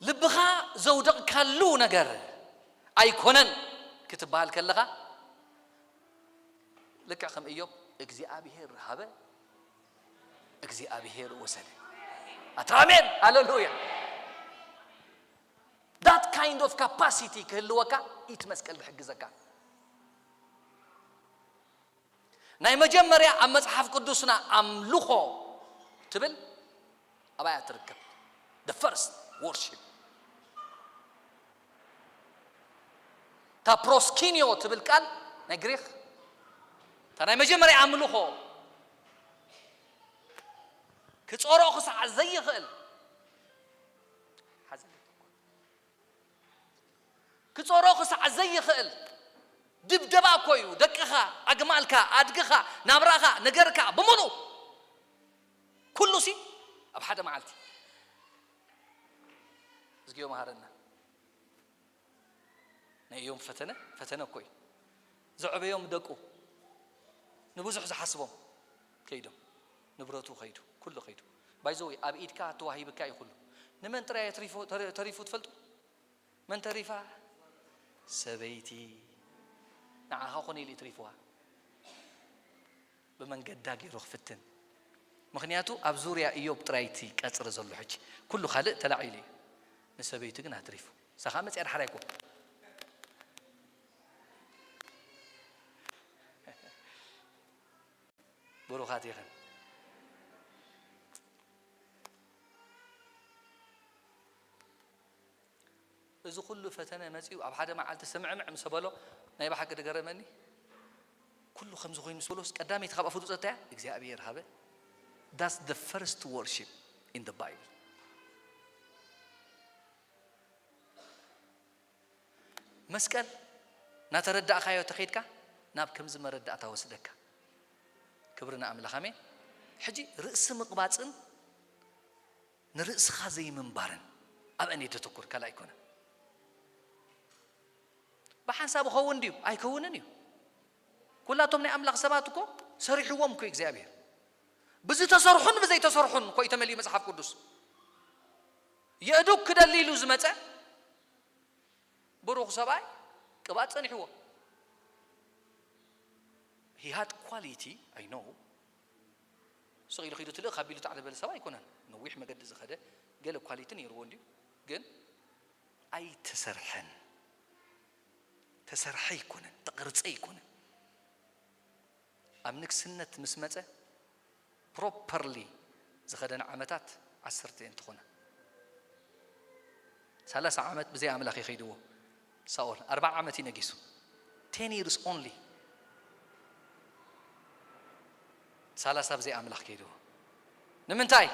ልብኻ ዘውደቕካሉ ነገር ኣይኮነን ክትበሃል ከለኻ፣ ልክዕ ከም እዮብ እግዚኣብሔር ሃበ፣ እግዚኣብሔር ወሰደ። ኣታ ኣሜን፣ ሃሌሉያ። That kind of capacity ክህልወካ ኢት መስቀል ዝሕግዘካ። ናይ መጀመርያ ኣብ መጽሓፍ ቅዱስና ኣምልኾ ትብል ኣባያ ትርከብ። The first worship። እታ ፕሮስኪኒዮ ትብል ቃል ናይ ግሪኽ፣ እታ ናይ መጀመርያ ኣምልኾ፣ ክጾሮ ክሳዕ ዘይኽእል፣ ሓዘን ክጾሮ ክሳዕ ዘይኽእል ድብደባ እኮ እዩ። ደቅኻ፣ ኣግማልካ፣ ኣድግኻ፣ ናብራኻ፣ ነገርካ ብምሉእ ኩሉ ሲ ኣብ ሓደ መዓልቲ። እዝግዮ መሃረና። ናይ እዮም ፈተነ፣ ፈተነ እኮ እዩ። ዘዕበዮም ደቁ ንብዙሕ ዝሓስቦም ከይዶም፣ ንብረቱ ከይዱ፣ ኩሉ ከይዱ። ባይዘወይ ኣብ ኢድካ ተዋሂብካ እዩ ኩሉ። ንመን ጥራይ ተሪፉ፣ ተሪ-፣ ተሪፉ ትፈልጡ? መን ተሪፋ? ሰበይቲ። ንዓኻ ኮነ ኢሉ እዩ ተሪፍዋ። ብመንገዳ ገይሩ ክፍትን። ምኽንያቱ ኣብ ዙርያ እዮብ ጥራይ እቲ ቀጽሪ ዘሎ ሕጂ። ኩሉ ካልእ ተላዒሉ እዩ። ንሰበይቱ ግን ኣትሪፉ። እሳ ኸኣ መጽያ ድሓር ኣይኮ። ብሩኻት ኢኽን። እዚ ኩሉ ፈተነ መጺኡ ኣብ ሓደ መዓልቲ ስምዕምዕ ምስ በሎ፣ ናይ ብሓቂ ዝገረመኒ፣ ኩሉ ከምዚ ኮይኑ ምስ በሎስ፣ ቀዳመይቲ ካብኣ ፍሉጥ እያ እግዚኣብሔር ሃበ። That's the first worship in the Bible. መስቀል ናተረዳእካዮ ተኸይድካ ናብ ከምዚ መረዳእታ ወስደካ። ክብሪ ንኣምላኽ፣ ኣሜን። ሕጂ ርእሲ ምቕባጽን ንርእስኻ ዘይምንባርን ኣብአን የተተኩር ካልእ ኣይኮነን። ብሓንሳብ ይኸውን ድዩ? ኣይከውንን እዩ። ኩላቶም ናይ ኣምላኽ ሰባት እኮ ሰሪሕዎም እኮ እግዚኣብሔር። ብዝተሰርሑን ብዘይተሰርሑን እኮ እዩ ተመሊኡ መጽሓፍ ቅዱስ። የእዱግ ክደሊ ኢሉ ዝመጸ ብሩኽ ሰብኣይ ቅብኣት ጸኒሕዎ። He had quality, I know. ስቕ ኢሉ ኺዱ ትልእ ካብ ኢሉ ታዕለ በለ ሰብ ኣይኮነን። ነዊሕ መገዲ ዝኸደ ገለ ኳሊቲ ነይርዎ እንድዩ፣ ግን ኣይተሰርሐን። ተሰርሐ ኣይኮነን፣ ተቐርጸ ኣይኮነን። ኣብ ንግስነት ምስ መጸ ፕሮፐርሊ ዝኸደን ዓመታት ዓሰርተ እየን ትኾና። ሰላሳ ዓመት ብዘይ ኣምላኽ ይኸይድዎ። ሳኦል ኣርባዓ ዓመት እዩ ነጊሱ። Ten years only። ሰላሳ ብዘይ ኣምላኽ ከይድዎ። ንምንታይ?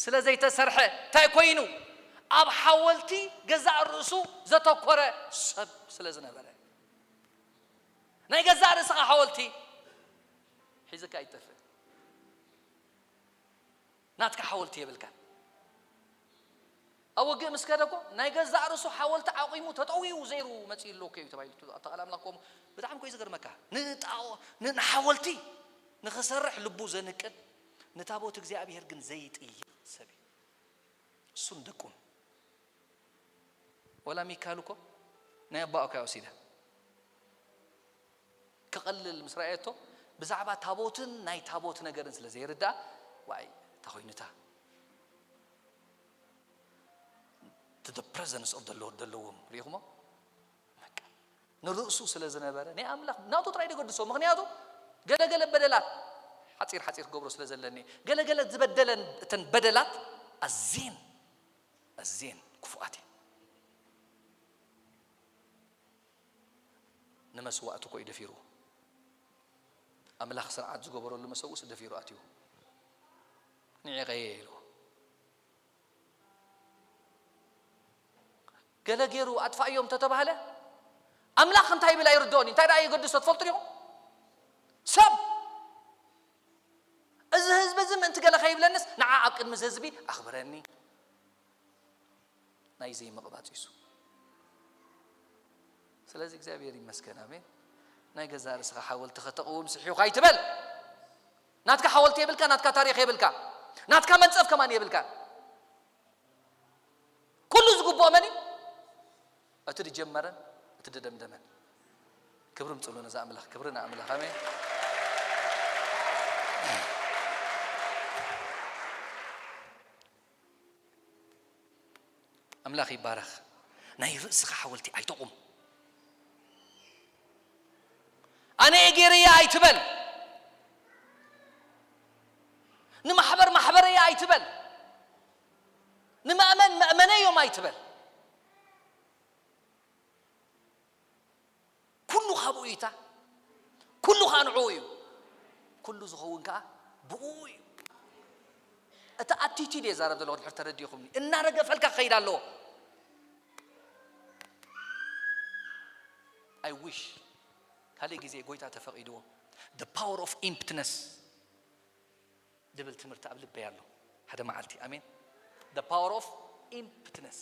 ስለ ዘይተሰርሐ። እንታይ ኮይኑ? ኣብ ሓወልቲ ገዛእ ርእሱ ዘተኮረ ሰብ ስለ ዝነበረ። ናይ ገዛእ ርእስኻ ሓወልቲ ሒዝካ ኣይትጠፍእ። ናትካ ሓወልቲ የብልካን። ኣብ ውግእ ምስ ከደ እኮ ናይ ገዛእ ርእሱ ሓወልቲ ኣቑሙ ተጠዊኡ ዘይሩ መጺኡ ኣሎ እኮ እዩ ተባሂሉ። ኣብታ ቃል ኣምላኽ ከምኡ ብጣዕሚ እኮ እዩ ዝገርመካ። ንጣኦ-፣ ን-፣ ንሓወልቲ ንኽሰርሕ ልቡ ዘንቅል፣ ንታቦት እግዚኣብሔር ግን ዘይጥይቕ ሰብ እዩ። እሱን ደቁን። ወላ ሚካል እኮ ናይ ኣባኡ እኮ ወሲዳ። ክቐልል ምስ ረኣየቶ፣ ብዛዕባ ታቦትን ናይ ታቦት ነገርን ስለ ዘይርድኣ፣ ዋይ፣ እንታይ ኮይኑታ? To the presence of the Lord ዘለዎም፣ ርኢኹሞ? በቃ፣ ንርእሱ ስለ ዝነበረ፣ ናይ ኣምላኽ ናቱ ጥራይ ደገድሶ። ምኽንያቱ፣ ገለገለ በደላት፣ ሓጺር ሓጺር ክገብሮ ስለ ዘለኒ፣ ገለገለ ዝበደለን እተን በደላት ኣዝየን፣ ኣዝየን ክፉኣት እየን። ንመስዋእቲ እኮ እዩ ደፊርዎ። ኣምላኽ ስርዓት ዝገበረሉ መሰውእስ ደፊሩ ኣትዩ። ንዒቐየ ኢልዎ። ገለ ገይሩ ኣጥፋእዮም ተተባህለ፣ ኣምላኽ እንታይ ይብል ኣይርድኦን እዩ። እንታይ ደኣ የገድሶ ትፈልጡ ዲኹም? ሰብ፣ እዚ ህዝቢ እዚ ምእንቲ ገለ ከይብለንስ፣ ንዓ ኣብ ቅድሚ እዚ ህዝቢ ኣኽብረኒ። ናይ ዘይምቕባጽ እዩ እሱ። ስለዚ እግዚኣብሔር ይመስገን፣ ኣሜን። ናይ ገዛእ ርእስኻ ሓወልቲ ከተቕውም ስሒቑ ኣይትበል። ናትካ ሓወልቲ የብልካ፣ ናትካ ታሪኽ የብልካ፣ ናትካ መንጸፍ ከማን የብልካ። ኩሉ ዝግብኦ መን እዩ? እቲ ዝጀመረን እቲ ዝደምደመን። ክብሪ ምጽሉ ነዛ ኣምላኽ፣ ክብሪ ንኣምላኽ። ኣሜን። ኣምላኽ ይባረኽ። ናይ ርእስኻ ሓወልቲ ኣይተቑም። ኣነ እየ ገይረያ ኣይትበል። ንማሕበር ማሕበረያ ኣይትበል። ንመእመን መእመነዮም ኣይትበል። ኩሉ ካብኡ እዩ። እታ ኩሉ ኸኣ ንዕኡ እዩ። ኩሉ ዝኸውን ከኣ ብኡ እዩ። እቲ ኣቲቲድ እየ ዛረብ ዘለኹ፣ ድሕር ተረዲኹምኒ። እናረገፈልካ ክኸይድ ኣለዎ። I wish ካልእ ግዜ ጎይታ ተፈቒድዎ፣ the power of emptiness ዝብል ትምህርቲ ኣብ ልበይ ኣሎ ሓደ መዓልቲ። ኣሜን። The power of emptiness።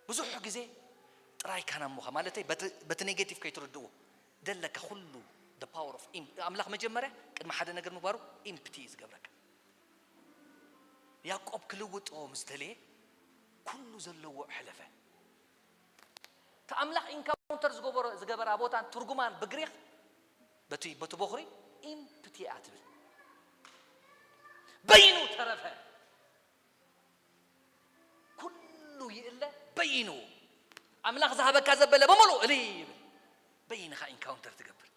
ብዙሕ ግዜ ጥራይ ካና እሞኻ፣ ማለተይ በቲ፣ በቲ ኔጌቲቭ ከይትርድእዎ። ደለካ ኩሉ፣ the power of em-፣ ኣምላኽ መጀመርያ ቅድሚ ሓደ ነገር ምግባሩ ኢምፕቲ እዩ ዝገብረካ። ያዕቆብ ክልውጦ ምስ ደለየ ኩሉ ዘለዎ ኣሕለፈ። እቲ ኣምላኽ ኢንካውንተር ዝገበሮ፣ ዝገበራ ቦታን ትርጉማን ብግሪኽ በቲ፣ በቲ ቦኽሪ ኢምፕቲ እያ ትብል። በይኑ ተረፈ። ኩሉ ይእለ በይኑ። ኣምላኽ ዝሃበካ ዘበለ ብምሉእ እልይ ይብል። በይንኻ ኢንካውንተር ትገብር።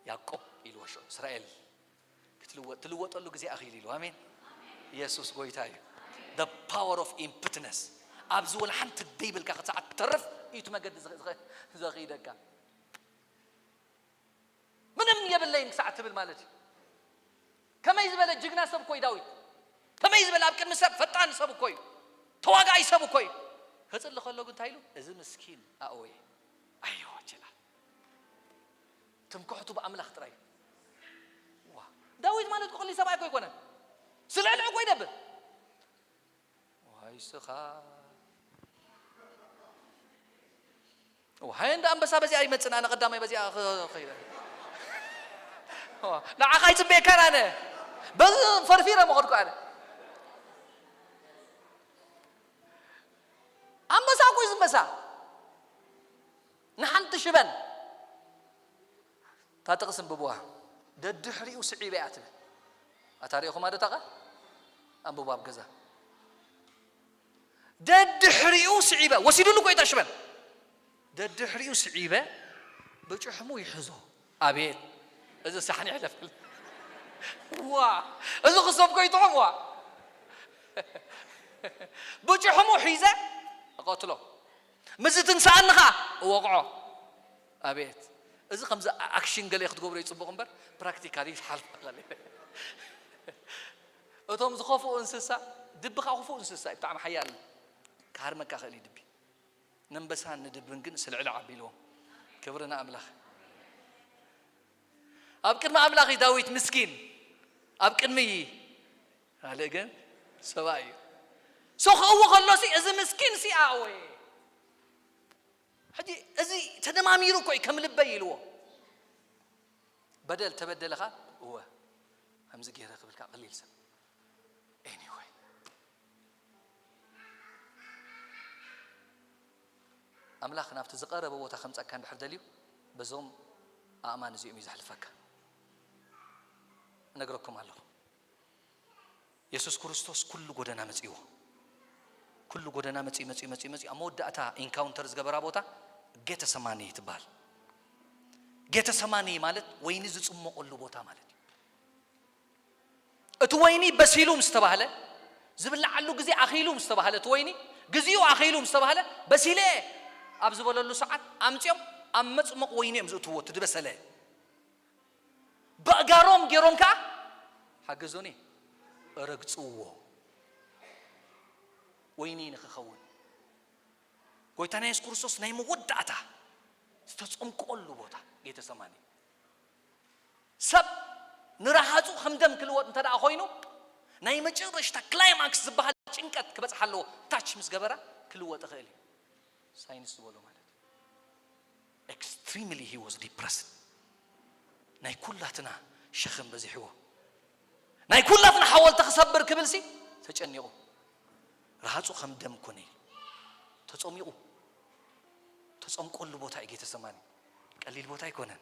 ያዕቆብ ኢልዎ ሽዑ፣ እስራኤል ክትልወጥ፣ ትልወጠሉ ግዜ ኣኺሉ ኢሉ። ኣሜን። ኢየሱስ ጎይታ እዩ። the power of impotence። ኣብዚ ወላ ሓንቲ ደይብልካ ክሳዕ ትተርፍ እዩ እቲ መገዲ ዘኺ- ዘኺ- ዘኺደካ። ምንም የብለይን ክሳዕ ትብል ማለት እዩ። ከመይ ዝበለ ጅግና ሰብ እኮ እዩ ዳዊት። ከመይ ዝበለ ኣብ ቅድሚ ሰብ ፈጣን ሰብ እኮ እዩ። ተዋጋኢ ሰብ እኮ እዩ። ከጽሊ ከሎ ግን እንታይ ኢሉ? እዚ ምስኪን ኣእወየ። ኣዮ ችላ ትምክሕቱ ብኣምላኽ ጥራይ እዩ። ዋ፣ ዳዊት ማለት እኮ ቀሊል ሰብኣይ እኮ ኣይኮነን። ስለ ልዕ እኮ ይደብር። ዋይ ስኻ። ዋይ እንደ ኣንበሳ በዚኣ ይመጽእ፣ ኣነ ቀዳማይ በዚኣ ኸ- ኸይደ። ዋ፣ ንዓኻ ይጽበየካን ኣነ። በዚ ፈርፊረ መኸድኩ ኣነ። ኣንበሳ እኮ እዩ ዝንበሳ። ንሓንቲ ሽበን እታ ጥቕሲ እንብብዋ። ደድሕሪኡ ስዒበ እያ ትብል። ኣታ ሪኢኹማ ዶ እታ ቃል? ኣንብቡ ኣብ ገዛ። ደድሕሪኡ ስዒበ፣ ወሲዱሉ እኮ እዩ እታ ሽበን። ደድሕሪኡ ስዒበ ብጭሕሙ ይሕዞ። ኣቤት፣ እዚ ሳሕኒ ይሕለፈል። ዋ፣ እዚ ክሰብ እኮ ይጥዑም። ዋ፣ ብጭሕሙ ሒዘ እቐትሎ። ምስ ዝትንስኣኒ ኸኣ እወቕዖ። ኣቤት፣ እዚ ከምዚ ኣክሽን ገለ ክትገብሮ ይጽቡቕ እምበር ፕራክቲካሊ ይሓልፍ። እቶም ዝኸፍኡ እንስሳ፣ ድቢ ኸኣ ክፉእ እንስሳ እዩ፣ ብጣዕሚ ሓያል እዩ። ክሃርመካ ኽእል እዩ ድቢ። ነንበሳን ንድብን ግን ስልዕልዕ ኣቢልዎም። ክብሪ ንኣምላኽ። ኣብ ቅድሚ ኣምላኽ እዩ ዳዊት ምስኪን፣ ኣብ ቅድሚ ካልእ ግን ሰብኣይ እዩ። ሶ ክእዊ ከሎሲ እዚ ምስኪን ሲ ኣወየ። ሕጂ እዚ ተደማሚሩ እኮ እዩ ከም ልበይ ኢልዎ። በደል ተበደለኻ እወ ከምዚ ገይረ ክብልካ ቀሊል ሰብ። ኤኒወይ ኣምላኽ ናብቲ ዝቐረበ ቦታ ከምፀካ እንድሕር ደልዩ በዞም ኣእማን እዚኦም እዩ ዘሕልፈካ። እነግረኩም ኣለኹ። የሱስ ክርስቶስ ኩሉ ጎደና መጺዎ። ኩሉ ጎደና መጺኡ፣ መጺኡ፣ መጺኡ፣ መጺኡ፣ ኣብ መወዳእታ ኢንካውንተር ዝገበራ ቦታ ጌተሰማኒ ትበሃል። ጌተሰማኒ ማለት ወይኒ ዝጽመቐሉ ቦታ ማለት እዩ። እቲ ወይኒ በሲሉ ምስ ተባህለ፣ ዝብልዓሉ ግዜ ኣኺሉ ምስ ተባህለ፣ እቲ ወይኒ ግዜኡ ኣኺሉ ምስ ተባህለ፣ በሲለ ኣብ ዝበለሉ ሰዓት ኣምጺኦም ኣብ መጽመቕ ወይኒ እዮም ዝእትዎ፣ እቲ ዝበሰለ። በእጋሮም ገይሮም ከኣ ሓገዞኒ ረግጽዎ። ወይኒ ንኽኸውን ጎይታና የሱስ ክርስቶስ ናይ መወዳእታ ዝተጸምቀሉ ቦታ ጌተሰማኒ። ሰብ ንረሃጹ ከም ደም ክልወጥ እንተ ደኣ ኮይኑ፣ ናይ መጨረሽታ ክላይማክስ ዝበሃል ጭንቀት ክበጽሓ ኣለዎ። ታች ምስ ገበራ ክልወጥ ይኽእል እዩ። ሳይንስ ዝበሎ ማለት እዩ። Extremely he was depressed። ናይ ኩላትና ሸኽም በዚሕዎ፣ ናይ ኩላትና ሓወልቲ ክሰብር ክብልሲ ተጨኒቑ፣ ረሃጹ ከም ደም ኮነ ኢሉ ተጸሚቑ። ተጸምቀሉ ቦታ እዩ ጌተሰማኒ። ቀሊል ቦታ ኣይኮነን።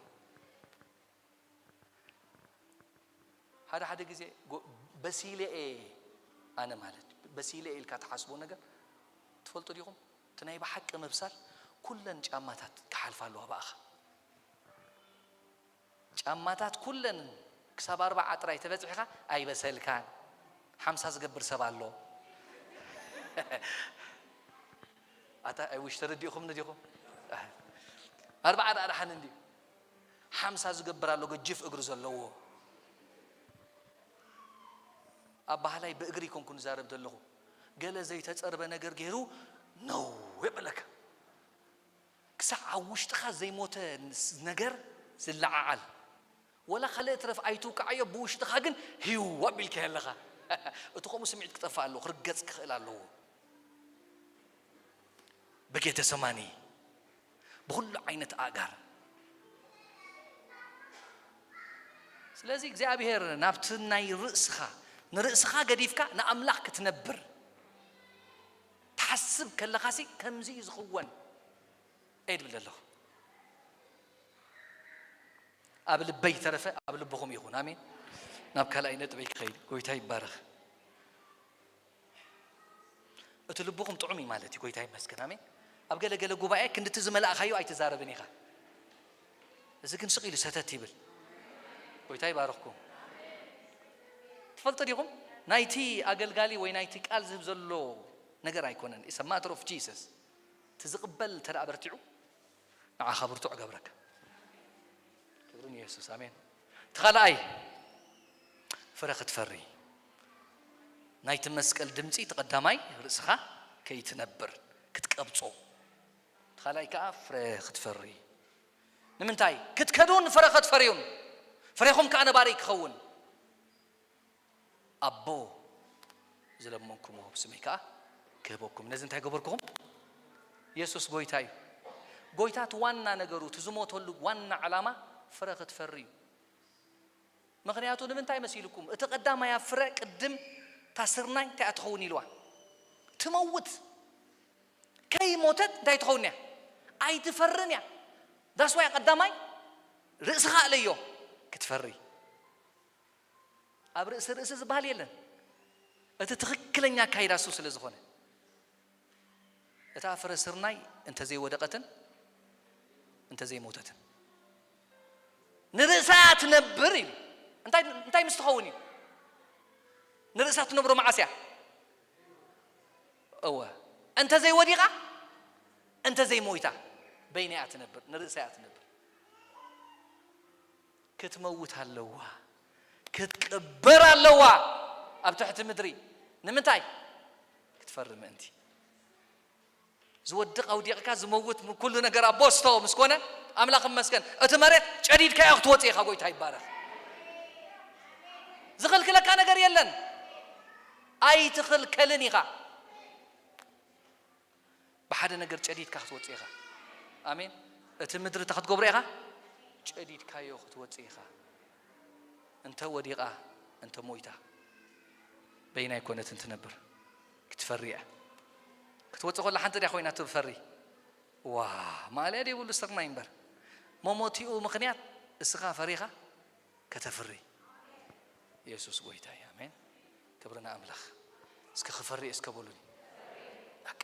ሓደ ሓደ ግዜ ጎ- በሲለ እየ ኣነ ማለት በሲለ እየ ኢልካ ትሓስቦ ነገር ትፈልጡ ዲኹም? እቲ ናይ ብሓቂ ምብሳል ኩለን ጫማታት ክሓልፋ ኣለዋ ብኣኻ። ጫማታት ኩለን ክሳብ ኣርባዓ ጥራይ ተበጺሕካ ኣይበሰልካን። ሓምሳ ዝገብር ሰብ ኣሎ። ኣታ ኣይ ዊሽ ተረዲእኹም ንዲኹም? ኣርባዓ ደኣ ደሓን እንድዩ። ሓምሳ ዝገብር ኣሎ ገጅፍ እግሪ ዘለዎ። ኣባህላይ ብእግሪ ይኮንኩ ንዛረብ ዘለኹ። ገለ ዘይተጸርበ ነገር ገይሩ ነው የብለካ። ክሳዕ ኣብ ውሽጥኻ ዘይሞተ ስ- ነገር ዝለዓዓል። ወላ ካልእ ትረፍ ኣይትውቃዓዮ፣ ብውሽጥኻ ግን ህይው ኣቢልካዮ ኣለኻ። እቲ ከምኡ ስምዒት ክጠፍእ ኣለዎ፣ ክርገጽ ክኽእል ኣለዎ። ብጌተሰማኒ ብኹሉ ዓይነት ኣእጋር። ስለዚ እግዚኣብሔር ናብቲ ናይ ርእስኻ ንርእስኻ ገዲፍካ ንኣምላኽ ክትነብር ትሓስብ ከለኻሲ ከምዚ እዩ ዝኽወን። እየ ድብል ዘለኹ። ኣብ ልበይ ተረፈ ኣብ ልብኹም ይኹን። ኣሜን። ናብ ካልኣይ ነጥበይ ክኸይድ። ጎይታ ይባረኽ። እቲ ልብኹም ጥዑም እዩ ማለት እዩ። ጎይታ ይመስገን። ኣሜን። ኣብ ገለ ገለ ጉባኤ ክንድቲ ዝመላእኻዮ ኣይትዛረብን ኢኻ። እዚ ግን ስቕ ኢሉ ሰተት ይብል። ጎይታ ይባርኽኩም። ትፈልጡ ዲኹም? ናይቲ ኣገልጋሊ ወይ ናይቲ ቃል ዝህብ ዘሎ ነገር ኣይኮነን። It's a matter of Jesus። እቲ ዝቕበል እንተ ደኣ በርቲዑ፣ ንዓኻ ብርቱዕ ገብረካ። ክብሪ ንየሱስ፣ ኣሜን። እቲ ካልኣይ፣ ፍረ ክትፈሪ። ናይቲ መስቀል ድምጺ፣ እቲ ቀዳማይ፣ ርእስኻ ከይትነብር፣ ክትቀብጾ። እቲ ካልኣይ ከኣ፣ ፍረ ክትፈሪ። ንምንታይ? ክትከዱን ፍረ ክትፈርዩን፣ ፍሬኹም ከኣ ነባሪ ክኸውን። ኣቦ ዝለመንኩምዎ ብስመይ ከኣ ክህበኩም። ነዚ እንታይ ገበርኩኹም? የሱስ ጎይታ እዩ። ጎይታ እቲ ዋና ነገሩ፣ እቲ ዝሞተሉ ዋና ዓላማ ፍረ ክትፈሪ እዩ። ምኽንያቱ ንምንታይ መሲልኩም? እቲ ቀዳማያ ፍረ ቅድም እታ ስርናይ እንታይ እያ ትኸውን ኢልዋ? ትመውት። ከይሞተት እንታይ ትኸውን እያ? ኣይትፈርን እያ። That's why ቀዳማይ ርእስኻ ኣለዮ ክትፈሪ። ኣብ ርእሲ ርእሲ ዝበሃል የለን። እቲ ትኽክለኛ ኣካይዳ እሱ ስለ ዝኾነ። እታ ፍረ ስርናይ እንተዘይወደቐትን እንተዘይሞተትን ንርእሳ እያ ትነብር ኢሉ። እንታይ፣ እንታይ ምስ ትኸውን እዩ? ንርእሳ ትነብሮ መዓስ እያ? እወ። እንተዘይወዲቓ፣ እንተዘይሞይታ፣ በይና እያ ትነብር፣ ንርእሳ እያ ትነብር። ክትመውት ኣለዋ፣ ክትቅበር ኣለዋ ኣብ ትሕቲ ምድሪ። ንምንታይ? ክትፈሪ ምእንቲ። ዝወድቕ ኣውዲቕካ፣ ዝመውት ም-፣ ኩሉ ነገር ኣብ ቦስቶ ምስ ኮነ፣ ኣምላኽ ይመስገን። እቲ መሬት ጨዲድካዮ ክትወጽእ ኢኻ፣ ጎይታ ይባረኽ። ዝኽልክለካ ነገር የለን። ኣይትኽልከልን ኢኻ። ብሓደ ነገር ጨዲድካ ክትወጽእ ኢኻ። ኣሜን። እቲ ምድሪ እንታይ ክትገብሮ ኢኻ? ጨዲድካዮ ክትወጽእ ኢኻ። እንተ ወዲቓ፣ እንተ ሞይታ፣ በይና ኣይኮነትን ትነብር። ክትፈሪ እያ። ክትወጽእ ከላ ሓንቲ ድያ ኮይና ትፈሪ? ዋ፣ ማእለያ ደይብሉ ስርናይ እምበር። መሞቲኡ ምኽንያት እስኻ ፈሪኻ ከተፍሪ። የሱስ ጎይታ እዩ። ኣሜን። ክብሪ ንኣምላኽ። እስኪ ክፈሪ እስከ በሉኒ። በቃ።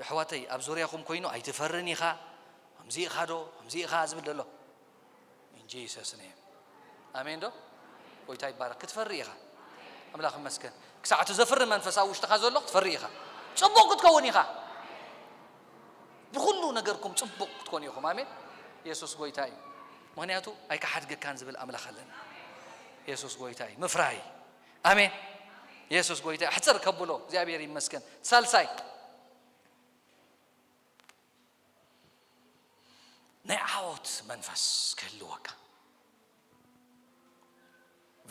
ኣሕዋተይ፣ ኣብ ዙርያኹም ኮይኑ ኣይትፈርን ኢኻ፣ ከምዚ ኢኻ ዶ፣ ከምዚ ኢኻ ዝብል ዘሎ። In Jesus name። ኣሜን ዶ? ጎይታ ይባረክ። ክትፈሪ ኢኻ። ኣምላኽ ይመስገን። ክሳዕ እቲ ዘፍሪ መንፈስ ኣብ ውሽጥኻ ዘሎ ክትፈሪ ኢኻ። ጽቡቕ ክትከውን ኢኻ። ብኹሉ ነገርኩም ጽቡቕ ክትኮኑ ኢኹም። ኣሜን። የሱስ ጎይታ እዩ። ምኽንያቱ ኣይክሓድገካን ዝብል ኣምላኽ ኣለና። የሱስ ጎይታ እዩ። ምፍራይ። ኣሜን። የሱስ ጎይታ እዩ። ኣሕጽር ከብሎ እግዚኣብሔር ይመስገን። ሳልሳይ፣ ናይ ዓወት መንፈስ ክህልወካ፣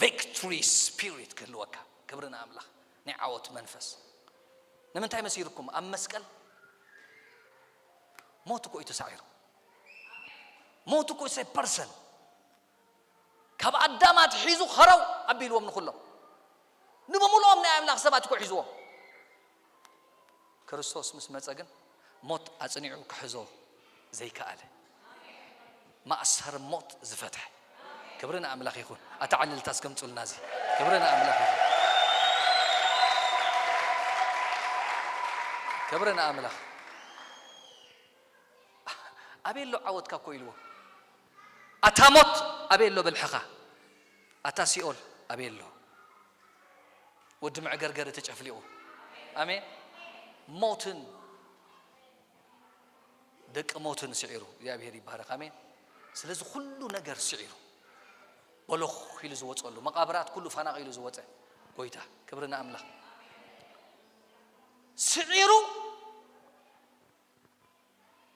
ቪክቶሪ ስፒሪት ክህልወካ። ክብሪ ንኣምላኽ። ናይ ዓወት መንፈስ። ንምንታይ መሲልኩም? ኣብ መስቀል ሞት እኮ እዩ ተሳዒሩ። ሞት እኮ ሰይ ፐርሰን ካብ ኣዳም ኣትሒዙ ኸረው ኣቢልዎም ንኹሎም። ንብምሉኦም ናይ ኣምላኽ ሰባት እኮ ሒዝዎም። ክርስቶስ ምስ መጸ ግን ሞት ኣጽኒዑ ክሕዞ ዘይከኣለ፣ ማእሰር ሞት ዝፈትሐ። ክብሪ ንኣምላኽ ይኹን። ኣታ ዕልልታ እስከምጹልና እዚ። ክብሪ ንኣምላኽ ይኹን። ክብሪ ንኣምላኽ። ኣበይ ኣሎ ዓወትካ እኮ ኢልዎ። ኣታ ሞት ኣበይ ኣሎ ብልሕኻ? ኣታ ሲኦል ኣበይ ኣሎ? ወዲ መዕገርገሪ ተጨፍሊቑ። ኣሜን። ሞትን ደቂ ሞትን ስዒሩ። እግዚኣብሔር ይባረክ። ኣሜን። ስለዚ ኩሉ ነገር ስዒሩ። በሎኽ ኢሉ ዝወጸሉ፣ መቓብራት ኩሉ ፈናቒሉ ዝወጸ ጎይታ። ክብሪ ንኣምላኽ። ስዒሩ።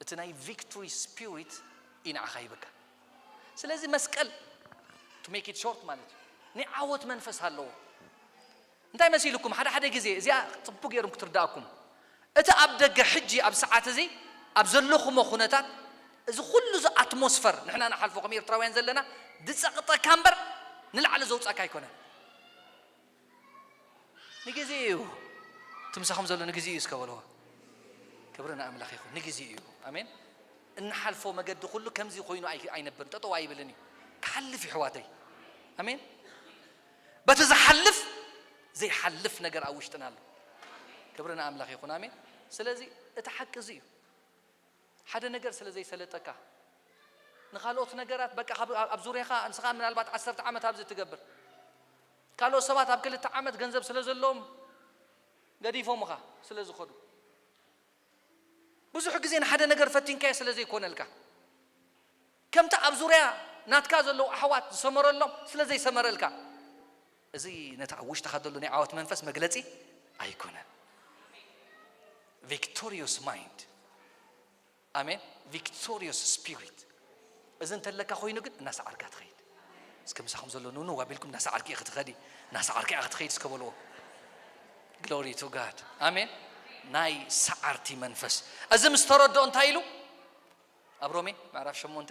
እቲ ናይ ቪክቶሪ ስፒሪት እዩ ንዓኻ ሂብካ። ስለዚ መስቀል፣ to make it short ማለት እዩ፣ ናይ ዓወት መንፈስ ኣለዎ። እንታይ መሲልኩም? ሓደ ሓደ ግዜ እዚኣ ጽቡቅ ገይሩም ክትርዳእኩም። እቲ ኣብ ደገ ሕጂ ኣብ ሰዓት እዚ ኣብ ዘለኹሞ ኩነታት፣ እዚ ኩሉ እዚ ኣትሞስፈር ንሕና ንሓልፎ ከም ኤርትራውያን ዘለና ዝጸቕጠካ እምበር ንላዕሊ ዘውጻካ ኣይኮነን። ንግዜ እዩ። እቲ ምሳኹም ዘሎ ንግዜ እዩ እስከ በልዎ። ክብሪ ንኣምላኽ ይኹን። ንግዜ እዩ። ኣሜን። እንሓልፎ መገዲ ኩሉ ከምዚ ኮይኑ ኣይ-፣ ኣይነብርን፣ ጠጠው ኣይብልን እዩ። ክሓልፍ እዩ፣ ኣሕዋተይ። ኣሜን። በቲ ዝሓልፍ ዘይሓልፍ ነገር ኣብ ውሽጥና ኣሎ። ክብሪ ንኣምላኽ ይኹን። ኣሜን። ስለዚ እቲ ሓቂ እዚ እዩ። ሓደ ነገር ስለ ዘይሰለጠካ፣ ንኻልኦት ነገራት በቃ ካብ፣ ኣብ ዙርያኻ ንስኻ ምናልባት ዓሰርተ ዓመት ኣብዚ እትገብር፣ ካልኦት ሰባት ኣብ ክልተ ዓመት ገንዘብ ስለ ዘለዎም ገዲፎምኻ ስለ ዝኸዱ፣ ብዙሕ ግዜ ንሓደ ነገር ፈቲንካዮ ስለ ዘይኮነልካ፣ ከምቲ ኣብ ዙርያ ናትካ ዘለዉ ኣሕዋት ዝሰመረሎም ስለ ዘይሰመረልካ፣ እዚ ነቲ ኣብ ውሽጥኻ ዘሎ ናይ ዓወት መንፈስ መግለጺ ኣይኮነን። ቪክቶሪዮስ ማይንድ፣ ኣሜን። ቪክቶሪዮስ ስፒሪት፣ እዚ እንተለካ ኮይኑ ግን እናሰዓርካ ትኸይድ። እስከ ምሳኹም ዘሎ ንውንው ኣቢልኩም፣ እናሰዓርኪ ኢኺ ትኸዲ፣ እናሰዓርካ ኢኺ ትኸይድ እስከ በልዎ። ግሎሪ ቱ ጋድ፣ ኣሜን። ናይ ሰዓርቲ መንፈስ። እዚ ምስ ተረድኦ እንታይ ኢሉ ኣብ ሮሜ ምዕራፍ ሸሞንተ?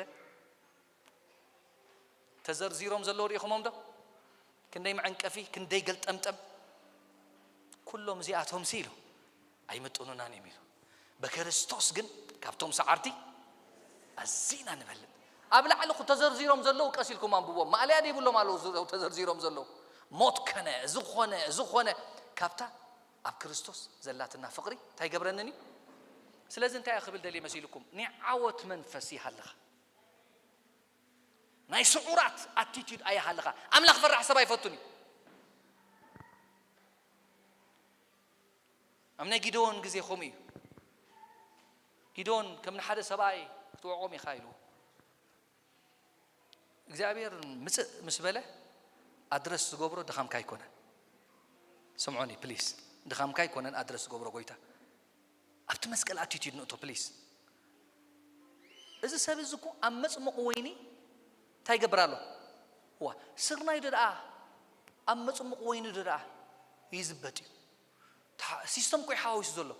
ተዘርዚሮም ዘለዉ ርኢኹሞም ዶ? ክንደይ መዐንቀፊ፣ ክንደይ ገልጠምጠም። ኩሎም እዚኣቶም ሲ ኢሉ ኣይምጥኑናን እዮም ኢሉ። በክርስቶስ ግን ካብቶም ሰዓርቲ ኣዚና ንበልጥ። ኣብ ላዕሊ እኮ ተዘርዚሮም ዘለዉ ቀስ ኢልኩም ኣንብቦም። ማእለያ ዘይብሎም ኣለዉ፣ እዞም ተዘርዚሮም ዘለዉ። ሞት ከነ፣ እዚ ኾነ፣ እዚ ኾነ። ካብታ ኣብ ክርስቶስ ዘላትና ፍቕሪ እንታይ ይገብረንን እዩ? ስለዚ እንታይ እየ ክብል ደልየ መሲልኩም? ናይ ዓወት መንፈስ ይሃልኻ። ናይ ስዑራት ኣቲቲዩድ ኣይሃልኻ። ኣምላኽ ፈራሕ ሰብ ኣይፈቱን እዩ። ኣብ ናይ ጊደዎን ግዜ ከምኡ እዩ። ጊደዎን ከም ንሓደ ሰብኣይ ክትወዕቖም ኢኻ ኢሉ እግዚኣብሔር ምጽእ ምስ በለ ኣድረስ ዝገብሮ ድኻምካ ኣይኮነን። ስምዑኒ ፕሊስ፣ ድኻምካ ኣይኮነን ኣድረስ ዝገብሮ ጎይታ። ኣብቲ መስቀል ኣቲቲዩድ ንእቶ ፕሊስ። እዚ ሰብ እዚ እኮ ኣብ መጽሙቕ ወይኒ እንታይ ይገብር ኣሎ? ዋ፣ ስርናይ ዶ ደኣ ኣብ መጽሙቕ ወይኒ ዶ ደኣ ይዝበጥ እዩ? ታ-፣ ሲስተም እኮ እዩ ሓዋዊሱ ዘሎ።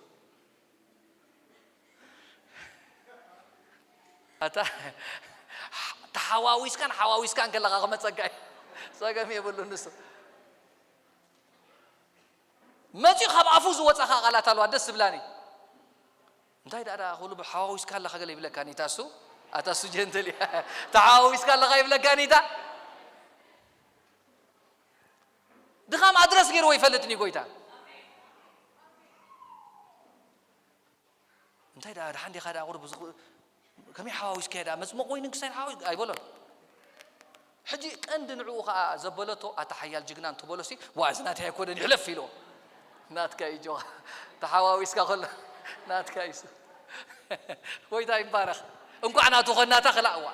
ኣታ ተሓዋዊስካን ሓዋዊስካን ከለኻ ክመጸካ እዩ። ጸገም የብሉን ንሱ። መጺኡ ካብ ኣፉ ዝወጻኻ ቃላት ኣለዋ ደስ ዝብላኒ። እንታይ ደኣ ደኣ ኩሉ ብሓዋዊስካ ኣለኻ ገለ ይብለካኒ ታሱ፣ ኣታሱ ጀንትል እያ። ተሓዋዊስካ ኣለኻ ይብለካኒ ታ። ድኻም ኣድረስ ገይርዎ ይፈልጥኒ ጎይታ። እንታይ ደኣ ደሓን ዲኻ ደኣ ቁሩብ ዝኹ-፣ ከመይ ሓዋዊስካዮ ደኣ መጽመቕ ወይኒ ክሳይ ሓዋዊ-፣ ኣይበሎን። ሕጂ ቀንዲ ንዕኡ ኸኣ ዘበለቶ ኣታ ሓያል ጅግና እንትበሎሲ፣ ዋ፣ እዚ ናተይ ኣይኮነን ይሕለፍ ኢልዎ። ናትካ እዩ ጆኻ። ተሓዋዊስካ ከሎ ናትካ እዩ። ጎይታ ይባረኽ። እንቋዕ ናቱ ኾናታ ክላእዋ።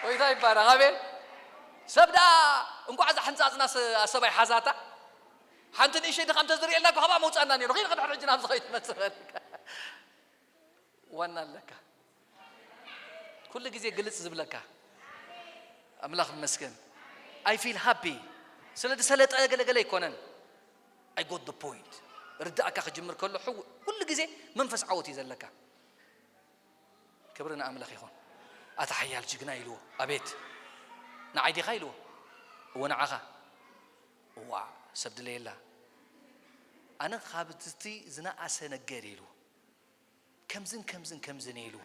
ጎይታ ይባረኽ። ኣሜን። ሰብ ደኣ እንቋዕ እዛ ሕንጻጽና ስ-፣ ኣሰባይ ሓዛታ። ሓንቲ ንእሽተይ ድኻም ተዝርእየልና እኮ ካብኣ መውጻእና ነይሩ። ኺድ ኽድሕር ሕጂ ናብ ዝኸይድ ትመስል። ዋና ኣለካ። ኩሉ ግዜ ግልጽ ዝብለካ። ኣምላኽ ይመስገን። I feel happy። ስለ ዝሰለጠ ገለገለ ኣይኮነን። I got the point። ርዳእካ ክጅምር ከሎ ሕው-፣ ኩሉ ግዜ መንፈስ ዓወት እዩ ዘለካ። ክብሪ ንኣምላኽ ይኹን። ኣታ ሓያል ጅግና ኢልዎ። ኣቤት። ንዓይ ዲኻ ኢልዎ። እወ ንዓኻ። እዋ፣ ሰብ ድለየላ። ኣነ ካብ እቲ ዝነኣሰ ነገር ኢልዎ። ከምዝን ከምዝን ከምዝን ኢሉ።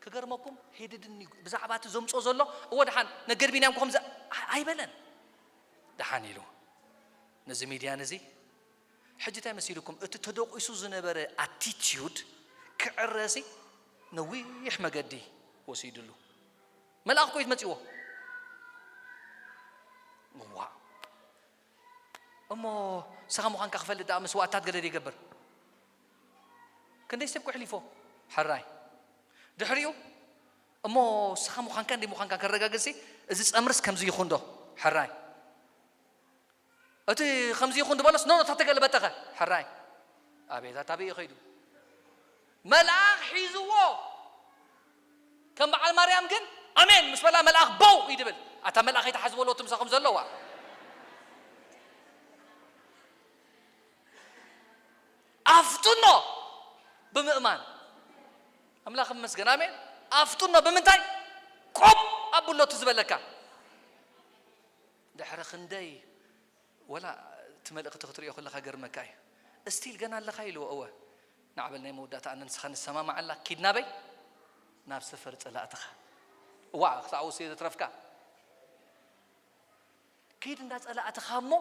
ክገርመኩም፣ ሄድድኒ ብዛዕባ እቲ ዘምጾ ዘሎ፣ እወ ደሓን፣ ነገር ቢንያም ከምዚ ኣይ-፣ ኣይበለን። ደሓን ኢሉ። ነዚ ሚድያ ነዚ፣ ሕጂ እንታይ መሲልኩም? እቲ ተደቂሱ ዝነበረ ኣቲቲዩድ ክዕረሲ ነዊሕ መገዲ ወሲድሉ። መልኣኽ እኮ እዩ መጺዎ። እዋ። እሞ ንስኻ ምዃንካ ክፈልጥ ደኣ መስዋእትታት ገለ ይገብር። ክንደይ ሰብ ክሕሊፎ? ሕራይ። ድሕሪኡ፣ እሞ ንስኻ ምዃንካ እንደ ምዃንካ ከረጋግጽ፣ እዚ ጸምርስ ከምዚ ይኹን ዶ? ሕራይ። እቲ ከምዚ ይኹን ዝበሎስ፣ ኖ፣ ኖ፣ ተተገልበጠኸ? ሕራይ። ኣቤት፣ ኣታ ኣበይ እዩ ኸይዱ? መልኣኽ ሒዝዎ። ከም በዓል ማርያም ግን ኣሜን ምስ በላ መልኣኽ በው እዩ ድብል። ኣታ መልኣኽ ኣይትሓዝበሉ እቲ ምሳኹም ዘለዋ። ኣፍጥኖ ብምእማን። ኣምላኽ ይመስገን። ኣሜን። ኣፍጥኖ ብምንታይ? ቆም ኣብሎ እቲ ዝበለካ። ድሕሪ ክንደይ ወላ እቲ መልእኽቲ ክትሪኦ ከለኻ ገርመካ እዩ። እስቲል ገና ኣለኻ ኢልዎ። እወ። ናዕበል ናይ መወዳእታ ኣነ ንስኻ ንሰማማዓላ። ኪድ ናበይ? ናብ ሰፈር ጸላእትኻ። እዋ፣ ክሳዕ ውስየ ዘትረፍካ። ኪድ እንዳ ጸላእትኻ እሞ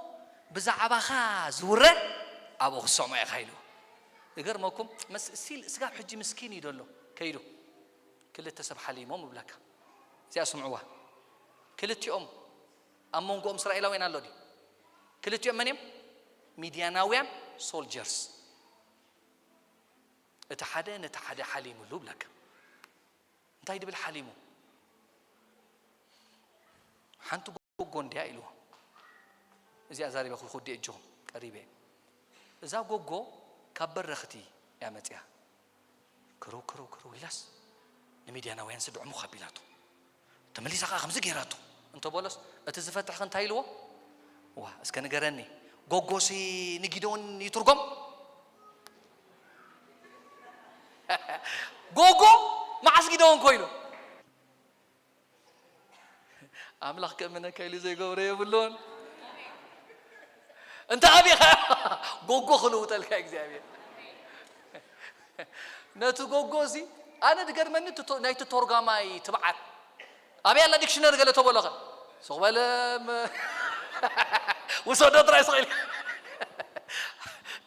ብዛዕባኻ ዝውረ ኣብኡ ክትሰምዖ ኢኻ ኢልዎ። ይገርመኩም፣ መስ-፣ እስቲል ስጋብ ሕጂ ምስኪን እዩ ደሎ። ከይዱ። ክልተ ሰብ ሓሊሞም እብለካ። እዚኣ ስምዕዋ። ክልቲኦም ኣብ መንጎኦም እስራኤላውያን ኣሎ ድዩ? ክልቲኦም መን እዮም? ሚድያናውያን ሶልጀርስ። እቲ ሓደ ነቲ ሓደ ሓሊሙሉ እብለካ። እንታይ ድብል ሓሊሙ? ሓንቲ ጎጎ እንድያ ኢልዎ። እዚኣ ዛሪበ ክልኩ ወዲ እጆም ቀሪበ። እዛ ጎጎ ካብ በረኽቲ እያ መፅያ። ክርው ክርው ክርው ኢላስ ንሚድያናውያን ስድዕሙ ካቢላቶ። ተመሊሳ ከዓ ከምዚ ገይራቶ እንተበሎስ፣ እቲ ዝፈትሕ እንታይ ኢልዎ? ዋ፣ እስከ ንገረኒ፣ ጎጎሲ ንጊደውን ይትርጎም? ጎጎ መዓስ ጊደውን ኮይኑ? ኣምላኽ ከእምነካ ኢሉ ዘይገብሮ የብሉን። እንተ ኣቢኻ ጎጎ ክልውጠልካ እግዚኣብሔር። ነቲ ጎጎ እዚ ኣነ ድገርመኒ እቲ ቶ-፣ ናይቲ ተርጓማይ ትብዓት። ኣበይ ኣላ ዲክሽነሪ ገለ ተበሎኸ? ስቕ በለ፣ ም-፣ ውሰዶ ጥራይ ስቕ ኢልካ።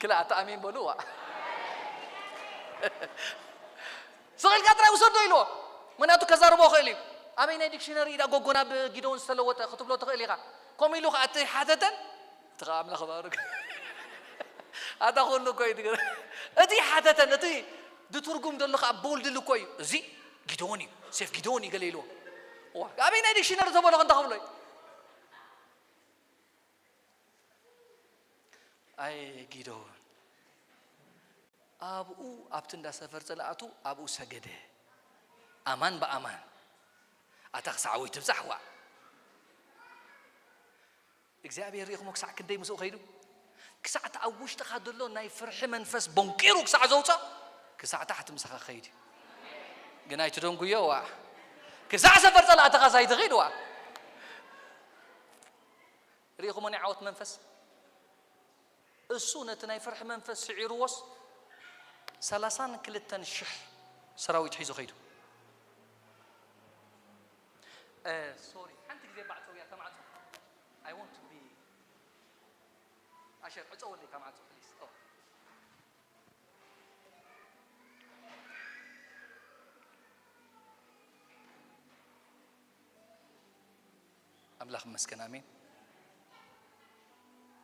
ክላ ኣታ ኣሜን በሉ፣ ዋ። ስቕ ኢልካ ጥራይ ውሰዶ ኢልዎ። ምኽንያቱ ከዛርቦ ይኽእል እዩ። ኣበይ ናይ ዲክሽነሪ ኢዳ ጎጎ ናብ ጊደውን ዝተለወጠ ክትብሎ ትኽእል ኢኻ። ከምኡ ኢሉ ኸዓ እቲ ሓተተን፣ እቲ ኸዓ ኣምላኽ ባርክ። ኣታ ኩሉ እኮ እዩ ትግር-፣ እቲ ሓተተን፣ እቲ ድትርጉም ዘሎ ኸዓ ቦልድሊ እኮ እዩ። እዚ ጊደዎን እዩ፣ ሴፍ ጊደዎን እዩ ገለ ኢልዎ። ዋ፣ ኣበይ ናይ ዲክሽነሪ ተበሎ ክንታ ክብሎ እዩ? ኣይ ጊደዎን። ኣብኡ ኣብቲ እንዳ ሰፈር ጸላእቱ ኣብኡ ሰገደ። ኣማን ብኣማን። ኣታ ክሳዕ ወይ ትብጻሕ ዋ። እግዚኣብሔር ርኢኹሞ ክሳዕ ክንደይ ምስኡ ከይዱ? ክሳዕ እቲ ኣብ ውሽጥኻ ዘሎ ናይ ፍርሒ መንፈስ ቦንቂሩ ክሳዕ ዘውፅኦ፣ ክሳዕ ታሕቲ ምሳኻ ከይድ እዩ። ግን ኣይትደንጉዮ ዋ። ክሳዕ ሰፈር ጸላእትኻ ሳይትኸይድ ዋ። ርኢኹሞ ናይ ዓወት መንፈስ? እሱ ነቲ ናይ ፍርሒ መንፈስ ስዒርዎስ፣ ሰላሳን ክልተን ሽሕ ሰራዊት ሒዙ ከይዱ። እ፣ ሶሪ፣ ሓንቲ ግዜ ባዕጸው እያ፣ ተማዕጾ። I want to be ኣሸር፣ ዕጸወለይ እታ ማዕጾ፣ ፕሊዝ። ኦ። ኣምላኽ ይመስገን፣ ኣሜን።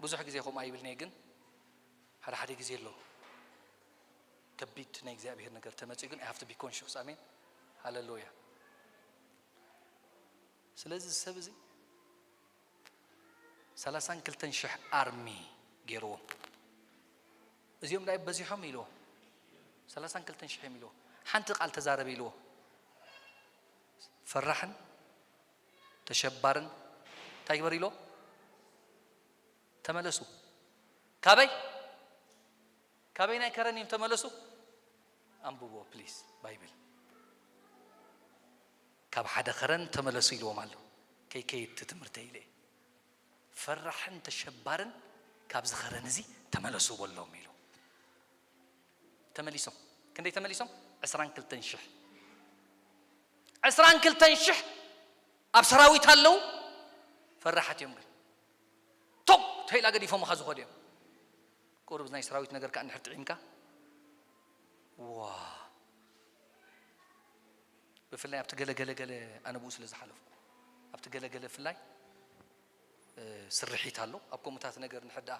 ብዙሕ ግዜ ከምኡ ኣይብልን እየ፣ ግን ሓደ ሓደ ግዜ ኣሎ። ከቢድ ናይ እግዚኣብሔር ነገር ተመጺኡ፣ ግን I have to be conscious። ኣሜን። ሃሌሉያ። ስለዚ እዚ ሰብ እዚ ሰላሳን ክልተን ሽሕ ኣርሚ ገይርዎም። እዚኦም ዳይ በዚሖም ኢልዎ። ሰላሳን ክልተን ሽሕ እዮም ኢልዎ። ሓንቲ ቃል ተዛረበ ኢልዎ። ፈራሕን ተሸባርን እንታይ ግበር ኢልዎ? ተመለሱ። ካበይ? ካበይ ናይ ከረን እዮም ተመለሱ? ኣንብቦ ፕሊዝ ባይብል። ካብ ሓደ ከረን ተመለሱ ኢልዎም ኣሎ። ከይከይድ እቲ ትምህርተይ ኢለ። ፈራሕን ተሸባርን ካብዚ ከረን እዚ ተመለሱ በሎም ኢሉ። ተመሊሶም። ክንደይ ተመሊሶም? ዕስራን ክልተን ሽሕ። ዕስራን ክልተን ሽሕ ኣብ ሰራዊት ኣለዉ። ፈራሓት እዮም ግን። ቶግ ተይላ ገዲፎምኻ ዝኾዱ እዮም። ቁሩብ ናይ ሰራዊት ነገር ከኣ እንድሕር ጥዒምካ፣ ዋ። ብፍላይ ኣብቲ ገለ ገለ ገለ ኣነ ብኡ ስለ ዝሓለፍኩ፣ ኣብቲ ገለ ገለ ፍላይ፣ እ፣ ስርሒት ኣሎ። ኣብ ከምኡታት ነገር እንድሕር ደኣ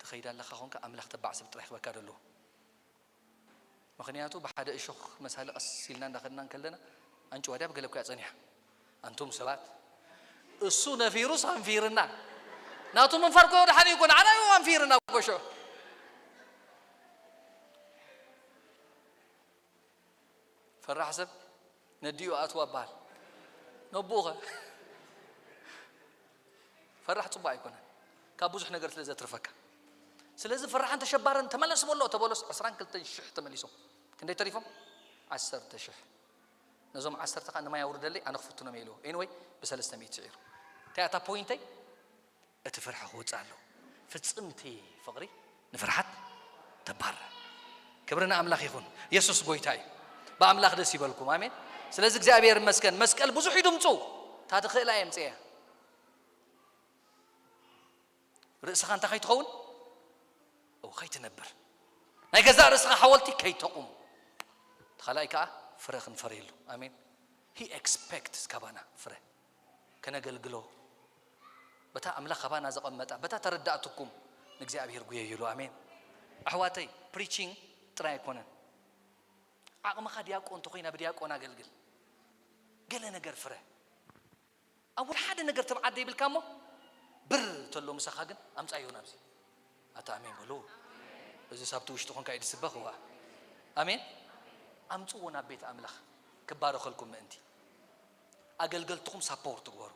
ትኸይድ ኣለኻ ኾንካ፣ ኣምላኽ ተባዕ ሰብ ጥራይ ክበካ ደለዎ። ምኽንያቱ ብሓደ እሾኽ መሳሊ ቀስ ኢልና እንዳኸድና እንከለና፣ ኣንጭዋ ድያ ብገለ እኮ እያ ጸኒሓ። ኣንቱም ሰባት፣ እሱ ነፊሩስ ኣንፊርና። ናቱ ምንፋር እኮ ደሓን እዩ እኮ፣ ንዓና እዩ ኣንፊርና እኮ ሽዑ። ፈራሕ ሰብ ነዲኡ ኣትዋ በሃል። ነብኡኸ? ፈራሕ ጽቡቕ ኣይኮነን። ካብ ብዙሕ ነገር ስለ ዘትርፈካ። ስለዚ ፈራሕን ተሸባርን ተመለስ በሎ ተበሎስ ዕስራን ክልተን ሽሕ ተመሊሶም። ክንደይ ተሪፎም? ዓሰርተ ሽሕ። ነዞም ዓሰርተ ኸኣ ንማይ ኣውርደለይ፣ ኣነ ክፍትኖም እየ ኢልዎ። ኤኒወይ፣ ብሰለስተ ሚእቲ ስዒሩ። እንታይ እያ እታ ፖይንተይ? እቲ ፍርሒ ክወጽእ ኣለዎ። ፍጽምቲ ፍቕሪ ንፍርሓት ተባርር። ክብሪ ንኣምላኽ ይኹን። የሱስ ጎይታ እዩ። ብኣምላኽ ደስ ይበልኩም። ኣሜን። ስለዚ እግዚኣብሔር ይመስገን። መስቀል ብዙሕ እዩ ድምፁ። እታ ትኽእላ የምፅእያ። ርእስኻ እንታይ ከይትኸውን? ኦ፣ ከይትነብር። ናይ ገዛእ ርእስኻ ሓወልቲ ከይተቑም። እቲ ካልኣይ ከኣ ፍረ ክንፈርየሉ። ኣሜን። He expects ካባና ፍረ ከነገልግሎ፣ በታ ኣምላኽ ካባና ዘቐመጣ፣ በታ ተረዳእትኩም ንእግዚኣብሔር ጉየይሉ። ኣሜን። ኣሕዋተይ፣ ፕሪቺንግ ጥራይ ኣይኮነን። ዓቕምኻ ዲያቆን እንተኾይና ብዲያቆን ኣገልግል። ገለ ነገር ፍረ። ኣብ ወደ ሓደ ነገር ተብዓደ ይብልካ እሞ፣ ብር ተሎ ምሳኻ ግን ኣምጻዮ ናብዚ። ኣታ ኣሜን በሉ። እዚ ሳብቲ ውሽጢ ኾንካ እዩ ዝስበኽ እዋ። ኣሜን። ኣምጽዎ ናብ ቤት ኣምላኽ ክባረኸልኩም ምእንቲ። ኣገልገልትኹም ሳፖርት ግበሩ።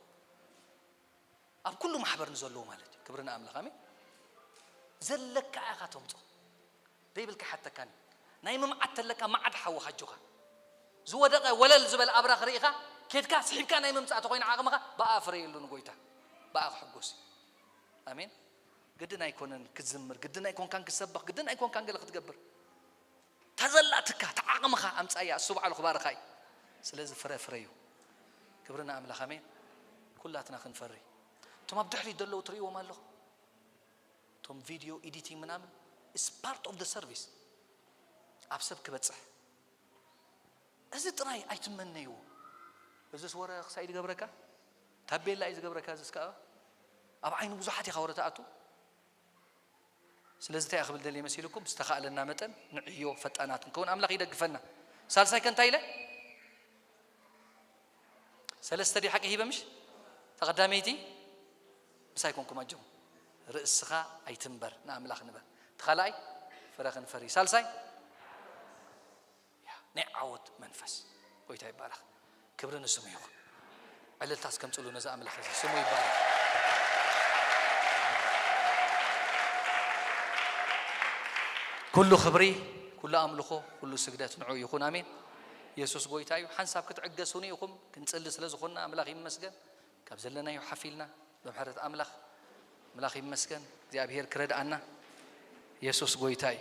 ኣብ ኩሉ ማሕበር ንዘለዉ ማለት እዩ። ክብሪ ንኣምላኽ። ኣሜን። ዘለካ ኢኻ ተምጾ። ዘይብልካ ይሓተካን እዩ። ናይ ምምዓት ተለካ መዓድ ሓውኻ ኣጆኻ። ዝወደቐ ወለል ዝበለ ኣብራኽ ርኢኻ ኬድካ ስሒብካ ናይ ምምጻእ ተኾይኑ ዓቕምኻ ብኣ ፍረየሉ ንጎይታ። ብኣ ክሕጎስ እዩ። ኣሜን። ግድን ኣይኮነን ክትዝምር፣ ግድን ኣይኮንካን ክትሰብኽ፣ ግድን ኣይኮንካን ገለ ክትገብር። ተዘላትካ ተዓቕምኻ ኣምጻያ እሱ ባዕሉ ክባርኻ እዩ። ስለዚ ፍረ ፍረዩ። ክብሪ ንኣምላኽ። ኣሜን። ኩላትና ክንፈሪ። እቶም ኣብ ድሕሪት ዘለዉ ትርእይዎም ኣለኹም። እቶም ቪድዮ ኤዲቲንግ ምናምን is part of the service። ኣብ ሰብ ክበጽሕ እዚ ጥራይ ኣይትመነይዎ። እዚስ ወረ ክሳይ ዝገብረካ ታቤላ እዩ ዝገብረካ። እዚስ ከዓ ኣብ ዓይኑ ብዙሓት ኢኻ ወረ ትኣቱ። ስለዚ እንታይ ክብል ደልየ መሲልኩም? ዝተኻእለና መጠን ንዕዮ ፈጣናት ክንከውን ኣምላኽ ይደግፈና። ሳልሳይ ከ እንታይ ኢለ? ሰለስተ ድዩ ሓቂ ሂበ? ምሽ ተቐዳመይቲ ምሳይ ኮንኩም ኣጆም። ርእስኻ ኣይትንበር፣ ንኣምላኽ ንበር። እቲ ካልኣይ ፍረ ክንፈሪ። ሳልሳይ ያ፣ ናይ ዓወት መንፈስ። ጎይታ ይባረኽ። ክብሪ ንስሙ ይኹን። ዕልልታ እስከምጽሉ ነዚ ኣምላኽ እዚ ስሙ ይባረኽ። ኩሉ ክብሪ፣ ኩሉ ኣምልኾ፣ ኩሉ ስግደት ንዑ ይኹን። ኣሜን። የሱስ ጎይታ እዩ። ሓንሳብ ክትዕገሱኒ ኢኹም። ክንጽሊ ስለ ዝኾንና ኣምላኽ ይመስገን። ካብ ዘለናዮ ሓፊልና ብምሕረት ኣምላኽ፣ ኣምላኽ ይመስገን። እግዚኣብሔር ክረድኣና። የሱስ ጎይታ እዩ።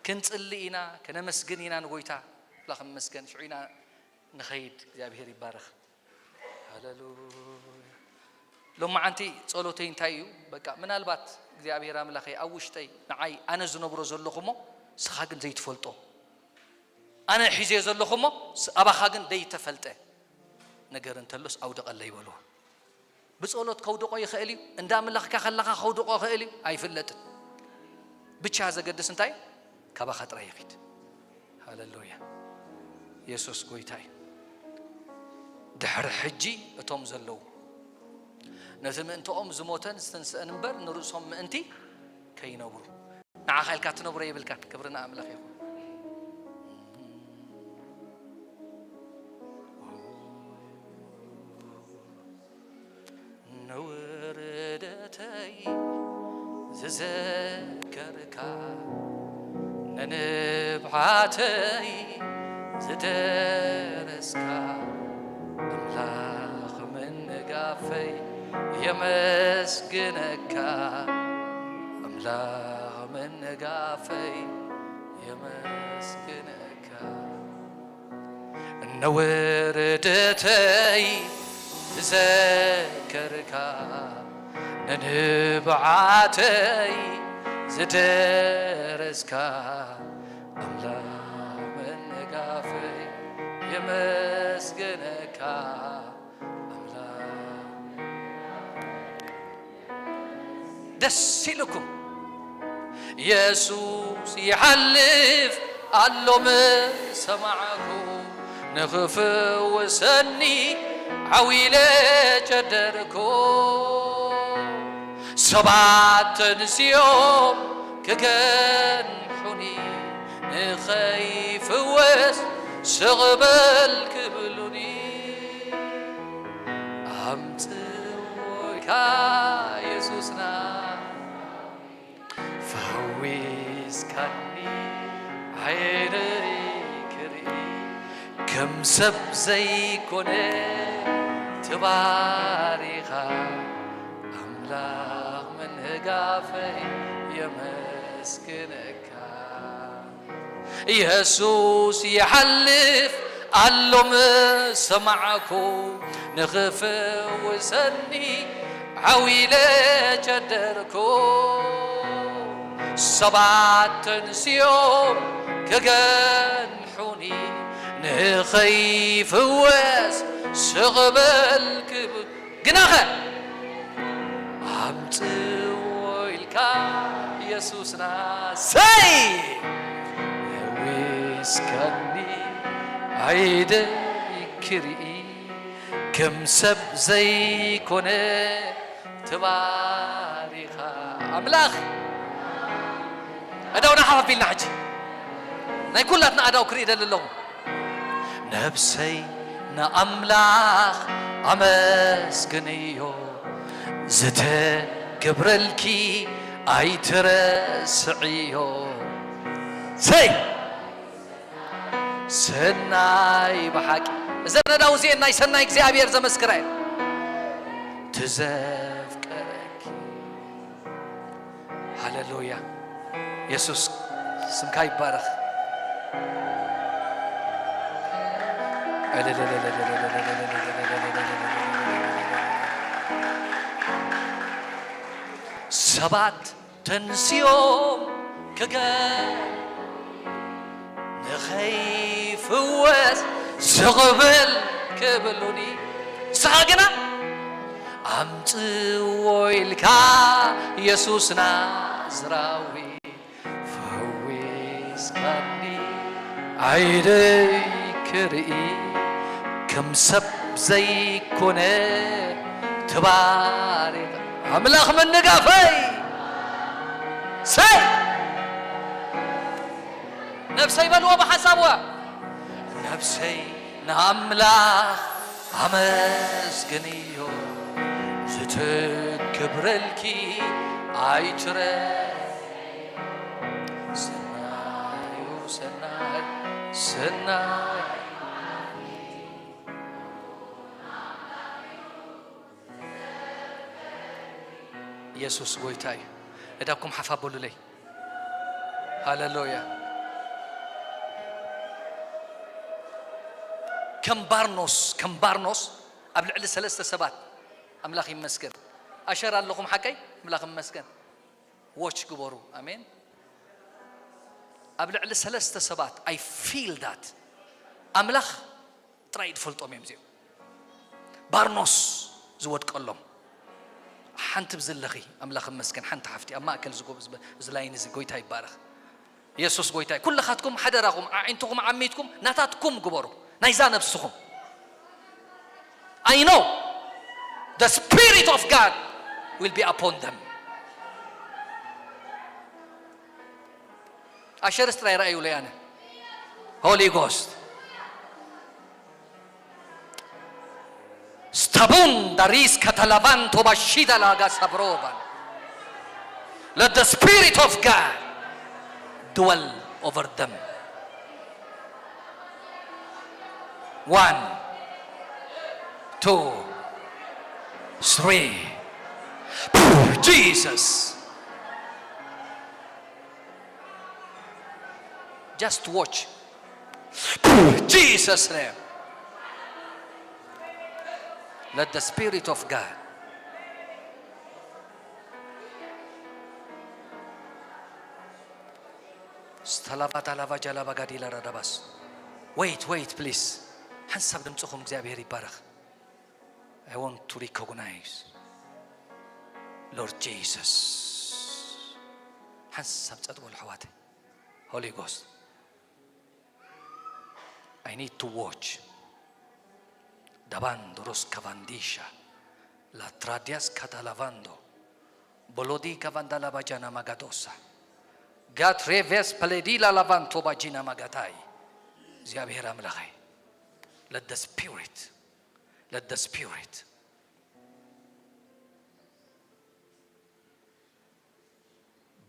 ክንጽሊ ኢና፣ ከነመስግን ኢና ንጎይታ። ኣምላኽ ይመስገን። ሽዑ ኢና ንኸይድ። እግዚኣብሔር ይባረኽ። ሃሌሉያ። ሎማዓንቲ ጸሎተይ እንታይ እዩ? በቃ ምናልባት እግዚኣብሔር ኣምላኸይ ኣብ ውሽጠይ ንዓይ ኣነ ዝነብሮ ዘለኹ እሞ ንስኻ ግን ዘይትፈልጦ፣ ኣነ ሒዘዮ ዘለኹ እሞ ስ-፣ ኣባኻ ግን ዘይተፈልጠ ነገር እንተሎስ ኣውድቐለይ በልዎ። ብጸሎት ከውድቖ ይኽእል እዩ፣ እንዳ ኣምለኽካ ከለኻ ከውድቖ ይኽእል እዩ፣ ኣይፍለጥን። ብቻ ዘገድስ እንታይ? ካባኻ ጥራይ ይኺድ። ሃሌሉያ። የሱስ ጎይታ እዩ። ድሕሪ ሕጂ እቶም ዘለዉ ነቲ ምእንትኦም ዝሞተን ዝተንስአን እምበር ንርእሶም ምእንቲ ከይነብሩ። ንዓኻ ኢልካ ትነብሮ የብልካን። ክብሪ ንኣምላኽ ይኹን። ንውርደተይ ዝዘከርካ፣ ንንብዓተይ ዝደረስካ፣ ኣምላኽ ምንጋፈይ የመስግነካ፣ ኣምላኽ ምንጋፈይ የመስግነካ። ንውርደተይ ዝዘከርካ፣ ንንብዓተይ ዝደረስካ፣ ኣምላኽ ምንጋፈይ የመስግነካ፣ ኣምላኽ ደስ ኢልኩም። የሱስ ይሓልፍ ኣሎ ምስ ሰማዕኩ፣ ንኽፍውሰኒ ዓው ኢለ ጨደርኩ። ሰባት ተንስዮም ክገንሑኒ፣ ንኸይፍወስ ስቕ በል ክብሉኒ። ኣምጽዎ ኢልካ የሱስና፣ ፈዊስካኒ ዓይነይ ክርኢ፣ ከም ሰብ ዘይኮነ ተባሪኻ፣ ኣምላኽ ምንጋፈይ የመስግነካ። የሱስ ይሓልፍ ኣሎ ምስ ሰማዕኩ፣ ንኽፍውሰኒ ዓው ኢለ ጨደርኩ። ሰባት ተንስዮም ክገንሑኒ፣ ንኸይፍወስ ስቕ በል ክብል ግናኸ ኣምጽዎ ኢልካ የሱስና ሰይ ሕዊስካኒ ኣይደይ ክርኢ ከም ሰብ ዘይኮነ ተባሪኻ ኣምላኽ ኣዳውና ሓፍ ኣቢልና ሕጂ ናይ ኩላትና ኣዳው ክርኢ ደሊ ኣለኹ። ነብሰይ ንኣምላኽ ኣመስግንዮ ዝተገብረልኪ ኣይትረስዕዮ። ሰይ ሰናይ ብሓቂ እዘን ኣዳው እዚኤን ናይ ሰናይ እግዚኣብሔር ዘመስክራ እየን። ትዘፍቀረኪ ሃሌሉያ የሱስ ስምካ ይባረኽ። ሰባት ተንስዮም ክገ ንኸይፍወስ ስቕ በል ክብሉኒ ንስኻ ግና ኣምጽዎ ኢልካ የሱስ ናዝራዊ ፈዊስካኒ ዓይነይ ክርኢ ከም ሰብ ዘይኮነ ተባሪኽ ኣምላኽ ምንጋፈይ ሰይ ነብሰይ በልዎ ብሓሳብዋ ነብሰይ ንኣምላኽ ኣመስግንዮ ዝተክብረልኪ ኣይትረ ሰናዩ ሰናይ ሰናይ የሱስ ጎይታ እዩ። እዳኩም ሓፍ ኣበሉለይ። ሃሌሉያ። ከም ባርኖስ ከም ባርኖስ ኣብ ልዕሊ ሰለስተ ሰባት ኣምላኽ ይመስገን ኣሸር ኣለኹም ሓቀይ ኣምላኽ ይመስገን። ዎች ግበሩ ኣሜን። ኣብ ልዕሊ ሰለስተ ሰባት I feel that ኣምላኽ ጥራይ ዝፈልጦም እዮም እዚኦም ባርኖስ ዝወድቀሎም። ሓንቲ ብዝለኺ ኣምላኽ መስገን ሓንቲ ሓፍቲ ኣብ ማእከል ዝጎብ ዝላይን እዚ ጎይታ ይባረኽ። የሱስ ጎይታ እዩ። ኩልኻትኩም ሓደራኹም ኣዒንትኹም ዓሚትኩም ናታትኩም ግበሩ ናይዛ ነብስኹም። I know the spirit of God will be upon them. ኣሸርስ ጥራይ ረኣዩለይ ኣነ ሆሊ ጎስት ስታቡን ዳሪስ ከተላቫንቶ ባሺዳ ላጋ ሳብሮባን Let the Spirit of God dwell over them. One, two, three. Jesus. Just watch. Jesus' name. Let the Spirit of God. ስተላቫ ታላቫ ጃላቫ ጋዲላ ራዳባስ Wait, wait, please. ሓንሳብ ድምፅኹም እግዚኣብሔር ይባረኽ። I want to recognize Lord Jesus. ሓንሳብ ጸጥ በሉ ኣሕዋተይ። Holy Ghost. I need to watch. Dabando ros cavandisha. La tradias catalavando. Bolodi cavandala bajana magadosa. Gat reves paledila lavanto bajina magatai. እግዚኣብሔር ኣምላኸይ. Let the Spirit. Let the Spirit.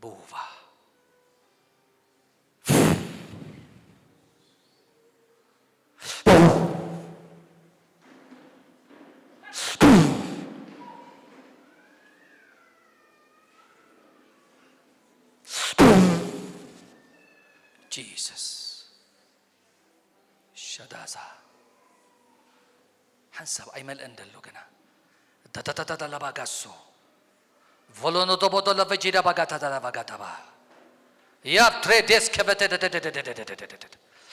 Buva. Jesus. ሸዳዛ ሓንሳብ ኣይመልአን ደሎ ግና ዳታታታታ ላባጋሶ ቮሎኖ ዶቦዶ ለቨጂዳ ባጋታታ ላባጋታባ ያብ ትሬዴስ ከቨተ ደደደደደደደደደደ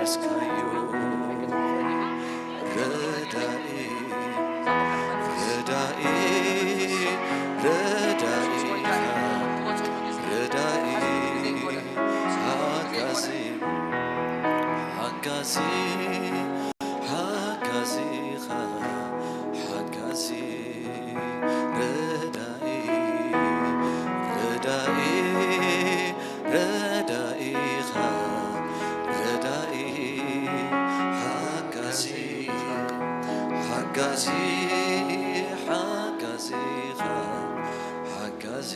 ሓገዝካዮ። ረዳኢ፣ ረዳኢ፣ ረዳኢኻ፣ ረዳኢ፣ ሓጋዚ፣ ሓጋዚ፣ ሓጋዚኻ፣ ሓጋዚ፣ ረዳኢ፣ ረዳኢ፣ ረዳኢኻ፣ ረዳኢ፣ ሓጋዚ፣ ሓጋዚ፣ ሓጋዚኻ፣ ሓጋዚ።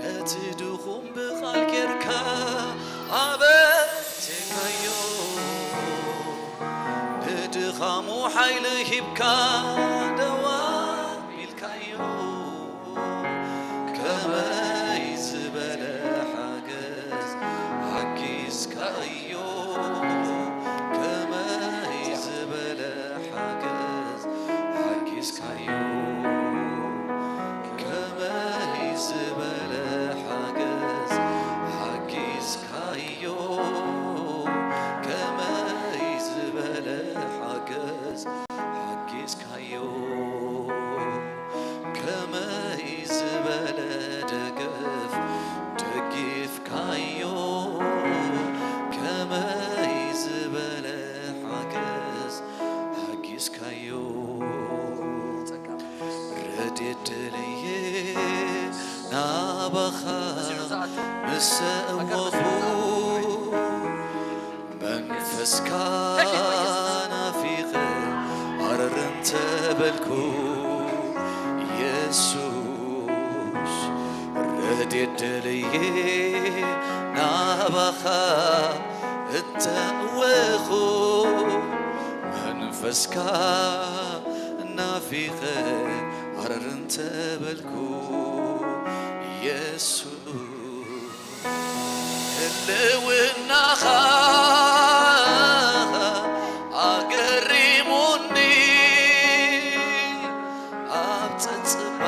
ነቲ ድኹም ብቓል ጌርካ ኣበርቲዕካዮ፣ ንድኻሙ ሓይሊ ሂብካ ደው ኣቢልካዮ። ከመይ ዝበለ ሓገዝ ሓጊዝካዮ፣ ከመይ ዝበለ ሓገዝ ሓጊዝካዮ፣ ከመይ ዝበለ ሓገዝ ሓጊዝካዮ፣ ከመይ ዝበለ ሓገዝ ሓጊዝካዮ፣ ከመይ ዝበለ ደገፍ ደጊፍካዮ፣ ከመይ ዝበለ ሓገዝ ሓጊዝካዮ። ረድኤት ደልየ ናባኻ ምስ ሰእወኹ፣ መንፈስካ ናፊቐ ሃረር እንተበልኩ፣ የሱስ ረድኤት ደልየ ናባኻ እንተእወኹ፣ መንፈስካ ናፊቐ ሃረር እንተበልኩ፣ የሱስ ህልውናኻ ኣገሪሙኒ፣ ኣብ ጸጽባ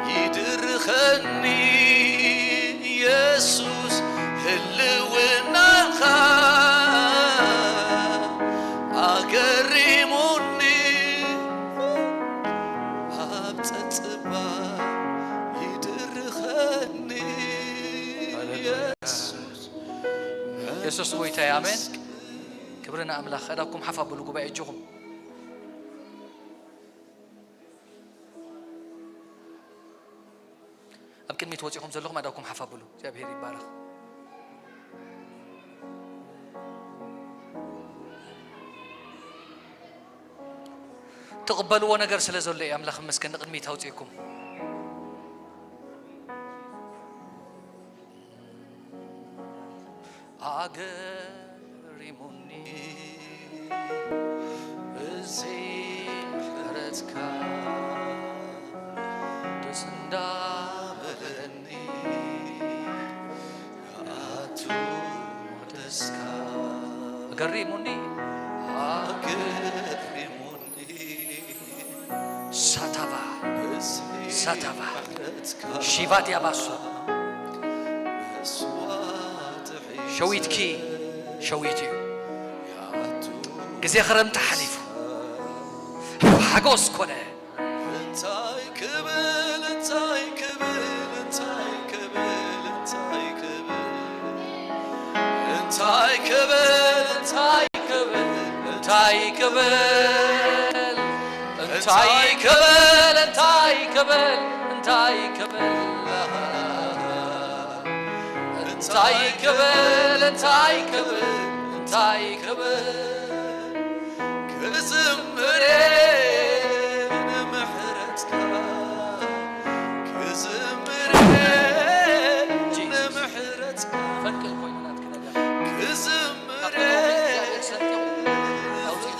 ይድርኸኒ። የሱስ ህልውናኻ ኣገሪሙኒ፣ ኣብ ጸጽባ ይድርኸኒ። ሃሌሉያ። የሱስ የሱስ ጎይታ እዩ። ኣሜን። ክብሪ ንኣምላኽ። ኣእዳውኩም ሓፍ ኣብሉ ጉባኤ እጅኹም። ኣብ ቅድሚት ወጺኹም ዘለኹም ኣእዳውኩም ሓፍ ኣብሉ። እግዚኣብሔር ይባረኽ። ትቕበልዎ ነገር ስለ ዘሎ እዩ ኣምላኽ ይመስገን ንቕድሚት ኣውጺእኩም። ኣገሪሙኒ እዚ ምሕረትካ ደስ እንዳበለኒ ኣቱ መቕደስካ ኣገሪሙኒ ኣገሪሙኒ ሳታባ ሳታባ ሺቫ ዲያባሶ ሸዊትኪ ሸዊት እዩ። ግዜ ክረምቲ ሓሊፉ ሓጎስ ኮነ። እንታይ ክብል እንታይ ክብል እንታይ ክብል እንታይ ክብል እንታይ ክብል እንታይ ክብል እንታይ ክብል እንታይ ክብል እንታይ ክብል እንታይ ክብል እንታይ ክብል እንታይ ክብል እንታይ ክብል ክዝምር ንምሕረትካ ክዝምር ንምሕረትካ ፈንቅል ኮይኑ ናትኪ ነገር ክዝምር ካብ ቅድሚ እግዚኣብሔር ሰንጢቑ ኣውፂኡ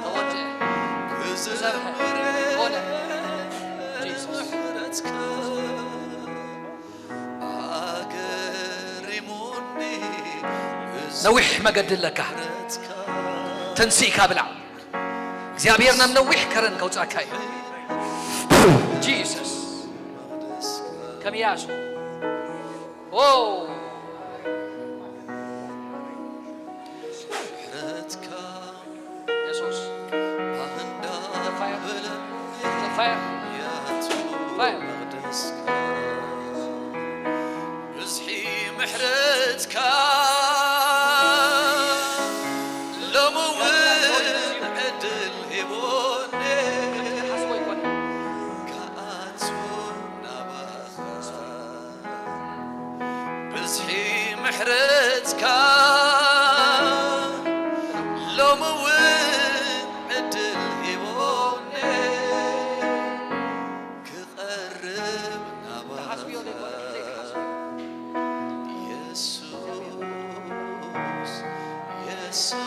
ተወድአ ክዝምር ኾነ ጂሱስ ንምሕረትካ ኣገሪሙኒ ነዊሕ መገዲ ኣለካ። ተንሲእካ ብላዕ። እግዚኣብሔር ናብ ነዊሕ ከረን ከውጻካ እዩ። ጂሰስ። ከም ኢያሱ። ኦ። የሱስ። ፋየር። ፋየር። ፋየር። ብዝሒ ምሕረትካ ሎሚ እውን ዕድል ሂቦኒ። ሓስቦ ኣይኮነን። ክኣቱ ናባኻ። ብዝሒ ምሕረትካ ሎሚ እውን ዕድል ሂቦኒ። ክቐርብ ናባኻ። ትሓስብዮ ዘይኮነ ዘይትሓስብዮ። የሱስ፣ የሱስ፣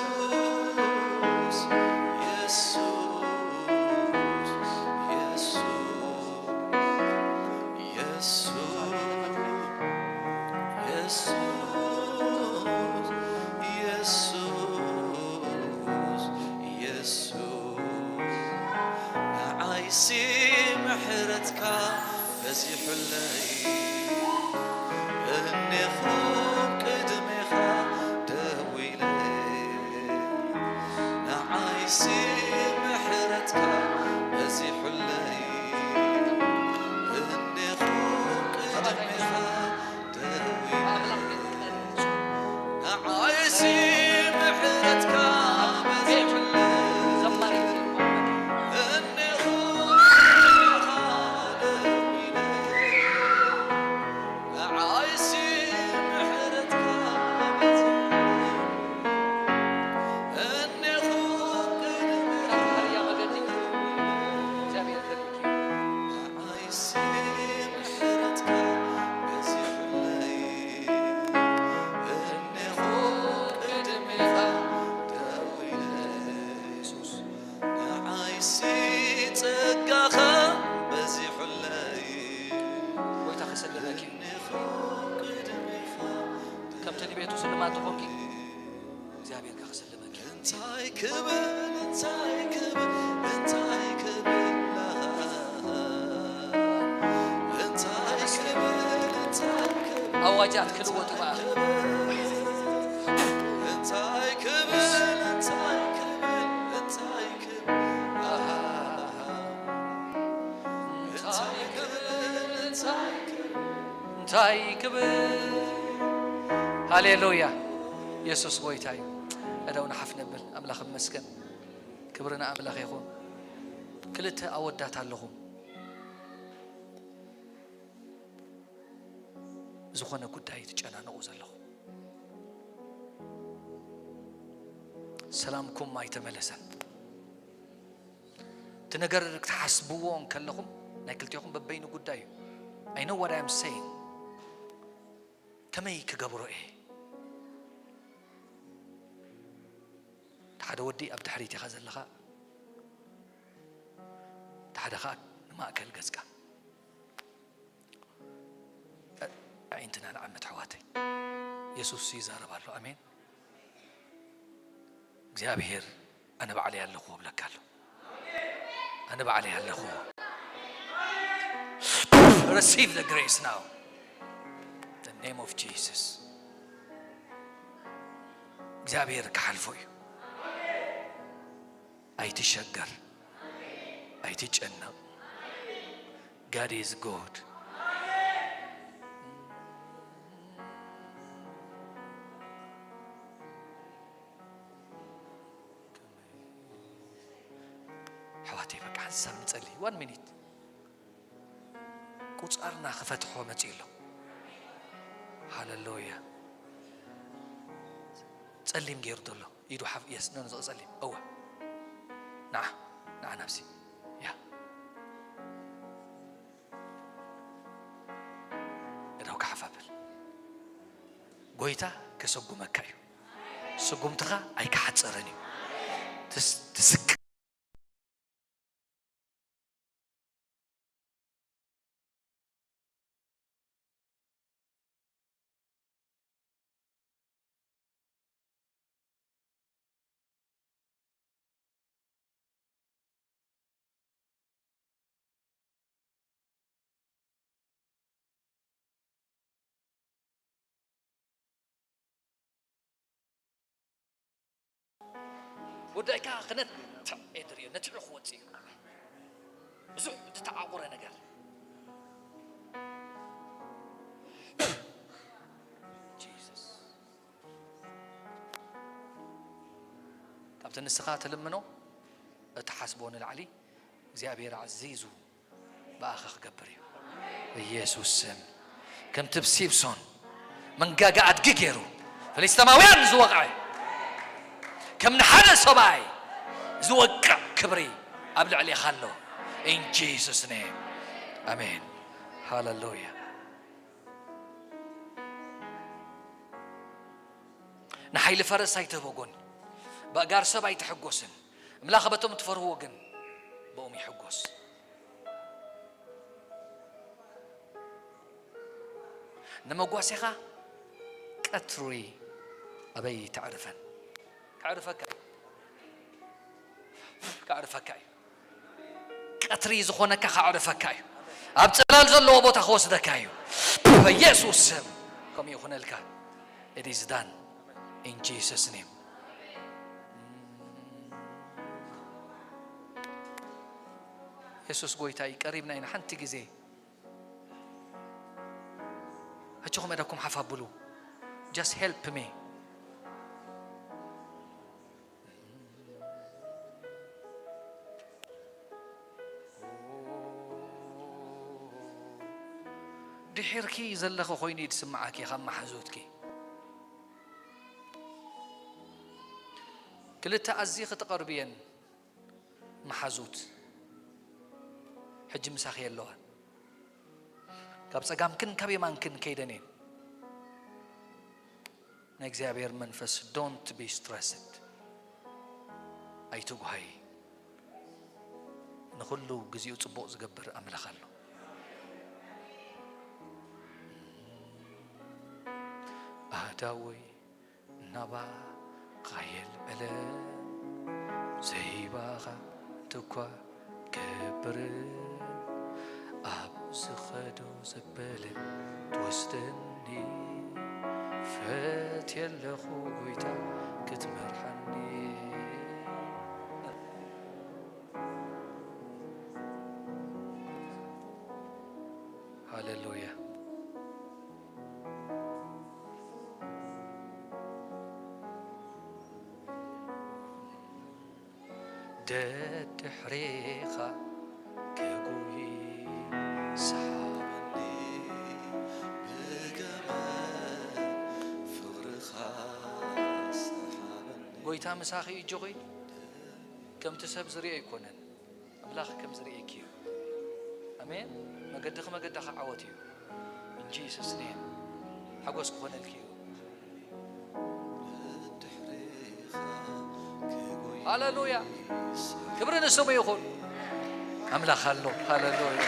የሱስ፣ የሱስ፣ የሱስ፣ የሱስ፣ የሱስ፣ የሱስ፣ ንዓይሲ ምሕረትካ በዚሑለይ፣ እኔኹ ቅድሜኻ ደው ኢለ። ንዓይሲ ምሕረትካ በዚሑለይ፣ እኔኹ ቅድሜኻ ደው ኢለ። ንዓይሲ ምሕረትካ በዚሑለይ፣ እኔኹ ቅድሜኻ ደው ኢለ። ንዓይሲ ምሕረትካ በዚሑለይ፣ እኔኹ ቅድሜኻ ደው ኢለ። ንዓይሲ ምሕረትካ በዚሑለይ፣ እኔኹ ቅድሜኻ ደው ኢለ። የሱስ። ንዓይሲ ጸጋኻ በዚሑለይ፣ ጎይታ ከሰልመኪ። እኔኹ ቅድሜኻ ከምቲ ንቤቱ ስልማት ዝኾንኪ እግዚኣብሔር ከሰልመኪ። እንታይ ክብል፣ እንታይ ክብል፣ እንታይ ክብል፣ እንታይ ክብል፣ እንታይ ክብል፣ ኣዋጃት ክልወጡ በኣ። እንታይ ክብል፣ እንታይ ክብል፣ እንታይ ክብል፣ እንታይ ክብል፣ እንታይ ክብል፣ እንታይ ክብል። ሃሌሉያ። የሱስ ጎይታ እዩ። እደው ንሓፍ ነብል። ኣምላኽ ይመስገን። ክብሪ ንኣምላኽ ይኹን። ክልተ ኣወዳት ኣለኹም። ዝኾነ ጉዳይ ትጨናነቑ ዘለኹም። ሰላምኩም ኣይተመለሰን። እቲ ነገር ክትሓስብዎ እንከለኹም ናይ ክልቴኹም በበይኑ ጉዳይ እዩ። I know what I'm saying። ከመይ ክገብሮ እየ? እቲ ሓደ ወዲ ኣብ ድሕሪት ኢኻ ዘለኻ፣ እቲ ሓደ ኸኣ ንማእከል ገጽካ። እ-፣ ኣዒንትና ንዓመት ኣሕዋተይ። የሱስ ይዛረብ ኣሎ። ኣሜን። እግዚኣብሔር ኣነ ባዕለይ ኣለኹዎ እብለካ ኣሎ። ኣነ ባዕለይ ኣለኹዎ። Receive the grace now. The name of Jesus. እግዚኣብሔር ክሓልፎ እዩ። ኣይትሸገር፣ ኣይትጨነቕ። God is good። ኣሕዋተይ በቃ ሓንሳብ ንጸሊ። One minute። ቁጻርና ክፈትሖ መጺኡ ኣሎ። ሃሌሉያ። ጸሊም ገይሩ ዘሎ ኢዱ ሓፍ የስ ኖ ኖ ጸሊም እወ። ንዓ ንዓ ናብሲ ያ እዳው ክሓፋፍል ጎይታ ከሰጉመካ እዩ። ስጉምትኻ ኣይክሓጽርን እዩ። ትስ- ትስክ ወዳእካ ክነትዕ እየ ትርእዮ፣ ነትዑ ክወጽእ እዩ። ብዙሕ ዝተዓቑረ ነገር። ጂሱስ። ካብቲ ንስኻ ትልምኖ፣ እትሓስቦ ንላዕሊ እግዚኣብሔር ኣዚዙ ብኣኻ ክገብር እዩ። ብኢየሱስ ስም። ከምቲ ብ ሲምሶን መንጋጋ ኣድጊ ገይሩ ፍልስጤማውያን ዝወቕዐ፣ ከም ንሓደ ሰብኣይ ዝወቅዕ ክብሪ ኣብ ልዕሌኻ ኣሎ። In Jesus name. ኣሜን። ሃሌሉያ። ንሓይሊ ፈረስ ኣይትህበጎን፣ በእጋር ሰብ ኣይትሕጎስን። ኣምላኽ በቶም ትፈርህዎ ግን ብኦም ይሕጎስ። ንመጓሴኻ ቀትሪ ኣበይ ተዕርፈን? ከዕርፈካ እዩ። ከዕርፈካ እዩ። ቀትሪ ዝኾነካ ከዕርፈካ እዩ። ኣብ ጽላል ዘለዎ ቦታ ክወስደካ እዩ። በኢየሱስ ስም ከምኡ ይኹነልካ። It is done in Jesus name. የሱስ ጎይታ እዩ። ቀሪብና ኢና። ሓንቲ ግዜ ሕጂ ኹም ኢዳኩም ሓፍ ኣብሉ። Just help me. ድሒርኪ ዘለኺ ኮይኑ እዩ ዝስምዓኪ ካብ መሓዙትኪ። ክልተ ኣዝኺ ትቐርብየን መሓዙት ሕጂ ምሳኺ የለዋን። ካብ ጸጋምክን ካብ የማንክን ከይደን እየን። ናይ እግዚኣብሔር መንፈስ don't be stressed። ኣይትጉሃይ። ንኹሉ ግዜኡ ጽቡቕ ዝገብር ኣምላኽ ኣሎ። ኣህዳወይ ናባኻ የልዕለ ዘይባኻ ትኳ ገብር ኣብ ዝኸዶ ዘበለ ትወስደኒ ፈት የለኹ ጎይታ ክትመርሓኒ። ሃሌሉያ። ደድሕሬኻ ክጉይ ሰሓበኒ ብገመድ ፍቕርኻ ሰሓበኒ። ጎይታ ምሳኺ እዩ እጆኺ። ከምቲ ሰብ ዝርእዮ ኣይኮነን። ኣምላኽ ከም ዝርእየኪ እዩ። ኣሜን። መገድኺ መገዳኻ ዓወት እዩ። In Jesus name። ሓጎስ ክኾነልኪ እዩ። ሃሌሉያ። ክብሪ ንስሙ ይኹን። ኣምላኽ ኣሎ። ሃሌሉያ።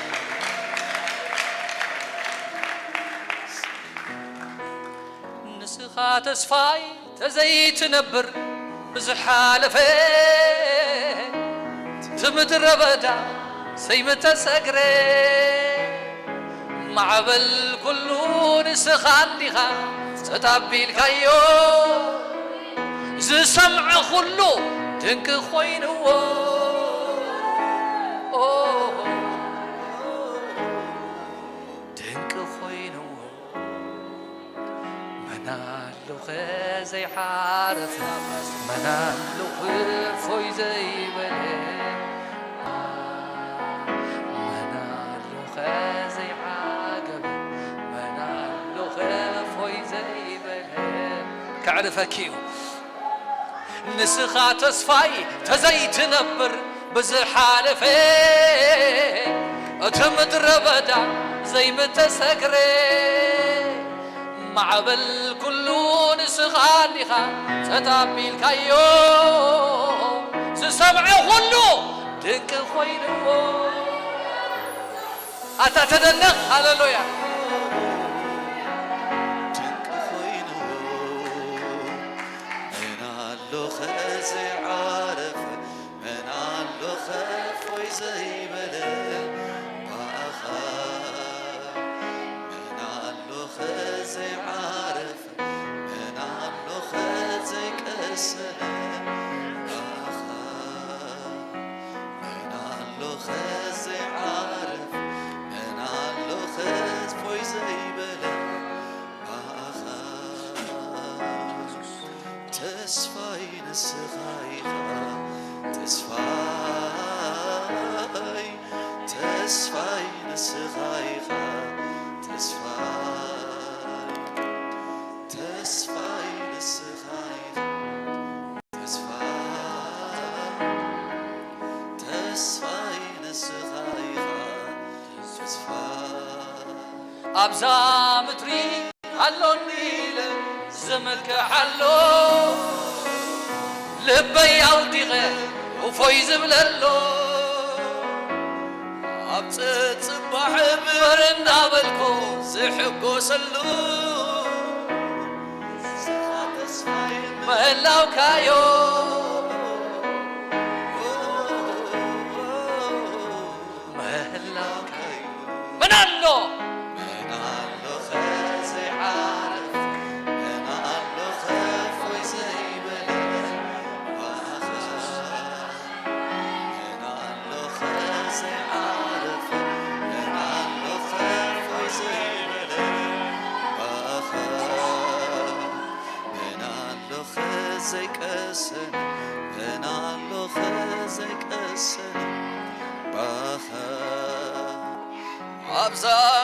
ንስኻ ተስፋይ ተዘይትነብር ብዝሓለፈ እቲ ምድረ በዳ ዘይምተሰግረ ማዕበል ኩሉ ንስኻ እንዲኻ ጸጥ ኣቢልካዮ ዝሰምዐ ኩሉ ድንቂ ኮይንዎ። ኦ፣ ድንቂ ኮይንዎ። መን ኣሎ ኸ ዘይዓረፈ? መን ኣሎ ክፎይ ዘይበለ? መን ኣሎ ኸ ዘይዓገበ? መን ኣሎ ክፎይ ዘይበለ? ከዕርፈኪ እዩ። ንስኻ ተስፋይ ተዘይትነብር ብዝሓለፈ እቲ ምድረ በዳ ዘይምተሰግረ ማዕበል ኩሉ ንስኻ እንዲኻ ጸጥ ኣቢልካዮ ዝሰምዐ ኩሉ ድንቂ ኮይንዎ። ኣታ ተደነቕ። ሃሌሉያ። ድንቂ ኮይኑ መን ኣሎ ኸ ዘይዓረፈ? መን ኣሎ ኸ እፎይ ዘይበለ ብኣኻ? መን ኣሎ ኸ ዘይዓረፈ? መን ኣሎ ኸ ዘይቀሰነ ብኣኻ? ንስኻ ኢኻ ተስፋይ፣ ተስፋይ ንስኻ ኢኻ ተስፋይ፣ ተስፋይ ንስኻ ኢኻ ተስፋይ፣ ተስፋይ ንስኻ ኢኻ ተስፋይ። ኣብዛ ምድሪ ኣሎኒ ኢለ ዝምክሓሎ፣ ልበይ ኣውዲቐ እፎይ ዝብለሎ፣ ኣብ ጽጽባሕ ብር እናበልኩ ዝሕጎሰሉ ምህላውካዮ። ምህላውካዩ። ምን ኣሎ? ምን ኣሎ ዘይዓርፍ? ምን ኣሎ ከፎይ ዘይበለ? ባኻ። ምን ኣሎ ዘይዓርፍ? ምን ኣሎ ከፎይ ዘይበለ? ባኻ። ምን ኣሎ ዘይቀሰን? ምን ኣሎ ዘይቀሰን? ባኻ። ኣብዛ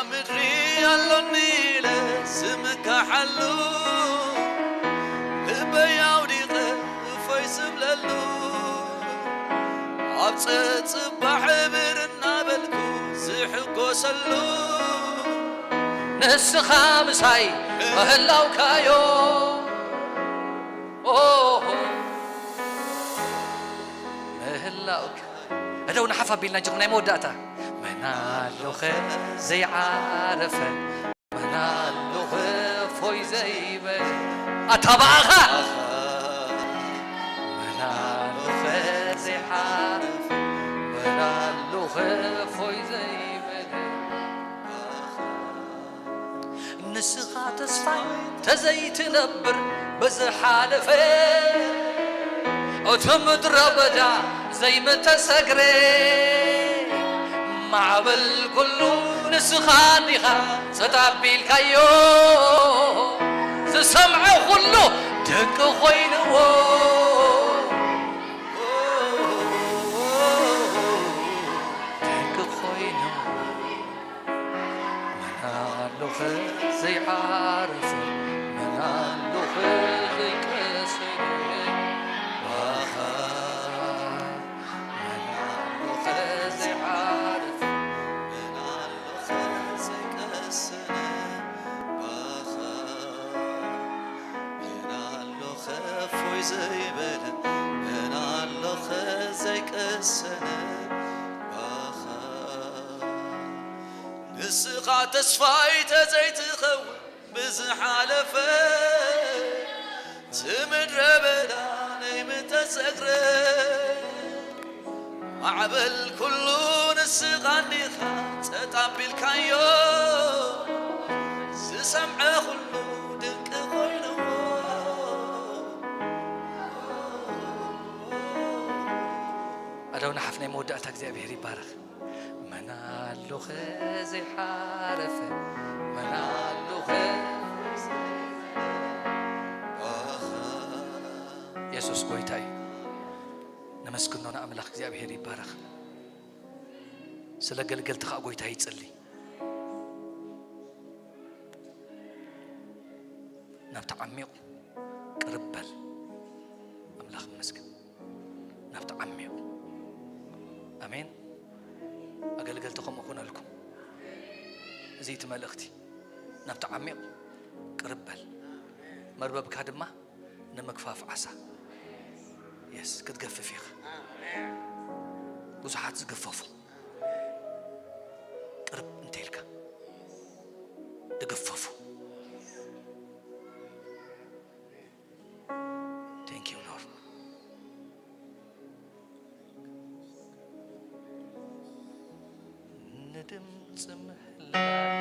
ምድሪ ኣሎኒ ኢለ ዝምካሓሉ፣ ልበይ ኣውዲቐ እፎይ ዝብለሉ፣ ኣብ ጸጽባሕ ብር እናበልኩ ዝሕጎሰሉ፣ ንስኻ ምሳይ ምህላውካዮ። ኦሆ፣ ምህላውካ። እደው ንሓፍ ኣቢልና ጅኹም ናይ መወዳእታ። መን ኣሎኸ ዘይዓረፈ፣ መን ኣሎኸ ፎይ ዘይበለ? ኣታ ብኣኻ። መን ኣሎኸ ዘይዓረፈ፣ መን ኣሎኸ ፎይ ዘይበለ? ንስኻ ተስፋይ ተዘይትነብር ብዝሓለፈ፣ እቲ ምድረ በዳ ዘይምተሰግረ፣ ማዕበል ኩሉ ንስኻ እንዲኻ ጸጥ ኣቢልካዮ፣ ዝሰምዖ ኩሉ ድንቂ ኮይንዎ። ድንቂ ኮይኑ። መን ኣሎኸ ዘይዓረፈ፣ መን ኣሎኸ ዘይቀሰነ ባኻ? መን ኣሎኸ ዘይዓረፈ፣ መን ኣሎኸ ዘይቀሰነ ባኻ? መን ኣሎኸ እፎይ ዘይበለ፣ መን ኣሎኸ ዘይቀሰነ ባኻ? ንስኻ ተስፋይ ተዘይትኸውን ብዝሓለፈ፣ እቲ ምድረ በዳ ነይምተሰግረ፣ ማዕበል ኩሉ ንስኻ እንዲኻ ጸጥ ኣቢልካዮ፣ ዝሰምዐ ኩሉ ድንቂ ኮይንዎ። ኣደው ንሓፍ ናይ መወዳእታ እግዚኣብሔር ይባረኽ። መን ኣሎኸ ዘይሓረፈ፣ መን ኣሎኸ የሱስ ጎይታ እዩ። ነመስግኖ ንኣምላኽ እግዚኣብሔር ይባረኽ። ስለ ኣገልገልቲ ኸኣ ጎይታ ይጽሊ። ናብቲ ዓሚቕ ቅርብ በል። ኣምላኽ ይመስገን። ናብቲ ዓሚቕ። ኣሜን። ኣገልገልቲ ከምኡ ኩነልኩም። እዚ እቲ መልእኽቲ። ናብቲ ዓሚቕ ቅርብ በል። መርበብካ ድማ ንምግፋፍ ዓሳ። የስ፣ ክትገፍፍ ኢኻ። ብዙሓት ዝግፈፉ። ቅርብ እንተ ኢልካ ዝግፈፉ። Thank you, Lord. ንድምፂ ምህላይ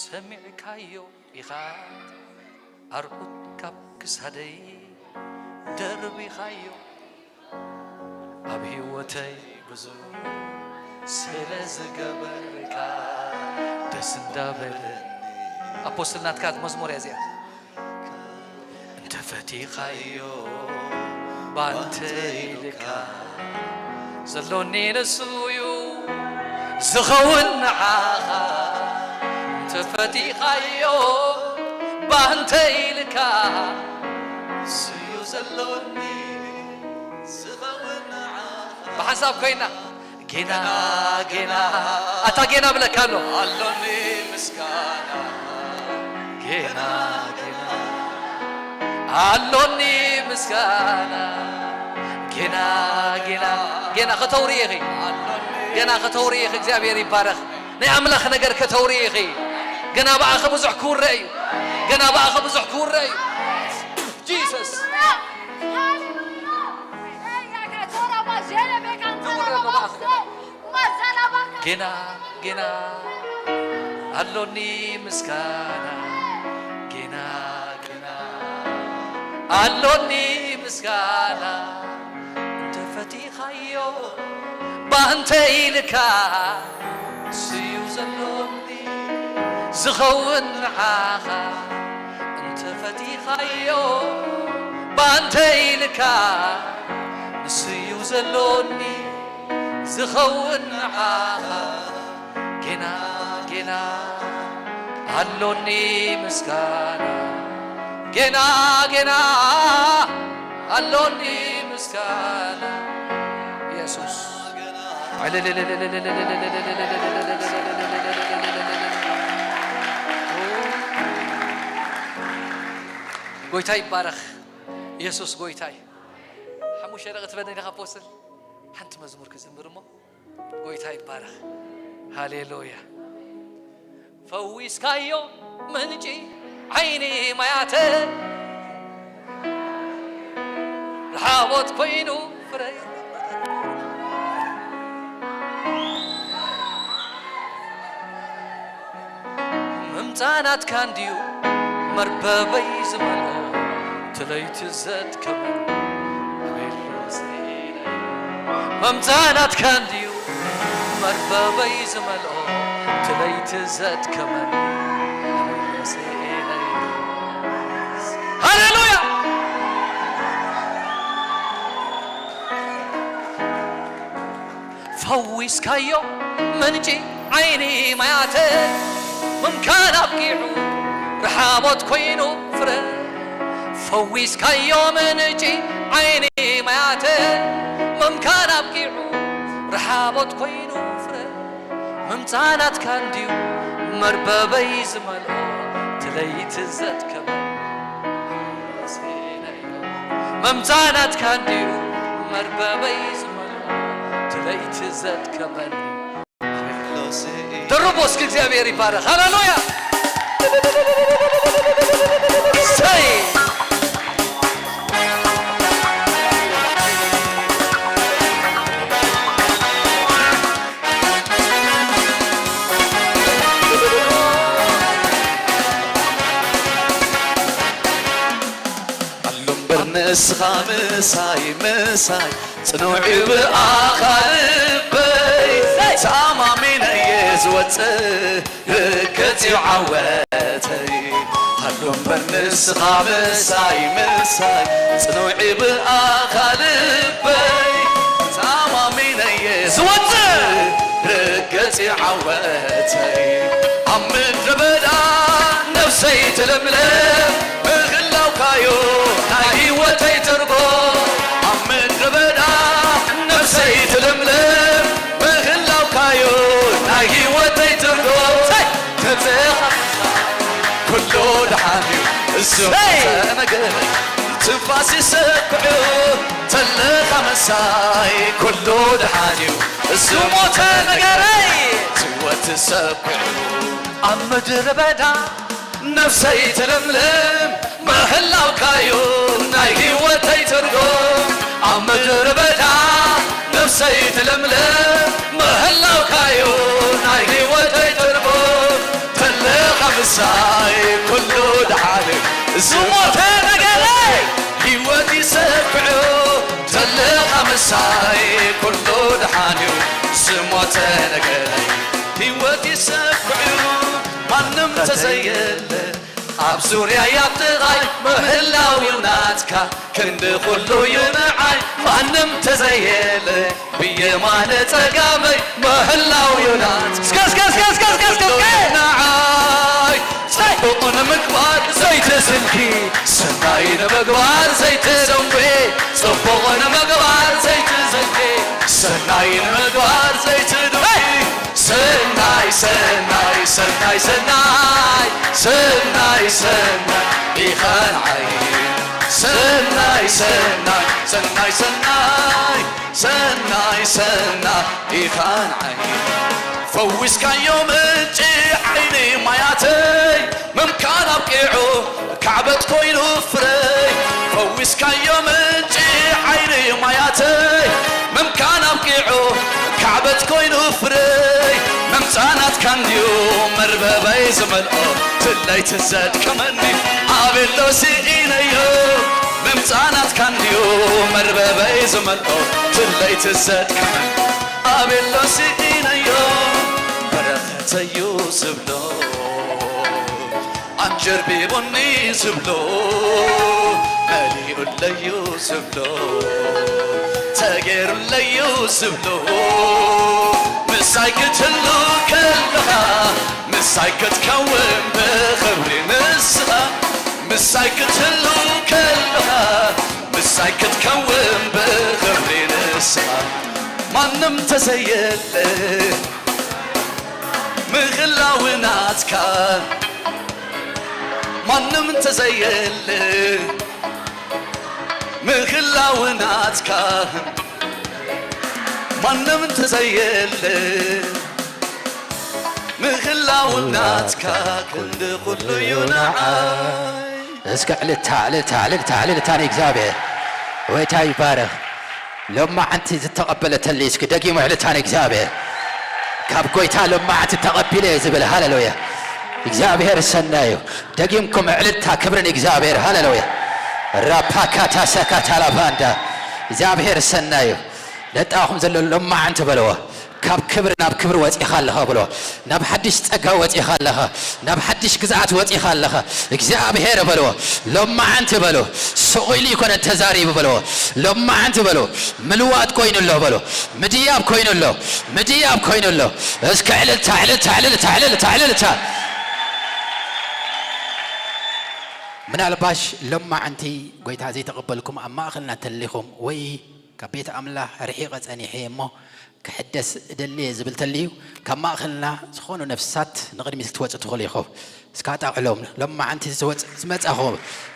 ሰሚዕካዮ ኢኻ፣ ኣርዑት ካብ ክሳደይ ደርቢኻዮ። ኣብ ህይወተይ ብዙ ስለ ዝገበርካ ደስ እንዳበለኒ። ኣፖስትል ናትካ መዝሙር እያ እዚኣ። እንተፈቲኻዮ ባንተ ኢልካ ዘሎኒ ንሱ እዩ ዝኸውን ንዓኻ እንተፈቲኻዮ ባንተ ኢልካ ንሱ እዩ ዘሎኒ ዝኸውን ንዓኻ ብሓንሳብ ኮይና ጌና ጌና ኣታ ጌና ብለካ ኣሎ ኣሎኒ ምስጋና ጌና ጌና ኣሎኒ ምስጋና ጌና ጌና ጌና ከተውሪ ኢኺ ጌና ከተውሪ ኢኺ እግዚኣብሔር ይባረኽ ናይ ኣምላኽ ነገር ከተውሪ ኢኺ ገና ብኣኺ ብዙሕ ክውረ እዩ ገና ብኣኺ ብዙሕ ክውረ እዩ Jesus ጌና ጌና ኣሎኒ ምስጋና ጌና ጌና ኣሎኒ ምስጋና እንተፈቲኻዮ ባንተ ኢልካ ስዩ ዘሎኒ ዝኸውን ንዓኻ እንተፈቲኻዮ ባንተ ኢልካ ንስዩ ዘሎኒ ዝኸውን ንዓኻ ጌና ጌና ኣሎኒ ምስጋና ጌና ጌና ኣሎኒ ምስጋና ኢየሱስ ጎይታ ይባረኽ ኢየሱስ ጎይታ እዩ ሓሙሽተ ደቂ ትበኒ ኢኻ ፖስል ሓንቲ መዝሙር ክዝምር እሞ ጎይታ ይባረኽ ሃሌሉያ ፈዊስካዮ ምንጪ ዓይኒ ማያተ ረሃቦት ኮይኑ ፍረይ ምምፃእ ናትካ እንድዩ መርበበይ ዝመልኦ ትለይቲ ዘድከመ ኣቤት ሎዘይለ ምምፃእ ናትካ እንድዩ መርበበይ ዝመልኦ ትለይቲ ዘድከመ ኣቤት ሎዘይለ ሃሌሉያ ፈዊስካዮ ምንጪ ዓይኒ ማያተ ምምካን ኣብቂዑ ረሓቦት ኮይኑ ፍረ ፈዊስካዮ ምንጪ ዓይኒ ማያተ ምምካን ኣብቂዑ ረሓቦት ኮይኑ ፍረ ምምፃእ ናትካ እንድዩ መርበበይ ዝመልኦ ትለይቲ ዘድከመ መምጻናት ካንዲዩ መርበበይ ዝመልኦ ትለይቲ ዘድከመኒ ደርቦ እስኪ እግዚኣብሔር ይባረክ ሃሌሉያ ሰይ ኣሎ እምበር ንስኻ ምሳይ ምሳይ ጽኑዕ ብኣኻ ልበይ ተኣማሚነ እየ ዝወጽእ ርገጽ እዩ ዓወተይ ኣሎ እምበር ንስኻ ምሳይ ምሳይ ጽኑዕ ብኣኻ ልበይ ተኣማሚነ እየ ዝወጽእ ርገጽ እዩ ዓወተይ ኣብ ምድረ በዳ ነፍሰይ ትልምልም ምህላውካዮ ናይ ህይወተይ ትርጎ ኣብ ምድረ በዳ ነፍሰይ ትልምልም ምህላውካዮ ናይ ህይወተይ ትርጎ ተዘኻ ኩሉ ደሓን እዩ ዝሞተ ነገር ትንፋስ ይሰክዑ ተለኻ መሳይ ኩሉ ደሓን እዩ ዝሞተ ነገረይ ትወት ሰክዑ ኣብ ምድረ በዳ ነፍሰይ ትልምልም ምህላውካዩ ናይ ህይወተይ ትርጉም ኣብ ምድረ በዳ ነፍሰይ ትልምልም ምህላውካዩ ናይ ህይወተይ ትርጉም ተለኻ ምሳይ ኩሉ ደሓን እዩ ዝሞተ ነገረይ ህይወት ይሰብዑ ተለኻ ምሳይ ኩሉ ደሓን እዩ ዝሞተ ነገረይ ህይወት ይሰብዑ ማንም ተዘየለ ኣብ ዙርያ ያጥቓይ ምህላው እዩ ናትካ ክንዲ ኩሉ እዩ ንዓይ ማንም ተዘየለ ብየማነ ጸጋመይ ምህላው እዩ ናት እስከ እስከ እስከ እስከ እስከ እስከ እስከ ንዓይ ጽቡቕ ንምግባር ዘይትስንኪ ሰናይ ንምግባር ዘይትዘንጊ ጽቡቕ ንምግባር ዘይትዘንጊ ሰናይ ንምግባር ዘይትደኺ ሰናይ ሰናይ ሰናይ ሰናይ ሰናይ ሰናይ ኢኻ ንዓይ ሰናይ ሰናይ ሰናይ ሰናይ ሰናይ ሰናይ ኢኻ ንዓይ ፈዊስካዮ ምንጪ ዓይኒ ማያተይ ምምካን ኣብቂዑ ካዕበት ኮይኑ ፍረይ ፈዊስካዮ ምንጪ ዓይኒ ማያተይ ምምካን ኣብቂዑ ካዕበት ኮይኑ ፍረይ ምምጻእ ናትካ እንድዩ መርበበይ ዝመልኦ ትለይ ትዘድከመኒ ኣቤሎ ስኢነዮ ምምጻእ ናትካ እንድዩ መርበበይ ዝመልኦ ትለይ ትዘድከመኒ ኣቤሎ ስኢነዮ በረኸተዩ ዝብሎ ኣንጀርቢቡኒ ዝብሎ መሊኡለዩ ዝብሎ ተጌሩለዩ ዝብሎ ምሳይ ክትህሉ ከለኻ ምሳይ ክትከውን ብኽብሪ ንስኻ ምሳይ ክትህሉ ከለኻ ምሳይ ክትከውን ብኽብሪ ንስኻ ማንም ተዘየለ ምህላው ናትካ ማንም እንተዘየለ ምህላው ናትካ ማንም እንተዘየለ ምህላው ናትካ ክንዲ ኩሉ እዩ ንዓይ እስከ ዕልልታ ዕልልታ ዕልልታ ዕልልታ ንእግዚኣብሔር ወይታ ይባረኽ ሎማዓንቲ ዝተቐበለተሊ እስኪ ደጊሙ ዕልልታ ንእግዚኣብሔር ካብ ጎይታ ሎማዓንቲ ተቐቢለ እየ ዝብል ሃለሉያ እግዚኣብሔር ሰናይ እዩ ደጊምኩም ዕልልታ ክብሪ ንእግዚኣብሔር ሃለሉያ ራፓካታ ሰካታላባንዳ እግዚኣብሔር ሰናይ እዩ ነጣኹም ዘሎ ሎማዓንቲ በለዎ ካብ ክብሪ ናብ ክብሪ ወፂኻ ኣለኻ ብሎ ናብ ሓድሽ ፀጋ ወፂኻ ኣለኻ ናብ ሓድሽ ግዝኣት ወፂኻ ኣለኻ እግዚኣብሔር በልዎ ሎማዓንቲ በሉ ስቑ ኢሉ ይኮነ ተዛሪቡ በልዎ ሎማዓንቲ በሉ ምልዋጥ ኮይኑ ኣሎ በሉ ምድያብ ኮይኑ ኣሎ ምድያብ ኮይኑ ኣሎ እስከ ዕልልታ ዕልልታ ዕልልታ ዕልልታ ዕልልታ ምናልባሽ ሎማዓንቲ ጎይታ ዘይተቐበልኩም ኣብ ማእኸልና ተሊኹም ወይ ካብ ቤት ኣምላኽ ርሒቐ ጸኒሐ እሞ ክሕደስ እደሊ እየ ዝብል ተልዩ ካብ ማእኸልና ዝኾኑ ነፍሳት ንቕድሚት ክትወፁ ትኽእሉ ኢኹም። እስካ ጣቕዕሎም። ሎማዓንቲ ዝወፅ ዝመፃኹ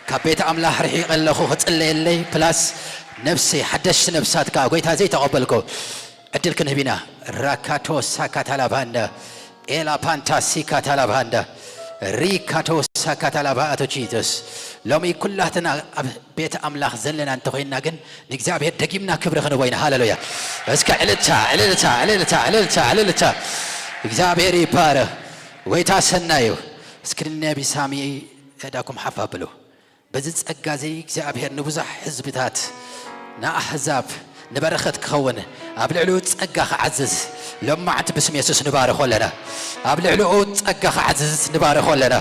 ካብ ቤት ኣምላኽ ርሒቐ ኣለኹ ክፅለየለይ ፕላስ ነፍሲ ሓደሽቲ ነፍሳት ከዓ ጎይታ ዘይተቐበልኩ ዕድል ክንህብ ኢና። ራካቶ ሳካታላባንዳ ኤላ ፓንታ ሲካታላባንዳ ሪካቶ ሳካታላባ ኣቶ ጂሱስ ሎሚ ኩላትና ኣብ ቤት ኣምላኽ ዘለና እንተኾይንና ግን ንእግዚኣብሔር ደጊምና ክብሪ ክንቦ ኢና ሃለሉያ እስከ ዕልልታ ዕልልታ ዕልልታ ዕልልታ ዕልልታ እግዚኣብሔር ይባረኽ ጎይታ ሰናዩ እስክንነ ቢሳሚ እዳኩም ሓፍ ኣብሉ በዚ ጸጋ እዚ እግዚኣብሔር ንብዙሕ ህዝብታት ንኣህዛብ ንበረኸት ክኸውን ኣብ ልዕሊኡ ጸጋ ክዓዝዝ ሎማዕንቲ ብስም የሱስ ንባርኾ ኣለና ኣብ ልዕሊኡ ጸጋ ክዓዝዝ ንባርኾ ኣለና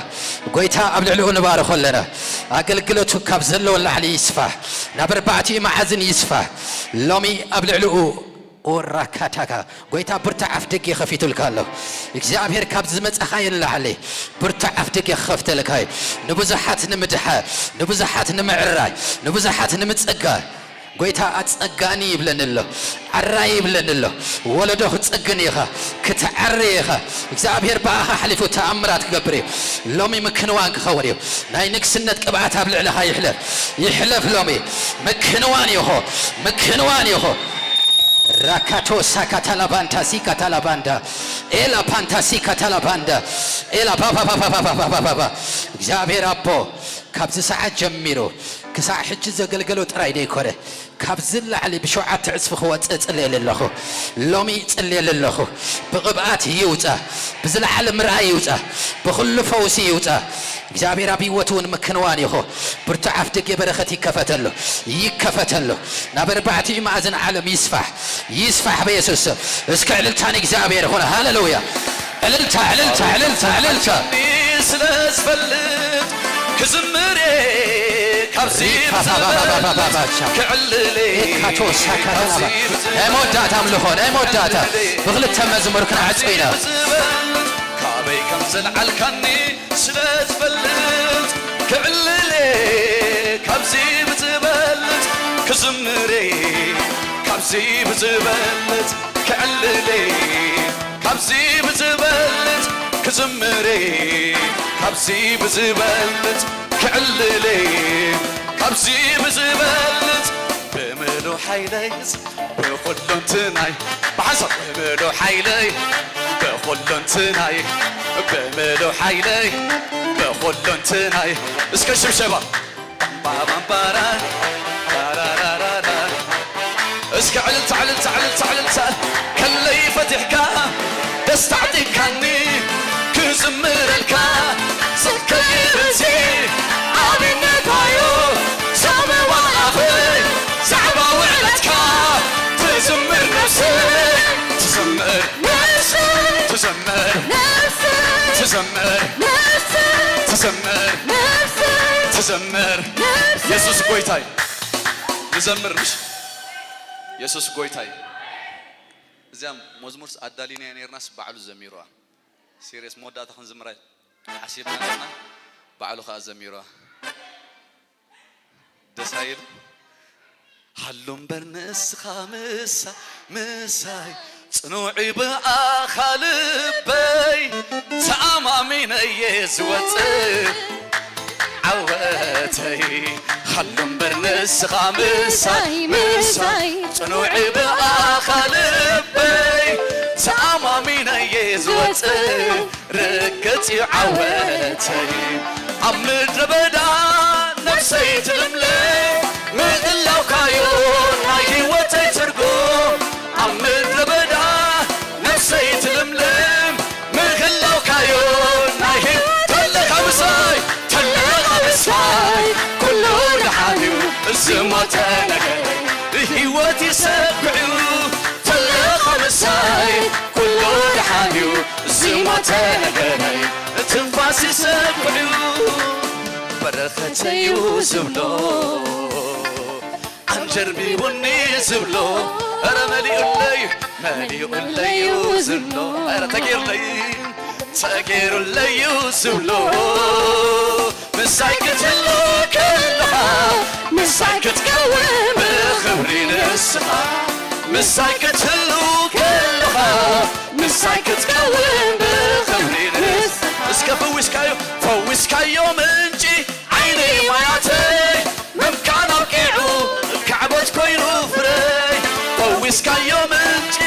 ጎይታ ኣብ ልዕሊኡ ንባርኾ ኣለና ኣገልግሎቱ ካብ ዘለዎ ላዕሊ ይስፋሕ ናብ ኣርባዕቲኡ መዓዝን ይስፋሕ ሎሚ ኣብ ልዕሊኡ ኦራካታካ ጎይታ ብርቱዕ ኣፍ ደገ ከፊቱልካ ኣሎ እግዚኣብሔር ካብ ዝመፀኻዮ ንላዕሊ ብርቱዕ ኣፍ ደገ ክኸፍተልካ እዩ ንብዙሓት ንምድሓ ንብዙሓት ንምዕራይ ንብዙሓት ንምፅጋ ጎይታ ኣፀጋኒ ይብለኒ ኣሎ ዓራይ ይብለኒ ኣሎ ወለዶ ክፀግን ኢኻ ክትዓሪ ኢኻ እግዚኣብሔር ብኣኻ ሓሊፉ ተኣምራት ክገብር እዩ ሎሚ ምክንዋን ክኸውን እዩ ናይ ንግስነት ቅብኣት ኣብ ልዕልኻ ይሕለፍ ይሕለፍ ሎሚ ምክንዋን ኢኹ ምክንዋን ኢኹ ራካቶ ሳካታላባንታ ሲካታላባንዳ ኤላ ፓንታ ሲካታላባንዳ ኤላ ፓፓፓፓፓፓፓፓፓ እግዚኣብሔር ኣቦ ካብዚ ሰዓት ጀሚሩ ክሳዕ ሕጂ ዘገልገሎ ጥራይ ደይኮነ ካብዚ ላዕሊ ብሸውዓተ ዕፅፊ ክወፅእ እፅልየሉ ኣለኹ ሎሚ እፅልየሉ ኣለኹ ብቕብኣት ይውፃ ብዝለዓለ ምርኣይ ይውፃ ብኹሉ ፈውሲ ይውፃ እግዚኣብሔር ኣብ ህይወት እውን ምክንዋን ይኹ ብርቱ ዓፍ ደገ በረኸት ይከፈተሉ ይከፈተሉ ናብ ኣርባዕቲኡ ማእዝን ዓለም ይስፋሕ ይስፋሕ በየሱስ ስም እስከ ዕልልታ ንእግዚኣብሔር ይኹን ሃለሉያ ዕልልታ ዕልልታ ዕልልታ ዕልልታ ስለ ዝፈልጥ ክዝምር ሪካታባባባባባቻ። ክዕልል እየ። ኤካቶሳ ካታናባ። ካብዚ ብዝበልጽ ናይ መወዳእታ ኣምልኾ፣ ናይ መወዳእታ። ክዕልል እየ። ብኽልተ መዝሙር ክንዓጽው ኢና። ካብዚ ብዝበልጽ ካበይ ከም ዘልዓልካኒ ስለ ዝፈልጥ ክዕልል እየ። ካብዚ ብዝበልጽ ክዝምር እየ። ካብዚ ብዝበልጽ ክዕልል እየ። ካብዚ ብዝበልጽ ክዝምር እየ። ካብዚ ብዝበልጽ ክዕልል እየ። ካብዚ ብዝበልጽ ብምሉእ ሓይለይ ብኹሉ እንትናይ ብሓንሳብ ብምሉእ ሓይለይ ብኹሉ እንትናይ ብምሉእ ሓይለይ ብኹሉ እንትናይ እስከ ሽብሸባ ባምባባምባራ ራራራራራ እስከ ዕልልታ ዕልልታ ዕልልታ ዕልልታ ከለይ ፈቲሕካ ደስታ ኣዕጢካኒ ክዝምረልካ ዝከይር እዚ ኣብነታዮ ሰመዋላኸይ ዛዕባ ውዕለትካ ትዝምር ነፍሰይ ትዝምር ነፍሰይ ትዝምር ነፍሰይ ትዝምር ነፍሰይ ትዝምር ነፍሰይ ትዝምር ነፍሰይ የሱስ ጎይታይ ንዘምር ምሽ የሱስ ጎይታይ እዚኣ መዝሙርስ ኣዳሊናያ ነርናስ ባዕሉ ዘሚሩዋ ሲርየስ መወዳእታ ክንዝምራ ሓሲብና ነርና ባዕሉ ኸኣ ዘሚሩዋ ደስ ኣይብል ሃሉ እምበር ንስኻ ምሳ ምሳይ ጽኑዕ ብኣኻ ልበይ ተኣማሚነየ ዝወጽእ ዓወተይ ሃሉ እምበር ንስኻ ምሳይ ምሳይ ጽኑዕ ብኣኻ ልበይ ተኣማሚነየ ዝወጽእ ርግጽ እዩ ዓወተይ ኣብ ምድረ በዳ ነፍሰይ ትልምልም ምህላውካዮ ናይ ህይወተይ ትርጉም ኣብ ምድረ በዳ ነፍሰይ ትልምልም ምህላውካዮ ናይ ህይወት ተለኻ ምሳይ ተለኻ ምሳይ ኩሉ ደሓን እዩ እዚ ሞተ ነገር ህይወት ይሰብዕ እዩ ተለኻ ምሳይ ኩሉ ደሓን እዩ እዚ ሞተ ነገረይ ትንፋስ ይሰብዕ እዩ በረኸተይ እዩ ዝብሎ ኣንጀርቢቡኒ ዝብሎ ኧረ መሊኡለይ መሊኡለይ እዩ ዝብሎ ኧረ ተጌርለይ ተጌሩለይ እዩ ዝብሎ ምሳይ ክትህሉ ከለኻ ምሳይ ክትከውን ብኽብሪ ንስኻ ምሳይ ክትህሉ ከለኻ ምሳይ ክትከውን ብኽብሪ ንስኻ እስከ ፈዊስካዮ ፈዊስካዮ ምንጪ ዓይኒ ማያተይ ምምካን ኣብቂዑ ካዕበት ኮይኑ ፍረይ ፈዊስካዮ ምንጪ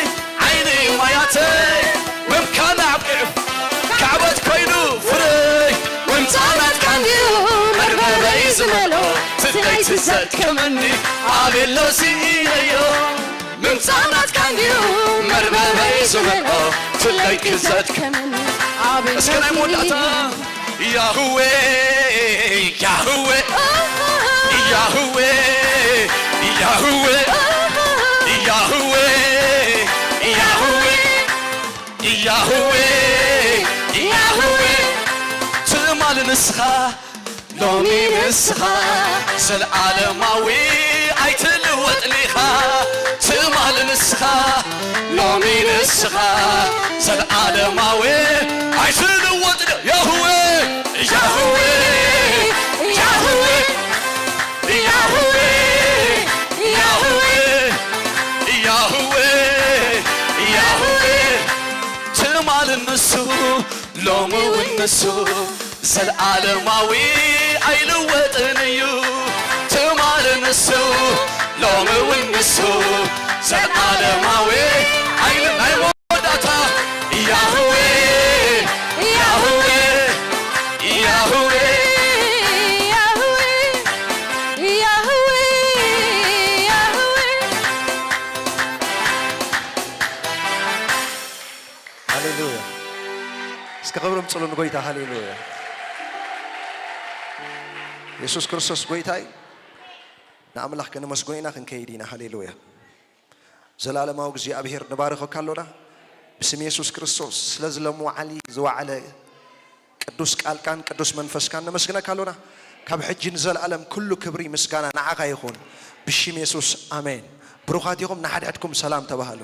ዓይኒ ማያተይ ምምካን ኣብቂዑ ካዕበት ኮይኑ ፍረይ ምምፃእ ናትካ እንድዩ መርበበይ ዝመልኦ ትለይቲ ዘድከመኒ ኣቤሎ ስኢነዮ ምምፃእ ናትካ እንድዩ መርበበይ ዝመልኦ ትለይቲ ዘድከመኒ ኣቤሎ እስከ ናይ መወዳእታ ያህዌ ያህዌ ያህዌ ያህዌ ያህዌ ያህዌ ያህዌ ያህዌ ትማል ንስኻ ሎሚ ንስኻ ዘልዓለማዊ ኣይትልወጥን ኢኻ ትማል ንስኻ ሎሚ ንስኻ ዘልዓለማዊ ኣይትልወጥን ያህዌ ያህዌ ያህዌ ያህዌ ያህዌ ያህዌ ያህዌ ትማል ንሱ ሎሚ እውን ንሱ ዘልዓለማዊ ኣይልወጥን እዩ ትማል ንሱ ሎሚ እውን ንሱ ዘልዓለማዊ ኣይል ናይ መወዳእታ ያህዌ ያህዌ ያህዌ ያህዌ ያህዌ ያህዌ ሃሌሉያ። እስከ ክብሪ ምጽሉ ንጎይታ። ሃሌሉያ። የሱስ ክርስቶስ ጎይታ እዩ። ንኣምላኽ ከነመስግኖ ኢና፣ ክንከይድ ኢና። ሃሌሉያ። ዘላለማዊ እግዚኣብሔር ንባርኸካ ኣሎና። ብስም የሱስ ክርስቶስ ስለዚ ሎሚ ወዓሊ ዝወዓለ ቅዱስ ቃልካን ቅዱስ መንፈስካን ነመስግነካ ኣሎና። ካብ ሕጂ ንዘለኣለም ኩሉ ክብሪ ምስጋና ንዓኻ ይኹን። ብሽም የሱስ ኣሜን። ብሩኻት ኢኹም፣ ንሓድሕድኩም ሰላም ተባሃሉ።